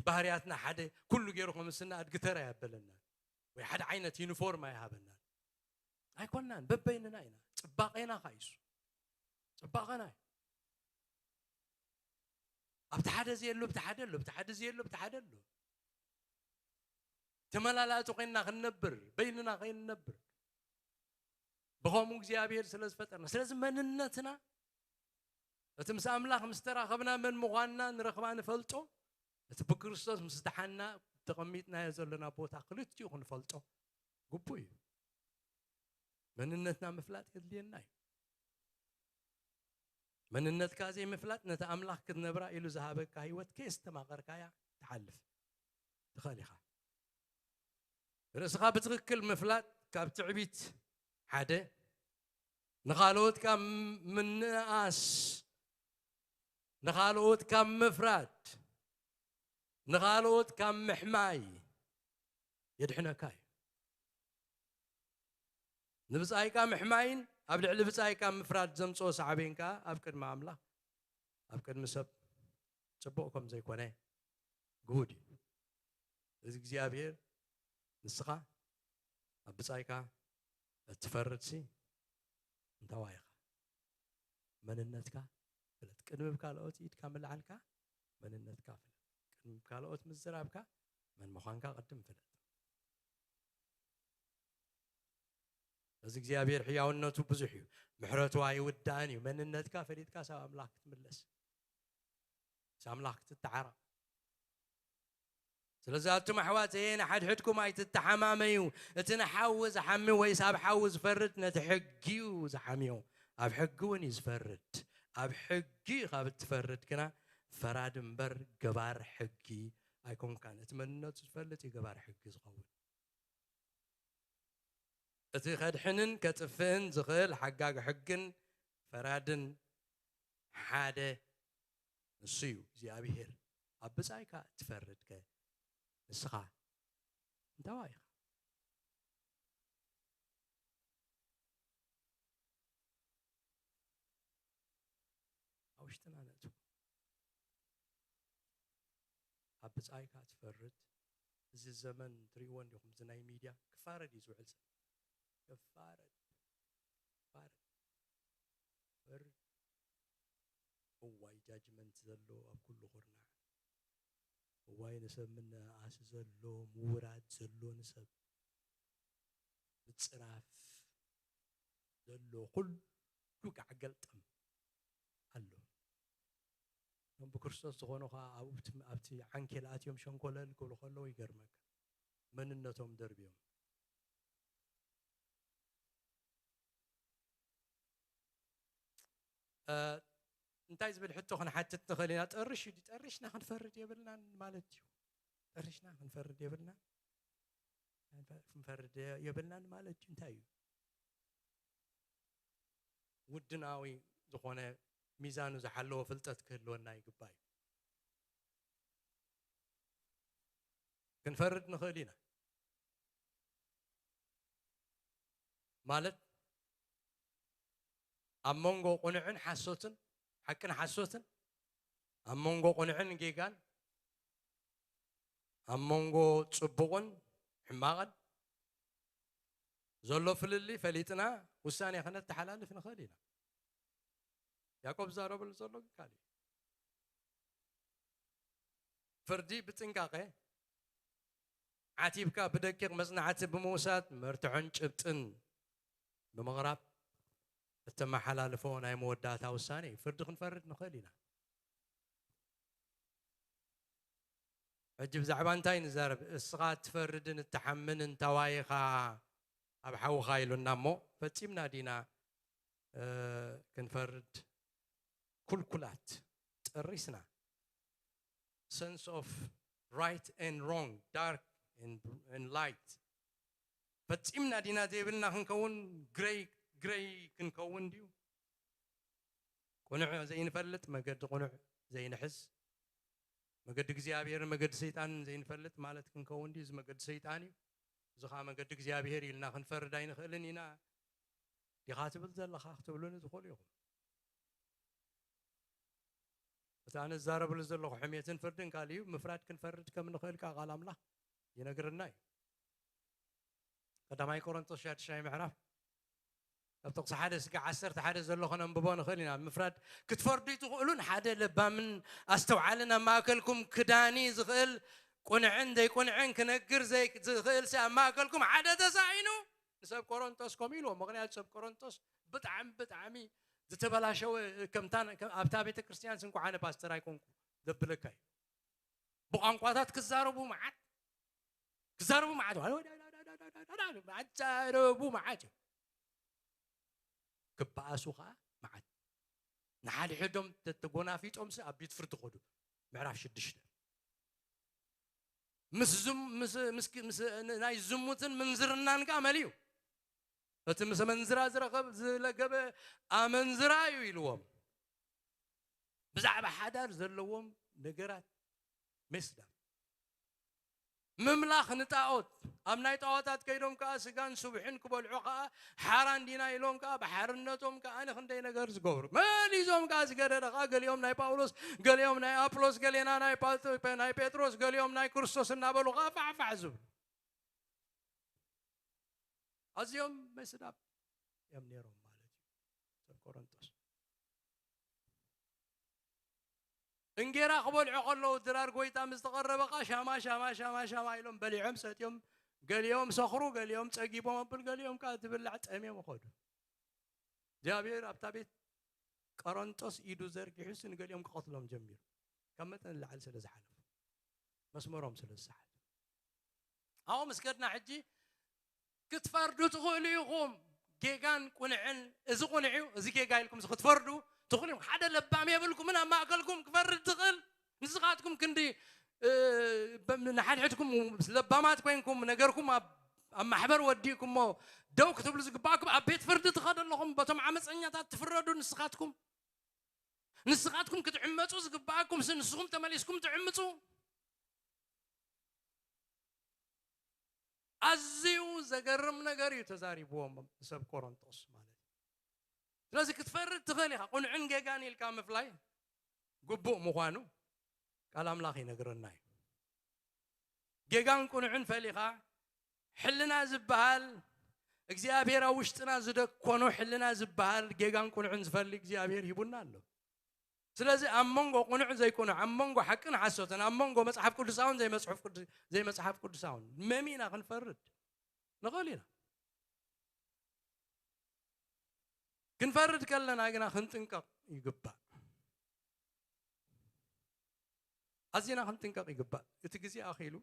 ባህርያትና ሓደ ኩሉ ገይሩ ከም ስነ ኣድጊ ተራ ያበለና። ወይ ሓደ ዓይነት ዩኒፎርም ኣይሃበናን። ኣይኮናን፣ በበይንና ኢና። ጽባቄና ካይሱ። ጽባቐና እዩ። ኣብቲ ሓደ ዘየሎ፣ ብቲ ሓደ ኣሎ፣ ብቲ ሓደ ዘየሎ፣ ብቲ ሓደ ኣሎ። ተመላላእቲ ኮይንና ክንነብር፣ በይንና ከይንነብር። ብኸምኡ እግዚኣብሔር ስለ ዝፈጠርና። ስለዚ መንነትና፣ እቲ ምስ ኣምላኽ ምስ ተራኸብና መን ምዃንና ንረኽባ ንፈልጦ፣ እቲ ብክርስቶስ ምስ ደሓንና ተቐሚጥናዮ ዘለና ቦታ ክልቲኡ ክንፈልጦ ግቡእ እዩ። መንነትና ምፍላጥ የድልየና እዩ። መንነትካ ዘይምፍላጥ ነቲ ኣምላኽ ክትነብራ ኢሉ ዝሃበካ ህይወት ከየስተማቐርካያ ትሓልፍ ትኽእል ኢኻ። ርእስኻ ብትኽክል ምፍላጥ ካብ ትዕቢት ሓደ፣ ንኻልኦት ካብ ምንእኣስ፣ ንኻልኦት ካብ ምፍራድ፣ ንኻልኦት ካብ ምሕማይ የድሕነካ እዩ። ንብጻይካ ምሕማይን ኣብ ልዕሊ ብጻይካ ምፍራድ ዘምጽኦ ሳዕቤን ከኣ ኣብ ቅድሚ ኣምላኽ፣ ኣብ ቅድሚ ሰብ ጽቡቕ ከም ዘይኮነ ግሁድ እዩ። እዚ እግዚኣብሔር ንስኻ ኣብ ብጻይካ እትፈርድሲ እንታዋይ ኢኻ? መንነትካ ፍለጥ። ቅድሚ ብካልኦት ኢድካ ምልዓልካ መንነትካ ፍለጥ። ቅድሚ ብካልኦት ምዝራብካ መን ምዃንካ ቅድም ፍለጥ። እዚ እግዚኣብሔር ሕያውነቱ ብዙሕ እዩ። ምሕረቱ ኣይውዳእን እዩ። መንነትካ ፈሊጥካ ሳብ ኣምላኽ ክትምለስ፣ ሳብ ኣምላኽ ክትተዓረቕ። ስለዚ ኣቱም ኣሕዋተየ ንሓድሕድኩም ኣይትተሓማመዩ። እቲ ንሓዊ ዝሓሚ ወይስ ኣብ ሓዊ ዝፈርድ ነቲ ሕጊ እዩ ዝሓምዮ። ኣብ ሕጊ እውን እዩ ዝፈርድ። ኣብ ሕጊ ካብ እትፈርድ ግና ፈራዲ እምበር ገባር ሕጊ ኣይኮንካን። እቲ መንነቱ ዝፈልጥ እዩ ገባር ሕጊ ዝኸውን። እቲ ከድሕንን ከጥፍእን ዝኽእል ሓጋጊ ሕግን ፈራድን ሓደ ንሱ እዩ እግዚኣብሄር። ኣብ ብጻይካ እትፈርድከ ንስኻ እንታዋይ ኢኻ? ኣብ ውሽጥና ነእትዎ። ኣብ ብጻይካ ትፈርድ። እዚ ዘመን ትርእይዎ እንዲኹም፣ እዚ ናይ ሚድያ ክፋረድ እዩ ዝውዕል ሰብ። ክፋረድ። ክፋረድ። ክፈርድ። እዋይ ጃጅመንት ዘሎ ኣብ ኩሉ ኩርናዕ። እዋይ ንሰብ ምንእኣስ ዘሎ፣ ምውራድ ዘሎ፣ ንሰብ ምጽራፍ ዘሎ፣ ኩሉ ጋዕ ገልጠም ኣሎ። ብክርስቶስ ዝኾኑ ኸዓ ኣብቲ ኣብቲ ዓንኬል ኣትዮም ሸንኮለል ክብሉ ከለዉ ይገርመካ። መንነቶም ደርብዮም። እ፣ እንታይ ዝብል ሕቶ ክንሓትት ንኽእል ኢና? ጠርሽ እዩ፣ ጠሪሽና ክንፈርድ የብልናን ማለት እዩ። ጠሪሽና ክንፈርድ የብልናን፣ ክንፈርድ የብልናን ማለት እዩ። እንታይ እዩ? ውድናዊ ዝኾነ ሚዛኑ ዝሓለወ ፍልጠት ክህልወና ይግባእ እዩ። ክንፈርድ ንኽእል ኢና። ማለት ኣብ መንጎ ቁኑዕን ሓሶትን፣ ሓቅን ሓሶትን፣ ኣብ መንጎ ቁኑዕን ጌጋን፣ ኣብ መንጎ ጽቡቕን ሕማቕን ዘሎ ፍልልይ ፈሊጥና ውሳኔ ከነተሓላልፍ ንኽእል ኢና። ያዕቆብ ዝዛረበሉ ዘሎ ግን ካልእ እዩ። ፍርዲ ብጥንቃቐ ዓቲብካ ብደቂቕ መጽናዕቲ ብምውሳድ መርትዖን ጭብጥን ብምቕራብ እተመሓላልፎ ናይ መወዳእታ ውሳኔ እዩ። ፍርዲ ክንፈርድ ንኽእል ኢና። ሕጂ ብዛዕባ እንታይ ንዛረብ? እስኻ እትፈርድን እትሓምንን እንታዋይ ኢኻ ኣብ ሓውኻ ኢሉና እሞ ፈጺምና ዲና፣ እ፣ ክንፈርድ? ኩልኩላት ጠሪስና። Sense of right and wrong, dark and, and light ፈጺምና ዲና ዘይብልና ክንከውን፣ ግረይ ግረይ ክንከውን ድዩ? ቁኑዕ ዘይንፈልጥ፣ መገዲ ቁኑዕ ዘይንሕዝ፣ መገዲ እግዚኣብሔርን መገዲ ሰይጣንን ዘይንፈልጥ ማለት ክንከውን ድዩ? እዚ መገዲ ሰይጣን እዩ፣ እዚ ኸዓ መገዲ እግዚኣብሔር ኢልና ክንፈርድ ኣይንኽእልን ኢና ዲኻ ትብል ዘለኻ ክትብሉኒ ትኽእሉ ኢኹም። እቲ ኣነ ዝዛረበሉ ዘለኹ ሕሜትን ፍርድን ካልእ እዩ። ምፍራድ ክንፈርድ ከም ንኽእል ከኣ ቃል ኣምላኽ ይነግረና እዩ። ቀዳማይ ቆሮንቶስ ሻድሻይ ምዕራፍ ካብ ጥቕሲ ሓደ እስከ ዓሰርተ ሓደ ዘሎ ከነንብቦ ንኽእል ኢና። ምፍራድ ክትፈርዱ ኣይትኽእሉን፣ ሓደ ለባምን ኣስተውዓልን ኣብ ማእከልኩም ክዳኒ ዝኽእል፣ ቁንዕን ዘይቁንዕን ክነግር ዘይ-፣ ዝኽእል ሰብ ኣብ ማእከልኩም ሓደ ተሳኢኑ ንሰብ ቆሮንቶስ ከምኡ ኢልዎ። ምኽንያቱ ሰብ ቆሮንቶስ ብጣዕሚ፣ ብጣዕሚ ዝተበላሸወ፣ ከምታ፣ ከም ኣብታ ቤተ ክርስቲያን ስንኳ ኣነ ፓስተር ኣይኮንኩ ዘብለካ እዩ። ብቋንቋታት ክዛረቡ መዓት፣ ክዛረቡ መዓት፣ ክዛረቡ መዓት እዮም። ክበኣሱ ኸዓ መዓት። ንሓድሕዶም ተተጎናፊጦምሲ ኣብ ቤት ፍርዲ ኸዱ። ምዕራፍ ሽዱሽተ። ምስ ዝም-፣ ምስ፣ ምስ፣ ምስ ናይ ዝሙትን ምንዝርናን ከኣ መሊኡ። እቲ ምስ ኣመንዝራ ዝረኸብ፣ ዝለገበ ኣመንዝራ እዩ ኢልዎም። ብዛዕባ ሓዳር ዘለዎም ነገራት መስዳር። ምምላኽ ንጣኦት። ኣብ ናይ ጣኦታት ከይዶም ከኣ ስጋን ስብሕን ክበልዑ ከኣ ሓራን ዲና ኢሎም ከኣ ብሓርነቶም ከኣ ንኽንደይ ነገር ዝገብሩ። መሊዞም ከኣ ዝገደደ ከኣ ገሊኦም ናይ ጳውሎስ፣ ገሊኦም ናይ ኣፕሎስ፣ ገሌና ናይ ጳ-፣ ናይ ጴጥሮስ፣ ገሊኦም ናይ ክርስቶስ እናበሉ ከኣ ፋሕፋሕ ዝብሉ። ኣዝዮም መስዳብ እዮም ነይሮም ማለት እዩ። ሰብ ቆሮንቶስ። እንጌራ ክበልዑ ከለዉ ድራር ጎይታ ምስ ተቐረበ ኸዓ ሻማ፣ ሻማ፣ ሻማ፣ ሻማ ኢሎም በሊዖም ሰትዮም፣ ገሊኦም ሰኽሩ፣ ገሊኦም ጸጊቦም ኣብል፣ ገሊኦም ከኣ ትብላዕ ጠምዮም ኸዱ። እግዚኣብሔር ኣብታ ቤት ቆሮንቶስ ኢዱ ዘርጊሑስ ንገሊኦም ክቐትሎም ጀሚሩ። ካብ መጠን ንላዕሊ ስለ ዝሓለፉ፣ መስመሮም ስለ ዝሰሓቱ። ኣብኡ ምስ ከድና ሕጂ ክትፈርዱ ትኽእሉ ኢኹም። ጌጋን ቁንዕን፣ እዚ ቁንዕ እዩ፣ እዚ ጌጋ ኢልኩም ክትፈርዱ ትኽእሉ ኢኹም። ሓደ ለባም የብልኩምን ኣብ ማእከልኩም ክፈርድ ትኽእል። ንስኻትኩም ክንዲ፣ እ፣ በ-፣ ንሓድሕድኩም ምስ ለባማት ኮይንኩም ነገርኩም ኣብ፣ ኣብ ማሕበር ወዲእኩሞ ደው ክትብሉ ዝግባእኩም፣ ኣብ ቤት ፍርዲ ትኸዱ ኣለኹም። በቶም ዓመፀኛታት ትፍረዱ ንስኻትኩም። ንስኻትኩም ክትዕመፁ ዝግባእኩም ስ-፣ ንስኹም ተመሊስኩም ትዕምፁ። ኣዝዩ ዘገርም ነገር እዩ ተዛሪብዎም ንሰብ ቆሮንቶስ ማለት እዩ። ስለዚ ክትፈርድ ትኽእል ኢኻ። ቁንዕን ጌጋን ኢልካ ምፍላይ ግቡእ ምዃኑ ቃል ኣምላኽ ይነግረና እዩ። ጌጋን ቁንዕን ፈሊኻ ሕልና ዝበሃል እግዚኣብሔር ኣብ ውሽጥና ዝደኮኖ ሕልና ዝበሃል ጌጋን ቁንዕን ዝፈሊ እግዚኣብሔር ሂቡና ኣሎ። ስለዚ ኣብ መንጎ ቁኑዕ ዘይቁኑዕ፣ ኣብ መንጎ ሓቅን ሓሶትን፣ ኣብ መንጎ መጽሓፍ ቅዱሳውን ዘይመጽሑፍ ቅዱ-፣ ዘይመጽሓፍ ቅዱሳውን መሚና ክንፈርድ ንኽእል ኢና። ክንፈርድ ከለና ግና ክንጥንቀቕ ይግባእ። ኣዚና ክንጥንቀቕ ይግባእ። እቲ ግዜ ኣኺሉ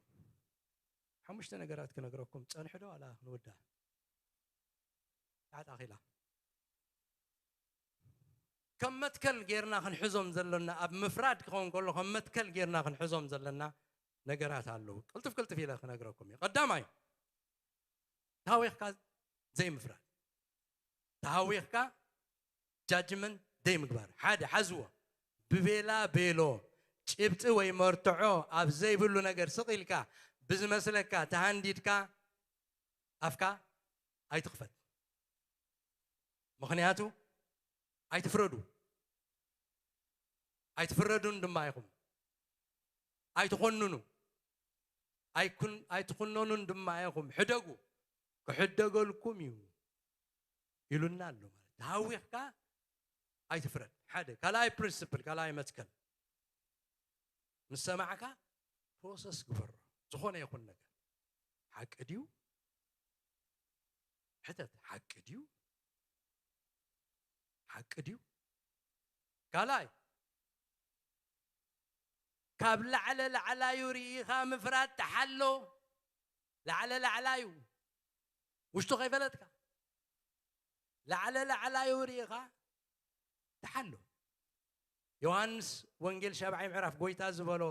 ሓሙሽተ ነገራት ክነግረኩም ጸንሑ ዶ ዋላ ክንውዳ? ሰዓት ኣኺላ። ከም መትከል ጌርና ክንሕዞም ዘለና፣ ኣብ ምፍራድ ክኸውን ከሎ ከም መትከል ጌርና ክንሕዞም ዘለና ነገራት ኣለዉ። ቅልጥፍ ቅልጥፍ ኢለ ክነግረኩም እየ። ቀዳማይ፣ ተሃዊኽካ ዘይምፍራድ። ተሃዊኽካ ጃጅመንት ዘይምግባር። ሓደ፣ ሓዝዎ። ብቤላ ቤሎ፣ ጭብጢ ወይ መርትዖ ኣብ ዘይብሉ ነገር ስቕ ኢልካ፣ ብዝመስለካ ተሃንዲድካ ኣፍካ ኣይትኽፈት። ምኽንያቱ ኣይትፍረዱ። ኣይትፍረዱን ድማ ኢኹም። ኣይትኾንኑ። ኣይኩን-፣ ኣይትኹነኑን ድማ ኢኹም። ሕደጉ። ክሕደገልኩም እዩ ኢሉና ኣሎ ማለት። ተሃዊኽካ ኣይትፍረድ። ሓደ፣ ካልኣይ ፕሪንሲፕል፣ ካልኣይ መትከል። ምስ ሰማዕካ ፕሮሰስ ግበሮ። ዝኾነ ይኹን ነገር። ሓቂ ድዩ? ሕተት። ሓቂ ድዩ? ሓቂ ድዩ? ካልኣይ፣ ካብ ላዕለ ላዕላዩ ርኢኻ ምፍራድ ተሓሎ። ላዕለ ላዕላዩ፣ ውሽጡ ከይፈለጥካ። ላዕለ ላዕላዩ ርኢኻ ተሓሎ። ዮሃንስ ወንጌል ሻብዓይ ምዕራፍ ጎይታ ዝበሎ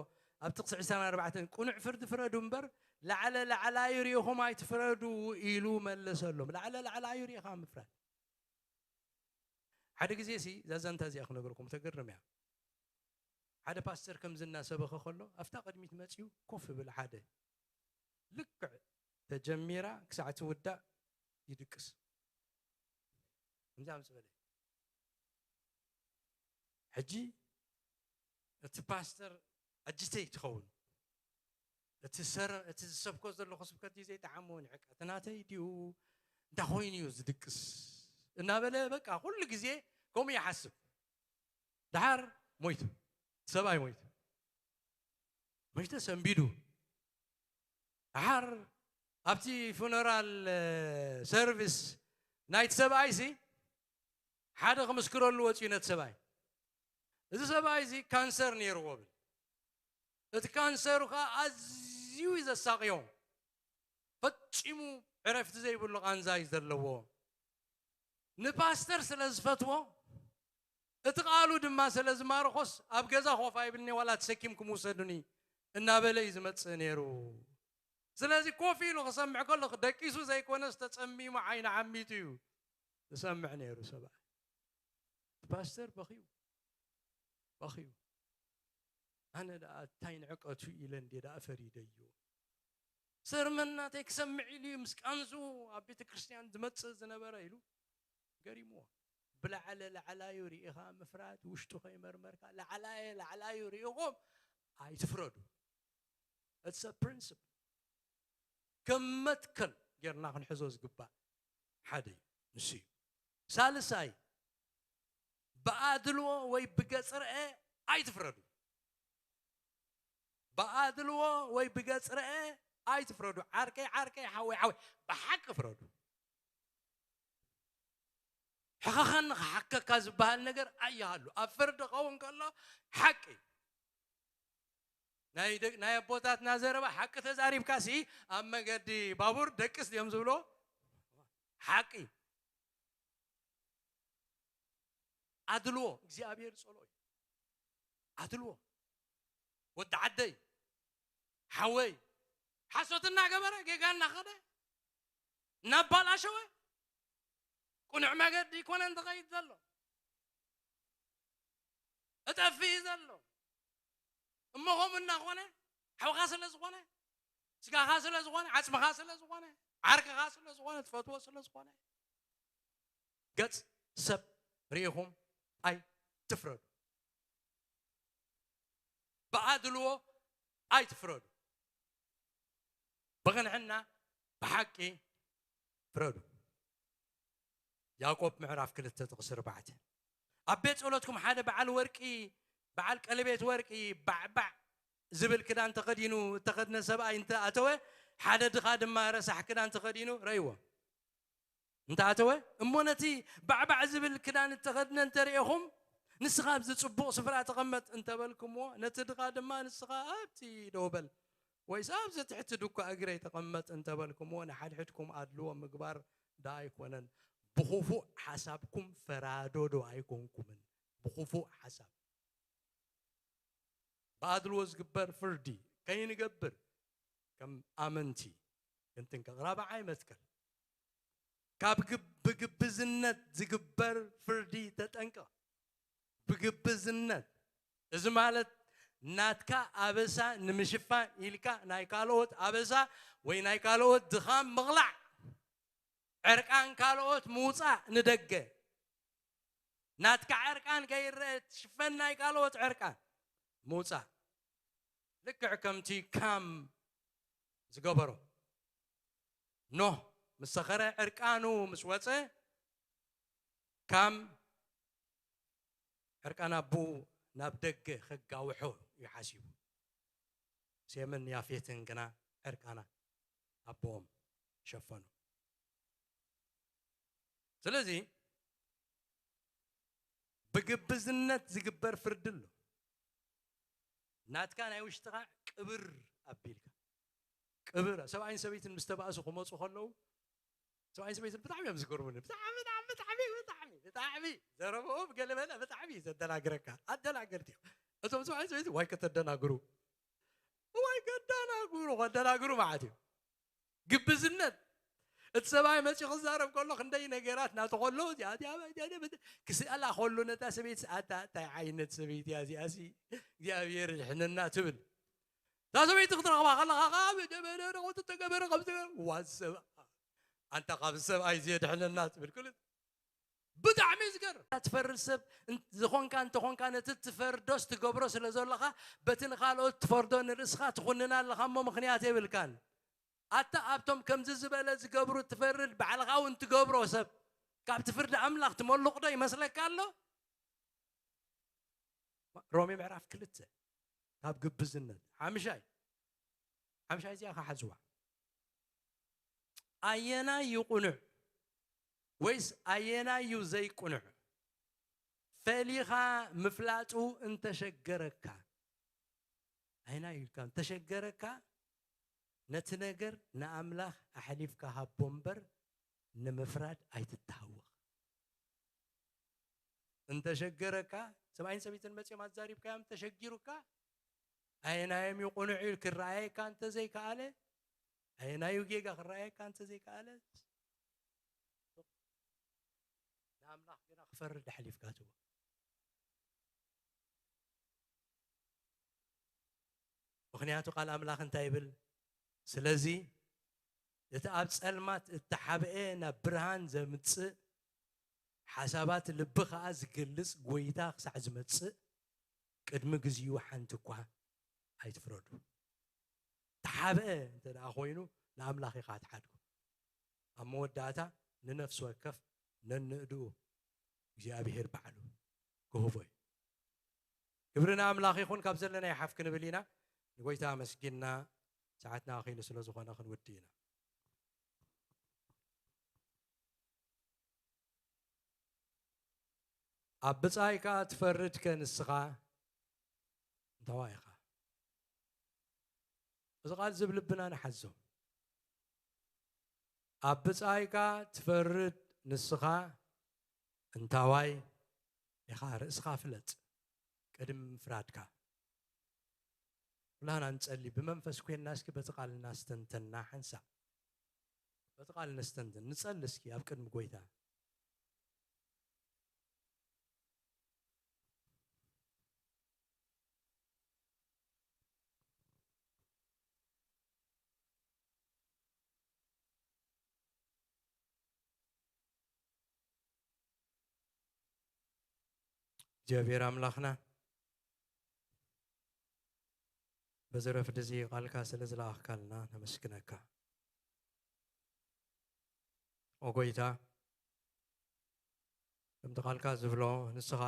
ኣብ ጥቕሲ ዕስራን ኣርባዕተን፣ ቅኑዕ ፍርዲ ፍረዱ እምበር፣ ላዕለ ላዕላዩ ርኢኹም ኣይትፍረዱ ኢሉ መለሰሎም። ላዕለ ላዕላዩ ርኢኻ ምፍራድ። ሓደ ግዜ ሲ፣ እዛ ዛንታ እዚኣ ክነግረኩም፣ ተገርም እያ። ሓደ ፓስተር ከምዚ እናሰበኸ ከሎ፣ ኣብታ ቅድሚት መጺኡ ኮፍ ይብል ሓደ። ልክዕ ተጀሚራ ክሳዕ ትውዳእ ይድቅስ። ከምዚ ምስ በለ፣ ሕጂ እቲ ፓስተር ኣጅተይ ትኸውን። እቲ ሰረ-፣ እቲ ዝሰብኮ ዘለኹ ስብከት ድዩ ዘይጠዓሞ ንዕቀ፣ እቲ ናተይ ድዩ፣ እንታይ ኮይኑ እዩ ዝድቅስ? እናበለ በቃ ኩሉ ግዜ ከምኡ ይሓስብ። ደሓር ሞይቱ። ሰብኣይ ሞይቱ። ሞይተ ሰንቢዱ። ደሓር ኣብቲ ፉነራል፣ እ፣ ሰርቪስ ናይቲ ሰብኣይ ሲ ሓደ ክምስክረሉ ወፂኡ ነቲ ሰብኣይ። እዚ ሰብኣይ እዚ ካንሰር ነይርዎ ብል። እቲ ካንሰሩ ኸዓ ኣዝዩ እዩ ዘሳቕዮ። ፈጺሙ ዕረፍቲ ዘይብሉ ቃንዛ እዩ ዘለዎ። ንፓስተር ስለ ዝፈትዎ፣ እቲ ቃሉ ድማ ስለ ዝማርኾስ፣ ኣብ ገዛ ኮፍ ኣይብልኒ፣ ዋላ ተሰኪምኩም ውሰዱኒ እናበለ እዩ ዝመጽእ ነይሩ። ስለዚ ኮፍ ኢሉ ክሰምዕ ከሎ፣ ደቂሱ ዘይኮነስ ተጸሚሙ ዓይኑ ዓሚቱ እዩ ዝሰምዕ ነይሩ ሰብኣይ። እቲ ፓስተር በኽዩ፣ በኽዩ። ኣነ ደኣ እንታይ ንዕቀቱ ኢለ እንዴ ደኣ ፈሪደዮ። ሰርመን ናተይ ክሰምዕ ኢሉ እዩ ምስ ቃንዙ ኣብ ቤተ ክርስቲያን ዝመጽእ ዝነበረ ኢሉ ገሪምዎ። ብላዕለ ላዕላዩ ርኢኻ ምፍራድ፣ ውሽጡ ከይመርመርካ ላዕላየ ላዕላዩ ርኢኹም ኣይትፍረዱ። It's a principle። ከም መትከል ጌርና ክንሕዞ ዝግባእ ሓደ እዩ፣ ንሱ እዩ። ሳልሳይ፣ ብኣድልዎ ወይ ብገጽ ርአ ኣይትፍረዱ። ብኣድልዎ ወይ ብገጽ ርአ ኣይትፍረዱ። ዓርከይ ዓርከይ፣ ሓወይ ሓወይ፣ ብሓቂ ፍረዱ። ሕኸኸኒ ክሓከካ ዝበሃል ነገር ኣይሃሉ። ኣብ ፍርዲ ኸውን ከሎ ሓቂ። ናይ ደ-፣ ናይ ኣቦታትና ዘረባ፣ ሓቂ ተዛሪብካ ሲ ኣብ መገዲ ባቡር ደቅስ ድዮም ዝብሎ? ሓቂ። ኣድልዎ እግዚኣብሔር ጸልኦ እዩ። ኣድልዎ። ወዲ ዓደይ፣ ሓወይ፣ ሓሶት እናገበረ፣ ጌጋ እናኸደ፣ እናባላሸወ፣ ቅኑዕ መገዲ ይኮነን ዝኸይድ ዘሎ። እጠፍእ ዘሎ። እሞ ከምኡ እናኾነ፣ ሓውኻ ስለ ዝኾነ፣ ስጋኻ ስለ ዝኾነ፣ ዓጽምኻ ስለ ዝኾነ፣ ዓርክኻ ስለ ዝኾነ፣ ትፈትዎ ስለ ዝኾነ፣ ገጽ ሰብ ርኢኹም ኣይትፍረዱ። ብኣድልዎ ኣይትፍረዱ። ብቕንዕና ብሓቂ ፍረዱ። ያዕቆብ ምዕራፍ ክልተ ጥቕሲ ኣርባዕተ። ኣብ ቤት ጸሎትኩም ሓደ በዓል ወርቂ፣ በዓል ቀለቤት ወርቂ፣ ባዕባዕ ዝብል ክዳን ተኸዲኑ እተኸድነ ሰብኣይ እንተ ኣተወ፣ ሓደ ድኻ ድማ ረሳሕ ክዳን ተኸዲኑ ረእይዎ። እንተ ኣተወ፣ እሞ ነቲ ባዕባዕ ዝብል ክዳን እተኸድነ እንተ ርኢኹም፣ ንስኻ ኣብዚ ጽቡቕ ስፍራ ተቐመጥ እንተበልኩምዎ፣ ነቲ ድኻ ድማ ንስኻ ኣብቲ ደው በል፣ ወይስ ኣብዚ ትሕቲ ድኳ እግረይ ተቐመጥ እንተበልኩምዎ፣ ንሓድሕድኩም ኣድልዎ ምግባር ደኣ ኣይኮነን። ብኽፉእ ሓሳብኩም ፈራዶ ዶ ኣይኮንኩምን? ብኽፉእ ሓሳብ። ብኣድልዎ ዝግበር ፍርዲ ከይንገብር ከም ኣመንቲ ክንጥንቀቕ። ራብዓይ መትከል፣ ካብ ግብ-፣ ብግብዝነት ዝግበር ፍርዲ ተጠንቀቕ። ብግብዝነት፣ እዚ ማለት ናትካ ኣበሳ ንምሽፋን ኢልካ ናይ ካልኦት ኣበሳ ወይ ናይ ካልኦት ድኻም ምቕላዕ፣ ዕርቃን ካልኦት ምውጻእ ንደገ። ናትካ ዕርቃን ከይረአ ትሽፈን ናይ ካልኦት ዕርቃን ምውጻእ። ልክዕ ከምቲ ካም ዝገበሮ። ኖህ ምስ ሰኸረ ዕርቃኑ ምስ ወጸ፣ ካም ዕርቃን ኣቦኡ ናብ ደገ ከጋውሖ እዩ ሓሲቡ። ሴምን ያፌትን ግና ዕርቃና ኣቦኦም ሸፈኑ። ስለዚ ብግብዝነት ዝግበር ፍርዲ ኣሎ። ናትካ ናይ ውሽጥኻ ቅብር ኣቢልካ። ቅብር፣ ሰብኣይን ሰበይትን ምስ ተባእሱ ክመጹ ከለዉ፣ ሰብኣይን ሰበይትን ብጣዕሚ እዮም ዝገርሙኒ። ብጣዕሚ፣ ብጣዕሚ፣ ብጣዕሚ፣ ብጣዕሚ፣ ብጣዕሚ ዘረብኦም ገለ መለ ብጣዕሚ እዩ ዘደናግረካ። ኣደናገርቲ እዮም። እቶም ሰብኣይን ሰበይትን ዋይ ከተደናግሩ። ዋይ ከደናግሩ፣ ከደናግሩ ማለት እዩ። ግብዝነት። እቲ ሰብኣይ መጺኡ ክዛረብ ከሎ ክንደይ ነገራት ናቱ ከሎ፣ እዚኣ፣ እዚኣ፣ እዚኣ፣ እዚኣ፣ ክስኣላ ከሎ ነታ ሰበይቲ፣ ኣታ እንታይ ዓይነት ሰበይቲ እያ እዚኣ፣ እዚ እግዚኣብሔር ይድሕነና ትብል። እታ ሰበይቲ ክትረኽባ ከለኻ ከዓ ብደበደበ ከምዚ ተገበረ፣ ከምዚ ተገበረ፣ ዋ፣ እዚ ሰብ፣ ኣንታ ካብ ሰብኣይ ዘየድሕነና ትብል። ክል-፣ ብጣዕሚ እዩ ዝገርም። ትፈርድ ሰብ እን-፣ ዝኾንካ እንተኾንካ፣ ነቲ ትፈርዶስ ትገብሮ ስለ ዘለኻ፣ በቲ ንኻልኦት ትፈርዶ ንርእስኻ ትኹንን ኣለኻ እሞ ምኽንያት የብልካን። ኣታ ኣብቶም ከምዚ ዝበለ ዝገብሩ ትፈርድ፣ ባዕልኻ እውን ትገብሮ ሰብ፣ ካብቲ ፍርዲ ኣምላኽ ትመልቕ ዶ ይመስለካ ኣሎ? ሮሜ ምዕራፍ ክልተ፣ ካብ ግብዝነት። ሓምሻይ፣ ሓምሻይ እዚኣ ኸሓዝዋ። ኣየናይ እዩ ቅኑዕ ወይስ ኣየናይ እዩ ዘይቅኑዕ ፈሊኻ ምፍላጡ እንተሸገረካ፣ ኣየናይ እዩ ኢልካ እንተሸገረካ፣ ነቲ ነገር ንኣምላኽ ኣሕሊፍካ ሃቦ እምበር ንምፍራድ ኣይትተሃወኽ። እንተሸገረካ፣ ሰብኣይን ሰበይትን መጺኦም ኣዛሪብካዮም፣ እንተሸጊሩካ፣ ኣየናዮም እዩ ቅኑዕ ኢሉ ክረኣየካ እንተዘይከኣለ፣ ኣየናዩ ጌጋ ክረኣየካ እንተዘይከኣለ፣ ንኣምላኽ ግና ክፈርድ ኣሕሊፍካ ትቦ። ምኽንያቱ ቃል ኣምላኽ እንታይ ይብል? ስለዚ እቲ ኣብ ጸልማት እተሓብኤ ናብ ብርሃን ዘምጽእ፣ ሓሳባት ልቢ ኸኣ ዝገልጽ ጐይታ ክሳዕ ዝመጽእ፣ ቅድሚ ግዚኡ ሓንቲ እኳ ኣይትፍረዱ። ተሓብአ እንተ ደኣ ኾይኑ፣ ንኣምላኽ ኢኻ ትሓድጎ። ኣብ መወዳእታ ንነፍሲ ወከፍ ነንእድኡ እግዚኣብሄር ባዕሉ ክህቦ እዩ። ክብሪ ንኣምላኽ ይኹን። ካብ ዘለናዮ ሓፍ ክንብል ኢና። ንጎይታ ኣመስጊንና፣ ሰዓትና ኣኺሉ ስለ ዝኾነ ክንውድእ ኢና። ኣብ ብጻይካ ትፈርድ ከ ንስኻ እንታዋይ ኢኻ? እዚ ቃል እዚ ብልብና ንሓዞ። ኣብ ብጻይካ ትፈርድ ንስኻ እንታዋይ ኢኻ? ርእስኻ ፍለጥ ቅድሚ ምፍራድካ። ኩላህና ንጸሊ፣ ብመንፈስ ኮይንና እስኪ በቲ ቃል እናስተንተንና ሓንሳብ በቲ ቃል ነስተንትን። ንጸሊ እስኪ ኣብ ቅድሚ ጎይታ። እግዚኣብሔር ኣምላኽና፣ በዚ ረፍዲ እዚ ቃልካ ስለ ዝለኣኽካልና ነመስግነካ። ኦ ጎይታ፣ ከምቲ ቃልካ ዝብሎ፣ ንስኻ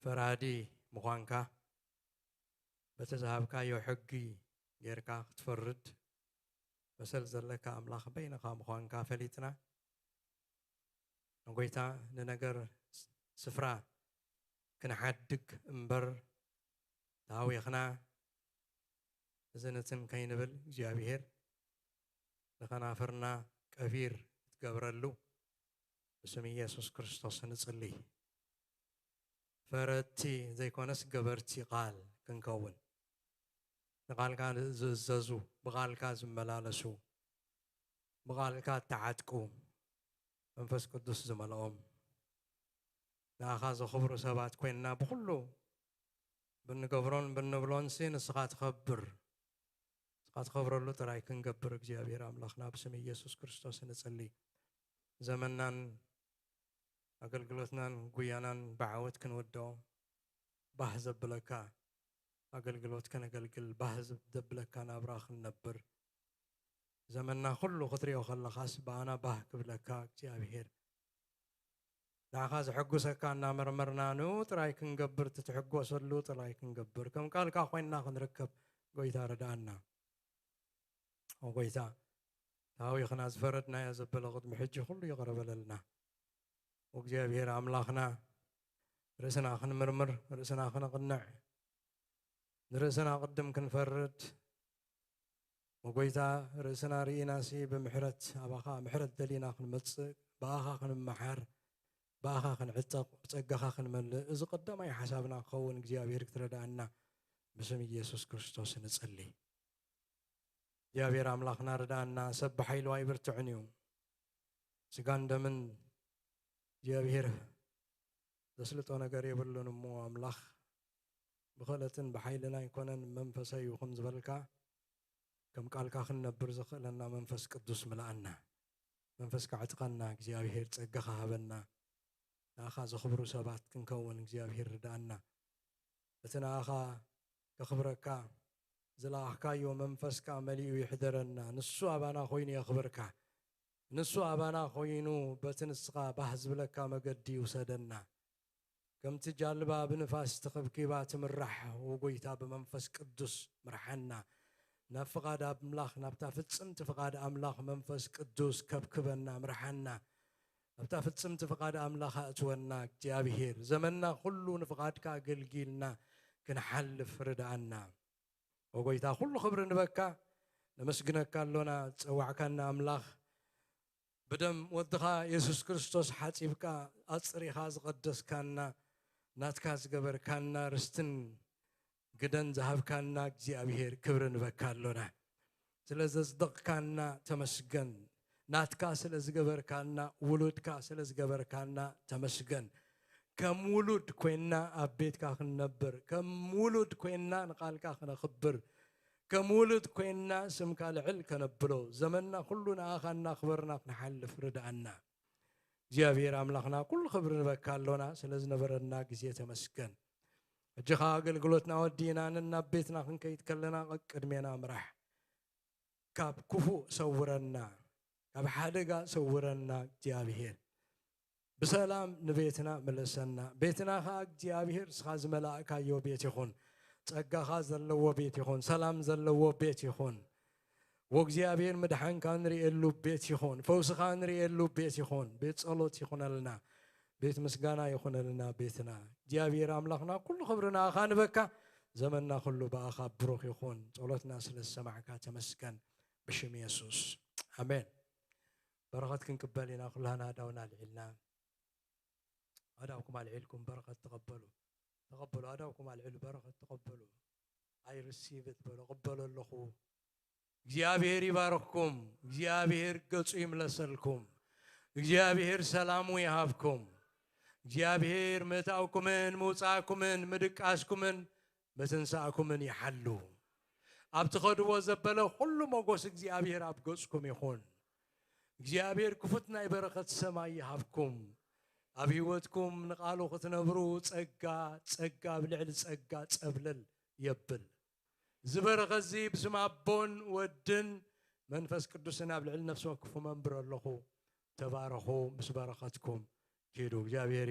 ፈራዲ ምዃንካ፣ በቲ ዝሃብካዮ ሕጊ ጌርካ ክትፈርድ መሰል ዘለካ ኣምላኽ በይንኻ ምዃንካ ፈሊጥና፣ ንጎይታ፣ ንነገር ስፍራ ክንሓድግ እምበር፣ ተሃዊኽና እዝን እትን ከይንብል እግዚኣብሔር ንኸናፍርና ቀቢር ክትገብረሉ ብስም ኢየሱስ ክርስቶስ ንጽሊ። ፈረድቲ ዘይኮነስ ገበርቲ ቃል ክንከውን፣ ንቃልካ ዝእዘዙ፣ ብቃልካ ዝመላለሱ፣ ብቃልካ እተዓጥቁ፣ መንፈስ ቅዱስ ዝመልኦም፣ ንኣኻ ዘኽብሩ ሰባት ኮይንና ብኹሉ ብንገብሮን ብንብሎንሲ ንስኻ ትኸብር፣ ንስኻ ትኸብረሉ ጥራይ ክንገብር እግዚኣብሔር ኣምላኽና ብስም ኢየሱስ ክርስቶስ ንጽሊ። ዘመናን ኣገልግሎትናን ጉያናን ብዓወት ክንወድኦ ባህ ዘብለካ ኣገልግሎት ከነገልግል፣ ባህ ዘብለካ ናብራ ክንነብር፣ ዘመንና ኩሉ ክትሪኦ ከለኻስ ብኣና ባህ ክብለካ እግዚኣብሔር። ንዓኻ ዘሐጉሰካ እናመርመርና ንኡ ጥራይ ክንገብር፣ ትትሕጎሰሉ ጥራይ ክንገብር፣ ከም ቃልካ ኮይንና ክንርከብ ጎይታ ርድኣና። ኦ ጎይታ፣ ተሃዊኽና ዝፈረድናዮ ዘበለ ቅድሚ ሕጂ ኩሉ ይቕረ በለልና። እግዚኣብሔር ኣምላኽና፣ ርእስና ክንምርምር፣ ርእስና ክነቕንዕ፣ ንርእስና ቅድም ክንፈርድ፣ ኦ ጎይታ፣ ርእስና ርኢናሲ ብምሕረት ኣባኻ ምሕረት ደሊና ክንመጽእ፣ ብኣኻ ክንመሓር፣ ብኣኻ ክንዕጠቕ፣ ብጸጋኻ ክንመልእ፣ እዚ ቀዳማይ ሓሳብና ክኸውን እግዚኣብሔር ክትረድኣና ብስም ኢየሱስ ክርስቶስ ንጽሊ። እግዚኣብሔር ኣምላኽና ርድኣና፣ ሰብ ብሓይሉ ኣይብርትዕን እዩ። ስጋን ደምን እግዚኣብሔር ዘስልጦ ነገር የብሉን እሞ ኣምላኽ ብኽእለትን ብሓይልን ኣይኮነን መንፈሰይ እዩ ከም ዝበልካ ከም ቃልካ ክንነብር ዘኽእለና መንፈስ ቅዱስ ምልኣና። መንፈስካ ዕጥቀና እግዚኣብሔር፣ ጸጋኻ ሃበና። ንኣኻ ዘኽብሩ ሰባት ክንከውን እግዚኣብሔር ርድኣና። እቲ ንኣኻ ከኽብረካ ዝለኣኽካዮ መንፈስካ መሊኡ ይሕደረና። ንሱ ኣባና ኮይኑ የኽብርካ። ንሱ ኣባና ኮይኑ በቲ ንስኻ ባህ ዝብለካ መገዲ ይውሰደና። ከምቲ ጃልባ ብንፋስ ተኸብኪባ ትምራሕ፣ ኦ ጎይታ፣ ብመንፈስ ቅዱስ ምርሓና። ናብ ፍቓድ ኣምላኽ፣ ናብታ ፍጽምቲ ፍቓድ ኣምላኽ መንፈስ ቅዱስ ከብክበና፣ ምርሓና። ናብታ ፍጽምቲ ፍቓድ ኣምላኽ ኣእትወና እግዚኣብሔር። ዘመንና ኩሉ ንፍቓድካ ኣገልጊልና ክንሓልፍ ርድኣና። ኦ ጎይታ፣ ኩሉ ክብሪ ንበካ፣ ነመስግነካ ኣሎና። ዝጸዋዕካና ኣምላኽ፣ ብደም ወድኻ የሱስ ክርስቶስ ሓጺብካ፣ ኣጽሪኻ ዝቐደስካና፣ ናትካ ዝገበርካና፣ ርስትን ግደን ዝሃብካና እግዚኣብሔር፣ ክብሪ ንበካ ኣሎና። ስለ ዘጽደቕካና ተመስገን። ናትካ ስለ ዝገበርካና፣ ውሉድካ ስለ ዝገበርካና ተመስገን። ከም ውሉድ ኮይንና ኣብ ቤትካ ክንነብር፣ ከም ውሉድ ኮይንና ንቓልካ ክነኽብር፣ ከም ውሉድ ኮይንና ስምካ ልዕል ከነብሎ፣ ዘመንና ኩሉ ንኣኻ እናኽበርና ክንሓልፍ ርድኣና። እግዚኣብሔር ኣምላኽና፣ ኩሉ ክብሪ ንበካ ኣሎና፣ ስለ ዝነበረና ግዜ ተመስገን። ሕጂ ኸኣ ኣገልግሎትና ወዲእና ነናብ ቤትና ክንከይድ ከለና፣ ቅድሜና ምራሕ። ካብ ክፉእ ሰውረና፣ ካብ ሓደጋ ሰውረና እግዚኣብሔር። ብሰላም ንቤትና ምለሰና። ቤትና ኸኣ እግዚኣብሔር ንስኻ ዝመላእካዮ ቤት ይኹን። ጸጋኻ ዘለዎ ቤት ይኹን። ሰላም ዘለዎ ቤት ይኹን። ወእግዚኣብሔር ምድሓንካ ንርእየሉ ቤት ይኹን። ፈውስኻ ንርእየሉ ቤት ይኹን። ቤት ጸሎት ይኹነልና። ቤት ምስጋና ይኹነልና ቤትና። እግዚኣብሔር ኣምላኽና ኩሉ ክብሪ ንኣኻ ንበካ። ዘመንና ኩሉ ብኣኻ ብሩኽ ይኹን። ጸሎትና ስለ ዝሰማዕካ ተመስገን። ብሽም የሱስ። ኣሜን። በረኸት ክንቅበል ኢና። ኩላህና ኣእዳውና ኣልዒልና። ኣእዳውኩም ኣልዒልኩም በረኸት ተቐበሉ። ተቐበሉ። ኣእዳውኩም ኣልዕሉ፣ በረኸት ተቐበሉ። I receive it በሉ። እቕበሎ ኣለኹ። እግዚኣብሔር ይባርኽኩም። እግዚኣብሔር ገጹ ይምለሰልኩም። እግዚኣብሔር ሰላሙ ይሃብኩም። እግዚኣብሔር ምእታውኩምን ምውጻእኩምን ምድቃስኩምን ምትንሳእኩምን ይሓሉ። ኣብ ትኸድዎ ዘበለ ኩሉ ሞጎስ እግዚኣብሔር ኣብ ገጽኩም ይኹን። እግዚኣብሔር ክፉት ናይ በረኸት ሰማይ ይሃብኩም። ኣብ ህይወትኩም ንቓሉ ክትነብሩ ጸጋ፣ ጸጋ ኣብ ልዕሊ ጸጋ ጸብለል የብል። እዚ በረኸት እዚ ብስም ኣቦን ወድን መንፈስ ቅዱስን ኣብ ልዕሊ ነፍሲ ወከፍኩም ኣንብሮ ኣለኹ። ተባረኹ፣ ምስ በረኸትኩም ኪዱ። እግዚኣብሔር